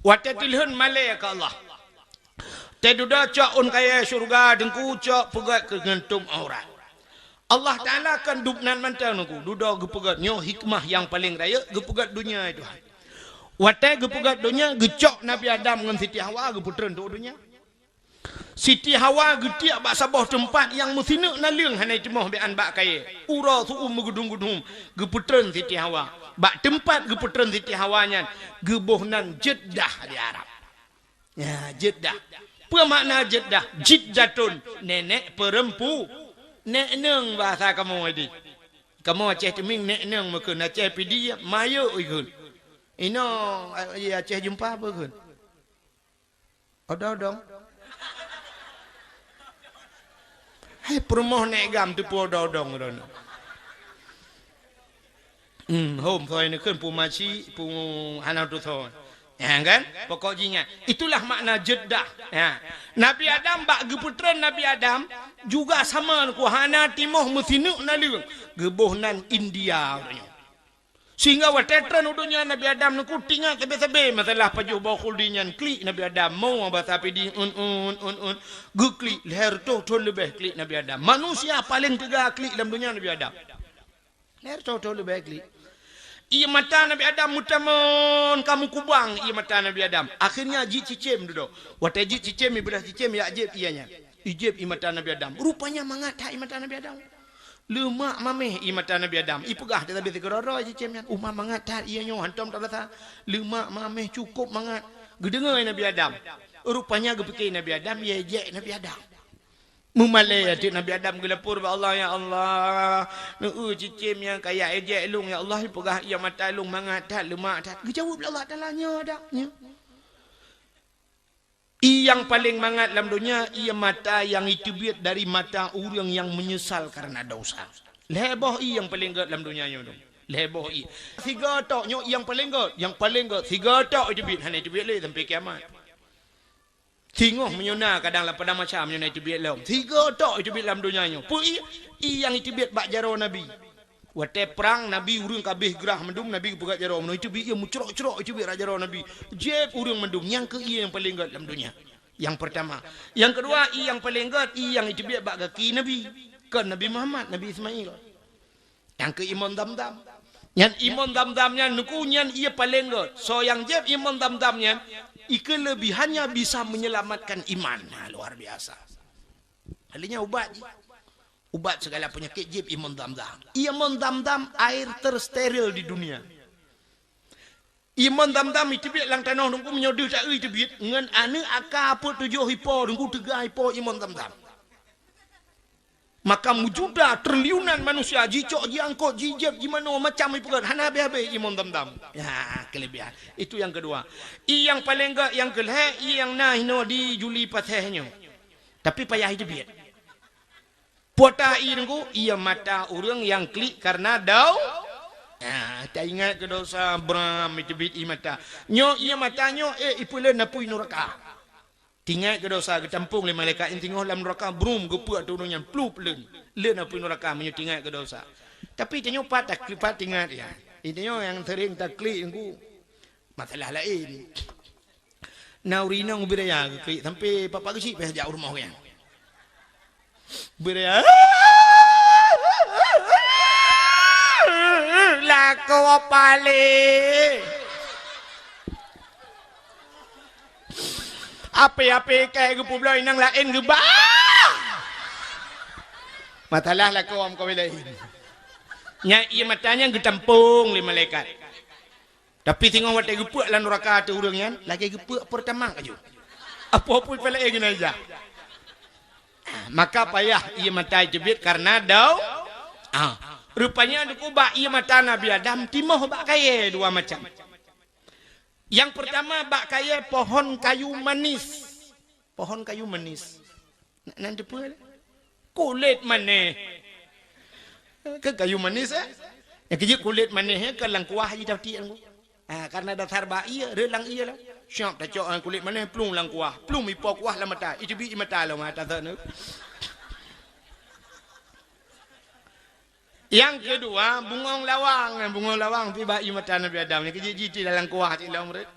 Watèe teulheun malèe keu Allah. Teududoe cok ôn kayèe syeuruga teungku, cok peugèt keu ngon tuem aurat. Allah Taala kan dub nan mantong teungku, dudoe geupeugèt, nyoe hikmah nyang paleng rayeuk, geupeugèt donya, ya Tuhan. Watèe geupeugèt donya, geucok Nabi Adam ngon Siti Hawa geupeutreun tuwoe donya. Siti Hawa geutiek bak saboh teumpat nyang meusineuk naleueng hana jitimoh bèk an bak kayèe. Uroe su-uem meugeudum-geudum geupeutreun Siti Hawa. Bak teumpat geupeutreun Siti Hawa nyan geuboh nan Jeddah di Arab. Ya, Jeddah. Peue makna jiddah? Jiddatun, nenek peurempu. Nek neng bahasa kamoe di. Kamoe Aceh Teumieng nek neng meukheun, Aceh Pidie mayok ikheun. Inoe, eh, Aceh Jeumpa peue kheun? Odong-odong. Hai peurumoh nek gam teupeu odong-odong droeneuh. Hmm, hom, soe neukheun pu maci, pu hana tusoe. Ya kan? Pokok jih nyan. Itulah makna jiddah. Ya. Nabi Adam bak geupeutreun Nabi Adam juga sama ku hana timoh meusineuk naleueng. Geuboh nan India uroe nyoe. Sehingga watée treun u donya Nabi Adam neuku tingat sabe-sabe masalah pajoh boh khuldi nyan klik Nabi Adam. Mo basa Pidie un, un, un, un. Geuklik lhèe reutôh thon leubeh klik Nabi Adam. Manusia paleng teuga klik lam donya Nabi Adam. Lhèe reutôh thon leubeh klik. Ié mata Nabi Adam meutamon ka meukubang ié mata Nabi Adam. Akhirnya jicicém dudoe. Watée jicicém, ibeurah cicém, yak jieb ié nyan. Ijieb ié mata Nabi Adam. Rupanya mangat that ié mata Nabi Adam. Leumak mameh ié mata Nabi Adam. Ipeugah teutabeh sikuroro cicém nyan. Uma mangat that ié nyoe hantom tarasa. Leumak mameh cukôp mangat. Geudeungoe Nabi Adam. Rupanya geupike Nabi Adam, ié jek Nabi Adam. Meumalée até Nabi Adam geulapor bak Allah, "Ya Allah, neu cicém nyang kaya ejek lôn, ya Allah, peugah ié mata lôn mangat that, leumak that." Geujaweueb lé Allah Taala, "Nyoe dak, nyoe." Ié nyang paleng mangat lam donya, ié mata nyang iteubiet dari mata ureuëng nyang meunyeusal kareuna dosa. Lhèe boh ié nyang paleng gét lam donya nyoe dong. Lhèe boh ié. Sigoe tok nyoe ié nyang paleng gét, nyang paleng gét. Sigoe tok iteubiet, hana iteubiet lé sampai kiamat. Singoh meunyoe na kadang lam padang mahsyar meunyoe na iteubiet lom. Sigoe tok iteubiet lam donya nyoe. Peue ié? Ié nyang iteubiet bak jaroe Nabi. Watée prang Nabi ureuëng ka abéh grah mandum, Nabi geupeugah jaroe meunoe iteubiet ié meucrok-crok iteubiet bak jaroe Nabi. Jieb ureuëng mandum, nyang keu ié nyang paleng gét lam donya. Nyang peurtama. Nyang keudua, ié nyang paleng gét, ié nyang iteubiet bak gaki Nabi. Kon Nabi Muhammad, Nabi Ismail. Nyang keu imon Zamzam. Nyan imon Zamzam nyan neuku nyan ié paleng gét. Soe nyang jieb imon Zamzam nyan, ikeulebihannya bisa menyelamatkan iman. Nah, luar biasa. Hal nyan ubat jih. Ubat segala penyakit jieb imon Zamzam. Imon Zamzam air tersteril di dunia. Imon Zamzam iteubiet lam tanoh dongku meunyoe deuh taeu iteubiet ngon aneuk aka peuet tujoh ipo dongku teuga ipo imon Zamzam. Maka meujuta triliunan manusia jicok jiangkot jijieb jimanoe macam ipeugét hana habéh-habéh imon Zamzam. Ya, kelebihan. Itu yang kedua. Ié nyang paleng gét nyang keulhée ié nyang na hinoe di Juli Paséh nyoe. Tapi payah iteubiet. Puata ié dongku, ié mata ureuëng nyang klik kareuna dau. Ah, taingat keu dosa bram iteubiet ié mata. Nyoe ié mata nyoe eh ipeuleuen apui nuraka. Tingat keu dosa geutampong lé malaikat intingoh lam nuraka brum geupeuek ateueh ureuëng nyan plup leuen. Leuen apui nuraka meunyoe tingat keu dosa. Tapi tanyoe pat takli pat tingat ya. Intinyoe nyang sering taklik dongku. Masalah laén. Na ureuëng inong ubit raya geuklik sampai papa geuchik payah jak u rumoh geuh. Ubit raya. Lakoe paléh. Api-api kai geupubloe inong laén geuba. Masalah lakoe meukawen laén. Nyan ié mata nyan geutampong lé malaikat. Tapi singoh watée geupeuek lam nuraka ateueh ureuëng nyan, lagée geupeuek peurtama laju. Apo-apo peulet geunaja. Maka payah ié mata iteubiet kareuna dau. Ah, rupanya deuh ubak ié mata Nabi Adam timoh bak kayée dua macam. Nyang peurtama bak kayée pohon kayu manis. Pohon kayu manis. Nak nan teupeue lé? Kulét manéh. Ke kayu manis eh? Nyang keujeuet kulét manéh eh, ke lam kuah jitatiek ngon. Ha, karena dasar ba ié, reulang ié lah. Siap tacok kulét manéh plueng lam kuah. Plueng ipo kuah lam mata. Iteubiet ié mata lom mata sana. Nyang keudua, bungong lawang. Bungong lawang pih bak ié mata Nabi Adam. Nyang keujeuet jiti dalam kuah ti lom reuet.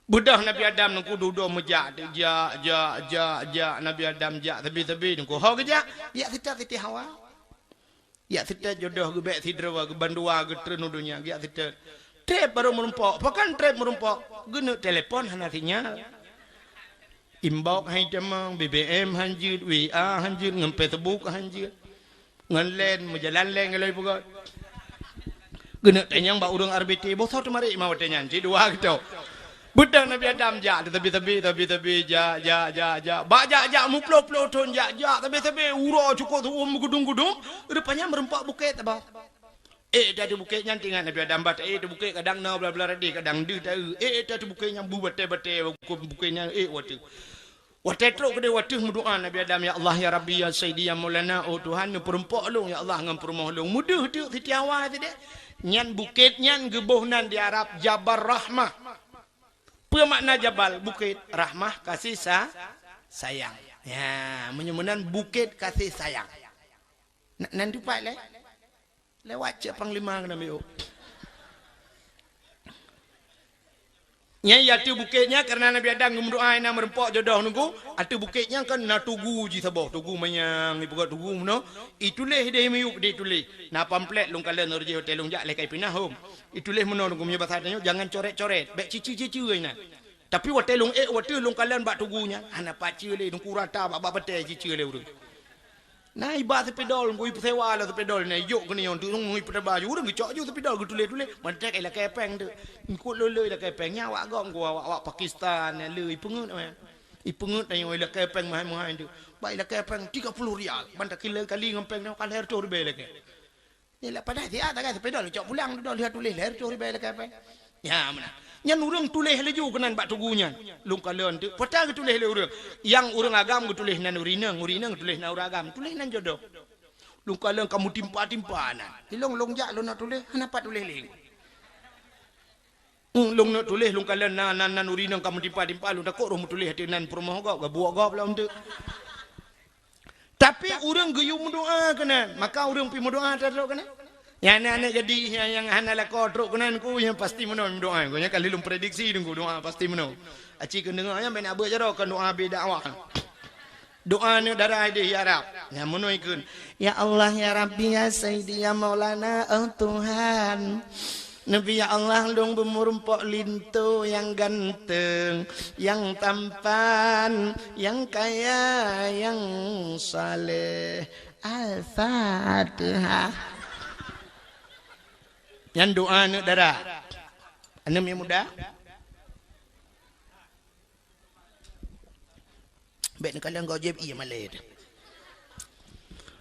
Beudôh Nabi Adam nungku dudoe meujak, jak, jak, jak, jak, Nabi Adam jak, sabe-sabe nungku. Ho geujak, jak seutôt Siti Hawa. Jak seutôt jodoh geubek sidroe, geubandua, geutreun u donya, jak seutôt. Treb barô meurumpok, pakon treb meurumpok? Geuneuk telepon hana sinyal. Inbox han tamong, B B M han jeuet, W A han jeuet, ngon Facebook han jeuet. Ngon len, meujalan len galai peugah. Geuneuk tanyong bak ureuëng R B T, boh soe teumarik ma watée nyan, cit dua geuto. Beudôh Nabi Adam jak, teubi-teubi, teubi-teubi, jak, jak, jak, jak. Bak jak, jak, muploh-ploh thon jak, jak, teubi-teubi, uroe cukôp tuom meugudong-gudong, rupanya meurumpok bukét saboh. Ék, teuh bukét nyan, teuingat Nabi Adam bah, ék, teuh bukét kadang na blah-blah radeh, kadang deuh taeu. Ék, teuh bukét nyan bu batée-batée, bukét nyan, ék, watée. Watée trok keudeh wateuh meudoá Nabi Adam, "Ya Allah, ya Rabbi, ya Sayyidi, ya Maulana, oh Tuhan, neupeurumpok lôn, ya Allah, ngon peurumoh lôn." Meudeuh teuk Siti Hawa sideh. Nyan bukét nyan geuboh nan di Arab Jabal Rahmah. Peue makna jabal? Bukét. Rahmah, kasih sa-, sayang. Ya, meunyoe meunan bukét kasih sayang. Na-, nan teumpat lé? Lewat cek panglima keunan miyueb. Nyan ateueh bukét nyan, kareuna Nabi Adam geumeudoá na meurumpok jodoh nunggu, ateueh bukét nyan kan na tugu jih saboh, tugu manyang, ipeugah tugu meunoe, ituléh deh miyueb deh tuléh. Na pamflet lôn kalon ureueng jih watée lôn jak lé ka ipinah hom. Ituléh meunoe nunggu meunyoe basa tanyoe, jangan coret-coret, bék cici-cici inan. Tapi watée lôn ék, watée lôn kalon bak tugu nyan, hana pace lé, nunggu rata bak, bak batée cici lé ureueng. Na iba seupidol, ngui peusewa lom seupidol, na ijok keunoe nyang teungoh ngui peutabaju, ureueng geucok ju seupidol geutuléh-tuléh, mantong ilakée péng tu. Eungkôt lôn-lôn ilakée péng, nyan awak gob ngui awak-awak Pakistan, na le ipeungeut, eh. Ipeungeut tanyoe ilakée péng meuhai-meuhai tu. Ba ilakée péng tiga puluh rial, ban takila kali ngon péng nyoe ka lhée reutôh ribée ilakée. Nyan lah padahai siat tagai seupidol, cok pulang tu, lheueh tuléh lhée reutôh ribée ilakée péng. Nyan meunan. Nyan ureueng tuléh laju keunan bak tugu nyan. Lôn kalon teuk, peue ta geutuléh lé ureueng. Nyang ureueng agam geutuléh nan ureueng inong, ureueng inong geutuléh nan ureueng agam. Tuléh nan jodoh. Lôn kalon ka meutimpa-timpa nan. Ilong lôn jak lôn nak tuléh, hana pat tuléh lé. Hmm, lôn nak tuléh, lôn kalon nan, nan, nan ureueng inong ka meutimpa-timpa, lôn takot roh meutuléh ateueh nan peurumoh gob, gabuek gob lom teuk. Tapi ureueng geuyue meudoá keunan, maka ureueng pih meudoá trok keunan. Nyang aneuk-aneuk gadih nyang, nyang hana lakoe trok keunan ku, nyang pasti meunoe meudoá ku. Nyan ka lheueh lôn prediksi deungku doá pasti meunoe. Aci keuneuk deungö nyan, bèk na beuet jaroe keu doá bit dakwah. Doá aneuk dara deh ya Rab. Nyan meunoe ikheun, "Ya Allah, ya Rabbi, ya Sayyidi, ya Maulana, oh Tuhan." Neubi ya Allah, lôn beumeurumpok linto nyang ganteng, nyang tampan, nyang kaya, nyang saleh. Al-Fatihah. Nyan doa aneuk dara. Aneuk nyang muda? Bèk neukalon gob jieb ié malèe teuh.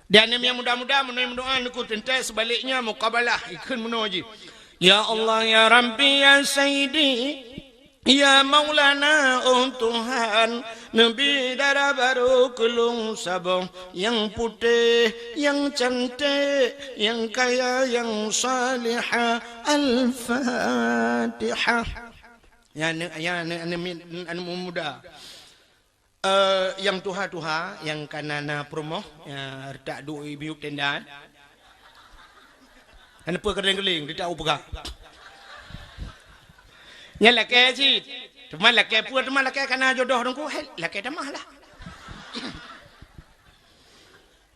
Dan nyang muda-muda meunyoe meudoa neuku teuntèe seubaliknya mukabalah ikheun meunoe jih. Ya Allah, ya Rabbi, ya Sayyidi, ya Maulana, oh Tuhan, neubi dara barô keu lôn saboh nyang putéh, nyang canték, nyang kaya, nyang salihah. Al-Fatihah. Nyan aneuk, nyan aneuk, aneuk, aneuk muda. Eh, nyang tuha-tuha, nyang ka na, na peurumoh, ya, reutak duek i miyueb tenda, eh. Hana peue keuléng-keuléng, reutak u peugah. Nyan lakèe cit. Teuma lakèe peue, teuma lakèe ka na jodoh teungku, hai, lakèe tamah lah.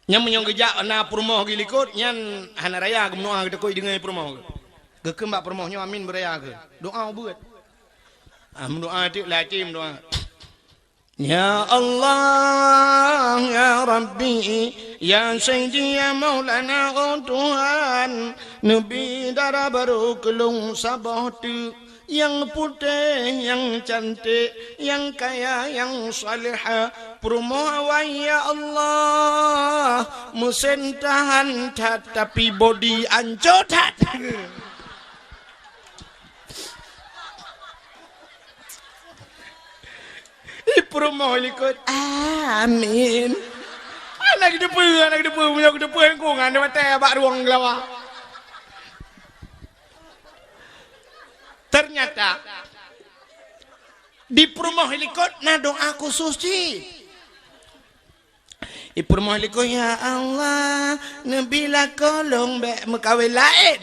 Nyan meunyoe geujak na peurumoh geuh likot, nyan hana raya geumeudoa geutakot deungoe peurumoh geuh. Geukheun bak peurumoh nyoe amin beuraya geuh. Doa ubeuet. Ah, meudoa teuk lagèe meudoa. Ya Allah, ya Rabbi, ya Sayyidi, ya Maulana, oh Tuhan, neubi dara barô keu lôn saboh teuk, nyang putéh, nyang canték, nyang kaya, nyang salihah. Peurumoh awai, ya Allah, meusén tahan that, tapi bodi ancô that. Di peurumoh likot. Amin. Aneuk geuteupeue, aneuk geuteupeue, meunyoe geuteupeue lingkungan di batèe bak ruwang geulawa. Ternyata di peurumoh likot na doa khusus cit. Di peurumoh likot, "Ya Allah, neubi lakoe lôn bèk meukawen laén."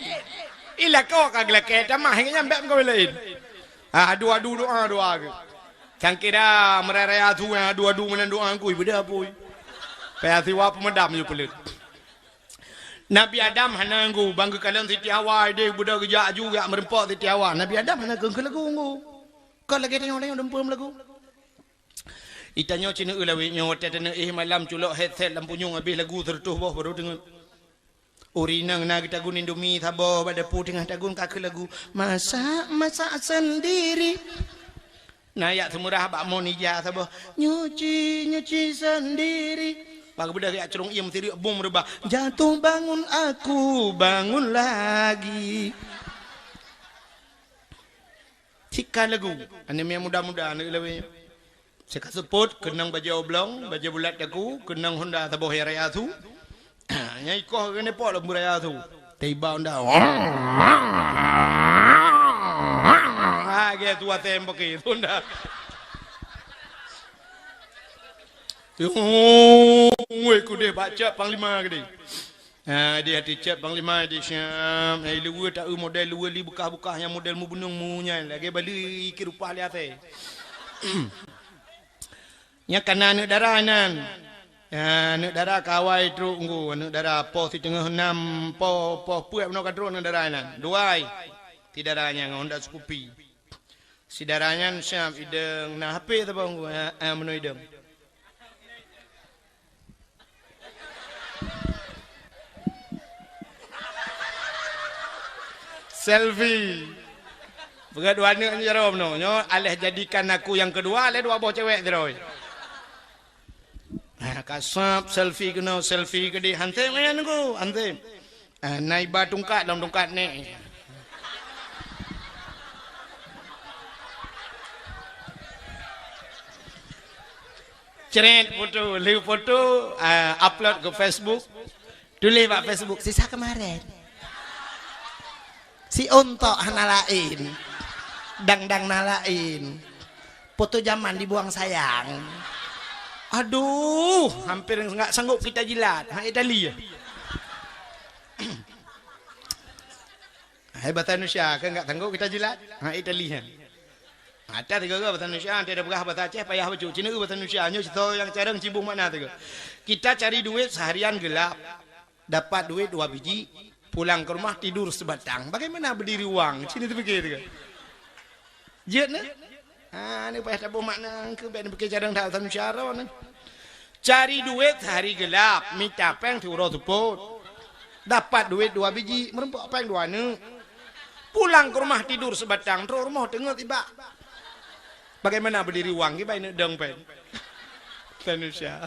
I lakoe ka geulakèe tamah, ingat nyan bèk meukawen laén. Ah, adu-adu doa, doa geuh. Cangkira meuraya-raya su nyang adu-adu meunan doa ngui beudôh apui. Payah siwa peumeudam ju peuleuet. Nabi Adam hana ngui, ban geukalon Siti Hawa ideh beudôh geujak aju jak meurumpok Siti Hawa. Nabi Adam hana keu-, keu lagu ngui. Kon lagèe tanyoe, tanyoe dumpeue meulagu. Itanyoe cit neueu lawét nyoe watèe taneuk éh malam culok headset lam punyueng abéh lagu seureutôh boh barô teungeut. Ureueng inong na geutagun Indomie saboh bak dapu teungoh tagun ka keu lagu, "Masak, masak sendiri." Na jak seumeurah bak mon ija saboh, "Nyuci, nyuci sendiri." Bak geubeudôh jak crông iem sireuek bom reubah, "Jatuh bangun aku, bangun lagi." Cit ka lagu, aneuk miet muda-muda aneuk lawée. Sika seupôt, keunong bajée oblong, bajée bulat daku, keunong honda saboh raya su. Nyang ikoh keuneuk pok lam raya su. Tiba honda. Ah, ge tu até meuke honda. Woi, kudeh bak cok panglima gede. Ha, di hati cek panglima di Syam. Eh, luwe taeu model luwe li bukah-bukah nyang model mubunung munyai lagée bali ikir upah li até. Nyang kana aneuk dara nan. Ya, aneuk dara kawai trok nggu, aneuk dara poh siteungoh nam, poh, poh peuet meunoe ka trok aneuk dara nan. Duai. Ti dara nyang honda Scoopy. Si dara nyan siab idong na H P saboh nggu, eh, eh, meunoe idong. Selfie. Peugah dua aneuk nyoe jaroe meunoe. Nyoe aléh jadikan aku nyang keudua, aléh dua boh cewek droe. Ha, ka sab selfie keunoe, selfie keudeh. Hansém, eh, nunggu, hansém. Ah, na iba tungkat lom tungkat nèk. Cret foto, lheueh foto, ah, upload ke Facebook. Tuléh bak Facebook, "Sisa kemarin." Si ontok hana laén. Dang-dang na laén. Foto zaman dibuang sayang. Aduh, hampir enggak sanggup kita jilat. Ha, Itali ya. Hai, bahasa Indonesia kan enggak sanggup kita jilat. Ha, Itali ya. Ada tiga orang bahasa Indonesia, ada peugah bahasa Aceh, payah bacut. Cina bahasa Indonesia, nyoe cerita yang carang cibung makna tiga. Kita cari duit seharian gelap. Dapat duit dua biji, pulang ke rumah tidur sebatang. Bagaimana berdiri uang? Sini terfikir ke? Jeuet na? Ha, ni payah taboh makna ke, bèk ni pikir cadang that, tanu cara ni. Cari duit sehari gelap, mita péng siuroe seupôt. Dapat duit dua biji, meureumpok péng dua aneuk. Pulang ke rumah tidur sebatang, trok rumoh teungeut ibak. Bagaimana berdiri uang? Kiban neuk dong péng. Tanusya.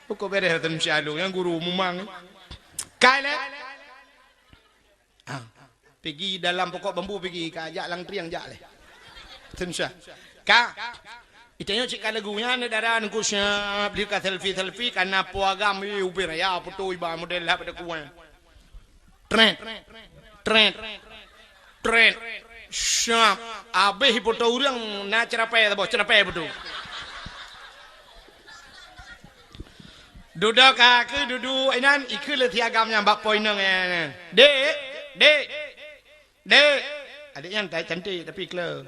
Pokok beres Tanusya lu, nyang guru mumang. Kai lé. Ah. Pigi dalam pokok bambu pigi, ka jak lam triang jak lé. Tanusya. Ka. Itanyoe cit ka lagu nyan, dara nungku siap, di ka selfie-selfie, kana po agam, ih, ubé raya, putui ba model lah pada kuah. Tret. Tret. Tret. Syap. Abéh ipoto ureueng na ceurapai saboh, ceurapai ipoto. Dudoe ka keu dudu inan, ikeu lé si agam nyang bak po inong nyan. Dek, dek, dek. Adek nyan tai cantik tapi kle.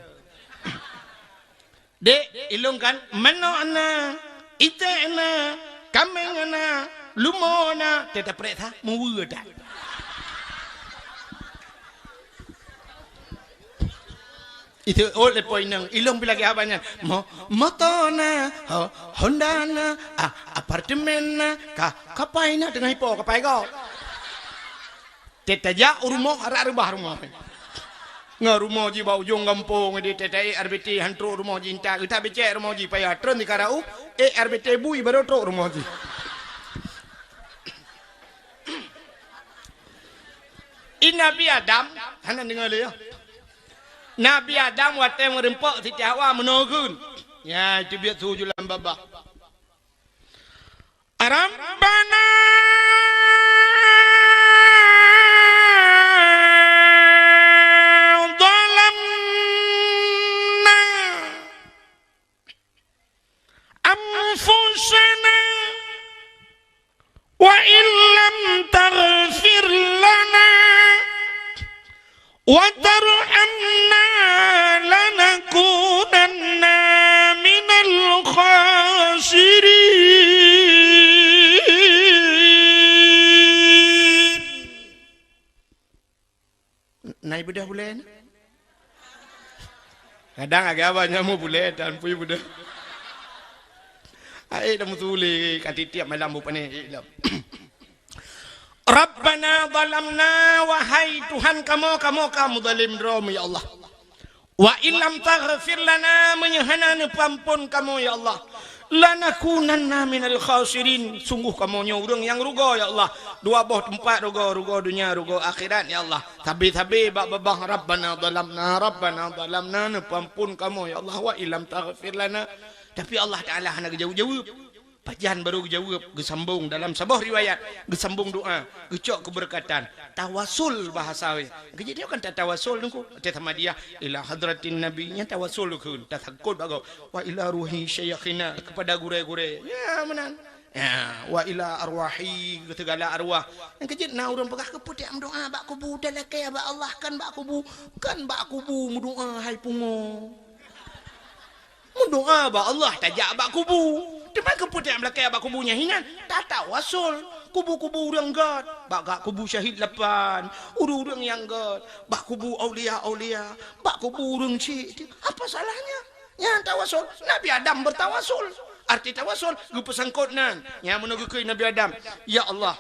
Dek, ilong kan, meunoe na, iték na, kaméng na, lumo na, teuta prek sa, muwe that. Itu oh lepo inong, ilong pi lagèe haba nyan. Mo, moto na, ho, Honda na, a, apartemen na, ka, kapai na teungoh ipo, kapai go. Teuta jak u rumoh, arak reubah rumoh. Ngon rumoh jih bak ujong gampông, di teuta ék R B T, han trok rumoh jih, intat geutak becek rumoh jih, payah tron di karau, ék R B T bui baru trok rumoh jih. I Nabi Adam, hana deungoe lé, ya. Nabi Adam watèe meureumpok Siti Hawa meunoe kheun. Ya, itu biet su ju lam babah. Rabbana zalamna anfusana wa in lam taghfir lana wa tarhamna lanakunanna minal khasirin. Na ibeudôh bulèe na? Kadang agak abah nyamu bulèe dan pui beudôh. Ai dah mutuli ka tiep malam bu pané ilom. Rabbana zalamna, wahai Tuhan kamoe, kamoe ka meuzalim droe, ya Allah. Wa illam taghfir lana, meunyoe hana neupeuamphon kamoe, ya Allah, lanakunanna minal khasirin, sungguh kamoe nyoe ureuëng nyang rugoe, ya Allah. Dua boh teumpat rugoe, rugoe donya, rugoe akhirat, ya Allah. Sabe-sabe bak babah, Rabbana zalamna, Rabbana zalamna, neupeuamphon kamoe, ya Allah, wa illam taghfir lana. Tapi Allah Taala hana geujaweueb-jaweueb. Pajan barô geujaweueb, geusambong dalam saboh riwayat, geusambong doa, geucok keubeureukatan, tawasul bahasa wéh. Keujeuet nyoe kan tatawasul nungku, watée sama dia, ila hadratin nabi, nyan tawasul kheun, tasangkot bak gob, wa ila ruhi syaikhina, kepada gurée-gurée. Ya, meunan. Ya, wa ila arwahi, keu segala arwah. Nyang keujeuet na ureuëng peugah, keupeue tiam doa bak kubu, talakée bak Allah, kan bak kubu, kan bak kubu meudoa, hai pungo. Meudoa bak Allah tajak bak kubu. Teuma keupeue tajak meulakée bak kubu nyan hinan? Tatawasul. Kubu-kubu ureuëng gét, bak kubu syahid lapan, ureuëng-ureuëng nyang gét, bak kubu aulia-aulia, bak kubu ureuëng chik. Apa salahnya? Nyan tawasul. Nabi Adam bertawasul. Arti tawasul, geupeusangkot nan. Nyan meunoe geukheun Nabi Adam, "Ya Allah,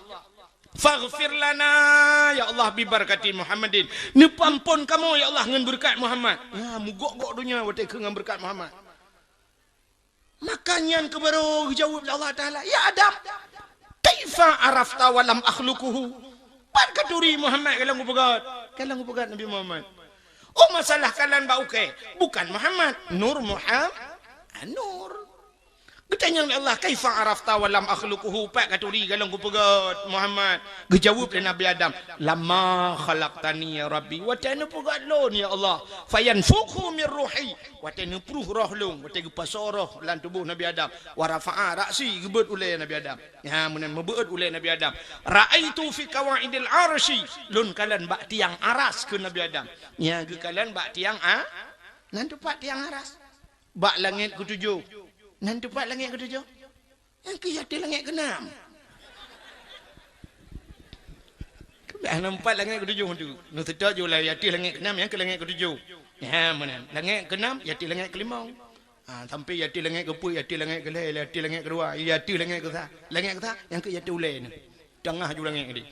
faghfir lana, ya Allah, bi barakati Muhammadin." Neupeuamphon kamoe, ya Allah, ngon beureukat Muhammad. Ya, mugok-gok donya watée keu ngon beureukat Muhammad. Maka nyan keubarô geujaweueb lé Allah Taala, "Ya Adam, kaifa arafta wa lam akhluquhu?" Pat katuri Muhammad ka lôn kupeugét, ka lôn kupeugét Nabi Muhammad. Oh, masalah kalon bak ukée, bukan Muhammad, Nur Muhammad, Nur. Geutanyong lé Allah, "Kaifa arafta wa lam akhluquhu?" Pat katuri ka lôn kupeugét Muhammad. Geujaweueb lé Nabi Adam, "Lamma khalaqtani ya Rabbi." Watée neupeugét lôn, ya Allah. "Fayanfukhu min ruhi." Watée neupruh roh lôn, watée geupasoe roh lam tuboh Nabi Adam. "Wa rafa'a ra'si," geubeuet ulée Nabi Adam. Ya, meunan meubeuet ulée Nabi Adam. "Ra'aitu fi qawaidil arsy." Lôn kalon bak tiang aras keu Nabi Adam. Ya, geukalon bak tiang a-, nan teupat tiang aras. Bak langét keutujoh. Nan teupat langét keutujoh? Nyang keu ateueh langét keunam. Dah nampak langét keutujoh tu. Neuseutôt ju lah ateueh langét keunam, nyang keu langét keutujoh. Ha, meunan. Langét keunam, ateueh langét keulimong. Ha, sampai ateueh langét keupeuet, ateueh langét keulhée, ateueh langét keudua, ateueh langét keusa. Langét keusa, nyang keu ateueh ulée ni. Teungoh ju langét tadi.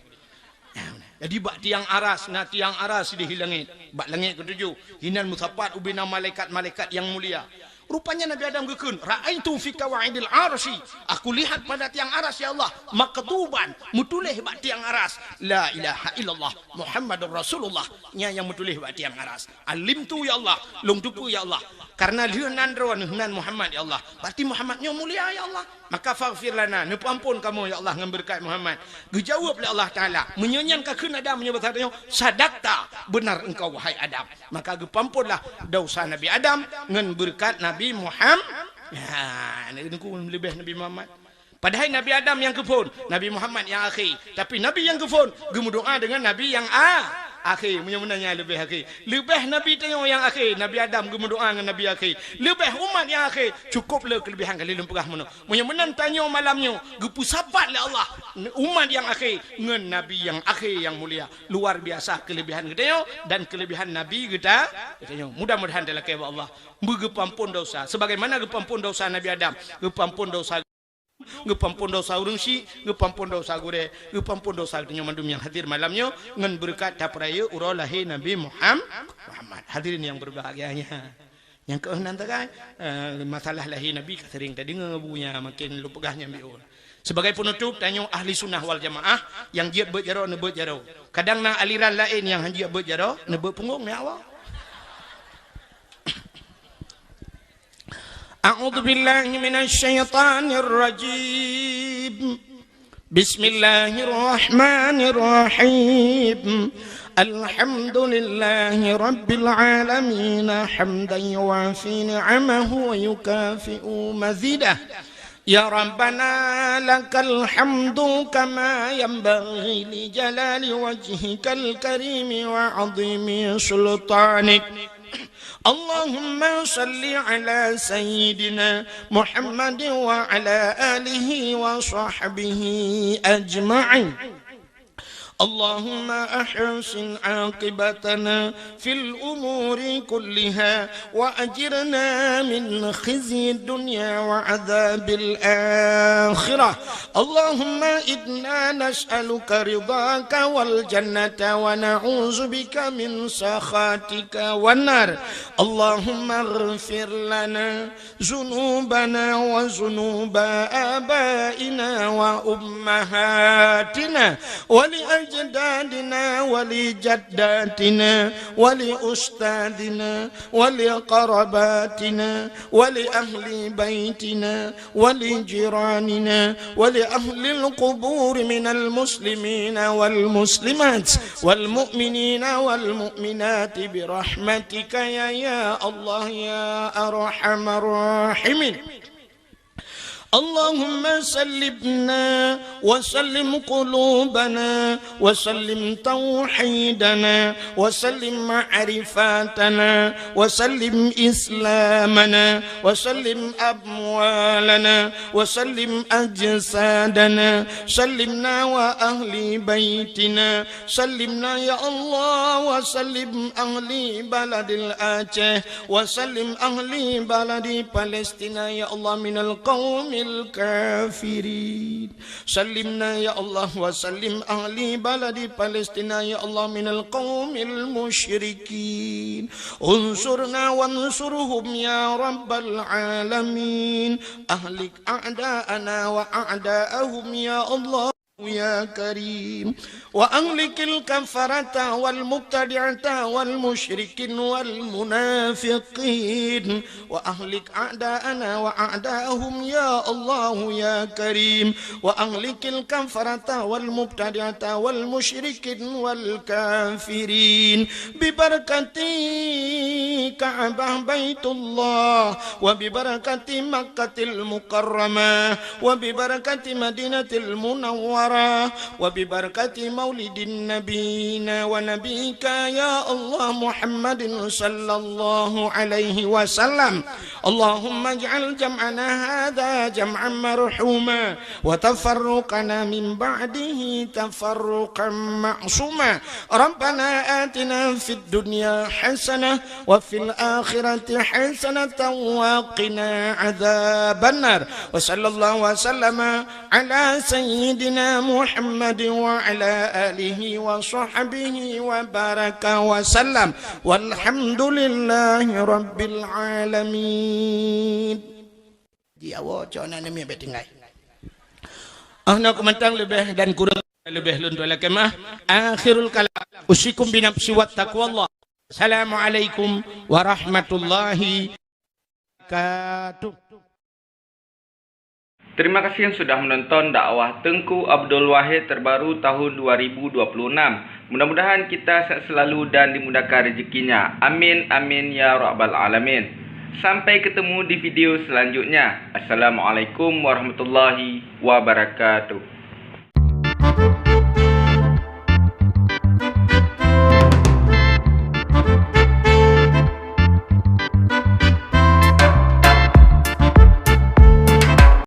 Jadi bak tiang aras, na tiang aras di langét. Bak langét keutujoh, hinan meusapat ubena malaikat-malaikat nyang mulia. Rupanya Nabi Adam geukheun, "Ra'aitu fi qawaidil arsy." Aku lihat pada tiang aras, ya Allah, maktuban, meutuléh bak tiang aras, "La ilaha illallah Muhammadur Rasulullah." Nyan nyang meutuléh bak tiang aras. "Alimtu, ya Allah, lôn teupeue, ya Allah. Karena lheueh nan droeneuh nan Muhammad, ya Allah. Berarti Muhammad nyoe mulia, ya Allah. Maka faghfir lana, neupeuamphon kamoe, ya Allah, ngon beureukat Muhammad." Geujaweueb lé Allah Taala, "Meunyoe nyan ka kheun Adam, meunyoe basa tanyoe, sadakta, beunar engkau, wahai Adam." Maka geupeuamphonlah desya Nabi Adam ngon beureukat Nabi Muhammad. Ha, neuku leubeh Nabi Muhammad. Padahai Nabi Adam nyang keuphon, Nabi Muhammad nyang akhé. Tapi Nabi nyang keuphon, geumeudoá deungon Nabi nyang a-, akhé. Meunyoe meunan nyan leubeh akhé. Leubeh Nabi tanyoe nyang akhé, Nabi Adam geumeudoá ngon Nabi akhé. Leubeh umat nyang akhé, cukup le keuleubehan kali lôn peugah meunoe. Meunyoe meunan tanyoe malam nyoe, geupeusapat lé Allah umat nyang akhé ngon Nabi nyang akhé nyang mulia. Luar biasa keuleubehan geutanyoe dan keuleubehan Nabi geuta-, geutanyoe. Mudah-mudahan talakée bak Allah. Beugeupeuamphon desya. Sebagaimana geupeuamphon desya Nabi Adam, geupeuamphon desya, geupeuamphon desya ureuëng syik, geupeuamphon desya gurée, geupeuamphon desya geutanyoe mandum nyang hadir malam nyoe ngon beureukat tapeurayeuk uroe lahé Nabi Muham-, Muhammad. Hadirin nyang berbahagia, nyang keu nan tagai, eh, masalah lahé Nabi ka sering tadeungoe bu nyan, makin lôn peugah nyan biôh. Sebagai penutup, tanyoe ahli sunnah wal jamaah, nyang jeuet beuet jaroe, neubeuet jaroe. Kadang na aliran laén nyang han jeuet beuet jaroe, neubeuet punggong, ya Allah. أعوذ بالله من الشيطان الرجيم. بسم الله الرحمن الرحيم. الحمد لله رب العالمين، حمدا يوافي نعمه ويكافئ مزيده. يا ربنا لك الحمد كما ينبغي لجلال وجهك الكريم وعظيم سلطانك. اللهم صل على سيدنا محمد وعلى آله وصحبه أجمعين. اللهم أحسن عاقبتنا في الأمور كلها وأجرنا من خزي الدنيا وعذاب الآخرة. اللهم إنا نسألك رضاك والجنة ونعوذ بك من سخطك والنار. اللهم اغفر لنا ذنوبنا وذنوب آبائنا وأمهاتنا ولأجدادنا ولجداتنا ولأستاذنا ولقرباتنا ولأهل بيتنا ولجيراننا ولأهل القبور من المسلمين والمسلمات والمؤمنين والمؤمنات برحمتك يا، يا الله يا أرحم الراحمين. اللهم سلمنا وسلم قلوبنا وسلم توحيدنا وسلم معرفتنا وسلم إسلامنا وسلم أموالنا وسلم أجسادنا. سلمنا وأهل بيتنا. سلمنا يا الله وسلم أهل بلد الأعشى وسلم أهل بلد فلسطين يا الله من القوم الكافرين. سلمنا يا الله وسلم أهل بلد فلسطين يا الله من القوم المشركين. انصرنا وانصرهم يا رب العالمين. أهلك أعداءنا وأعداءهم يا الله يا كريم. وأهلك الكفرة والمبتدعة والمشركين والمنافقين. وأهلك أعداءنا وأعداءهم يا الله يا كريم. وأهلك الكفرة والمبتدعة والمشركين والكافرين ببركة كعبة بيت الله وببركة مكة المكرمة وببركة مدينة المنورة وببركة مولد نبينا ونبيك يا الله محمد صلى الله عليه وسلم. اللهم اجعل جمعنا هذا جمعا مرحوما وتفرقنا من بعده تفرقا معصوما. ربنا آتنا في الدنيا حسنة وفي الآخرة حسنة وقنا عذاب النار. وصلى الله وسلم على سيدنا محمد وعلى آله وصحبه وبارك وسلم. والحمد لله رب العالمين. Di awak cok aneuk miet bèk tinggai. Ah, na keumantang leubeh dan kurang leubeh lôn tuan lakèe meu'ah. Akhirul kalam. Usikum binafsi wa taqwallah. Assalamualaikum warahmatullahi wabarakatuh. Terima kasih yang sudah menonton dakwah Teungku Abdul Wahid terbaru tahun dua ribu dua puluh enam. Mudah-mudahan kita sehat selalu dan dimudahkan rezekinya. Amin, amin, ya rabbal alamin. Sampai ketemu di video selanjutnya. Assalamualaikum warahmatullahi wabarakatuh.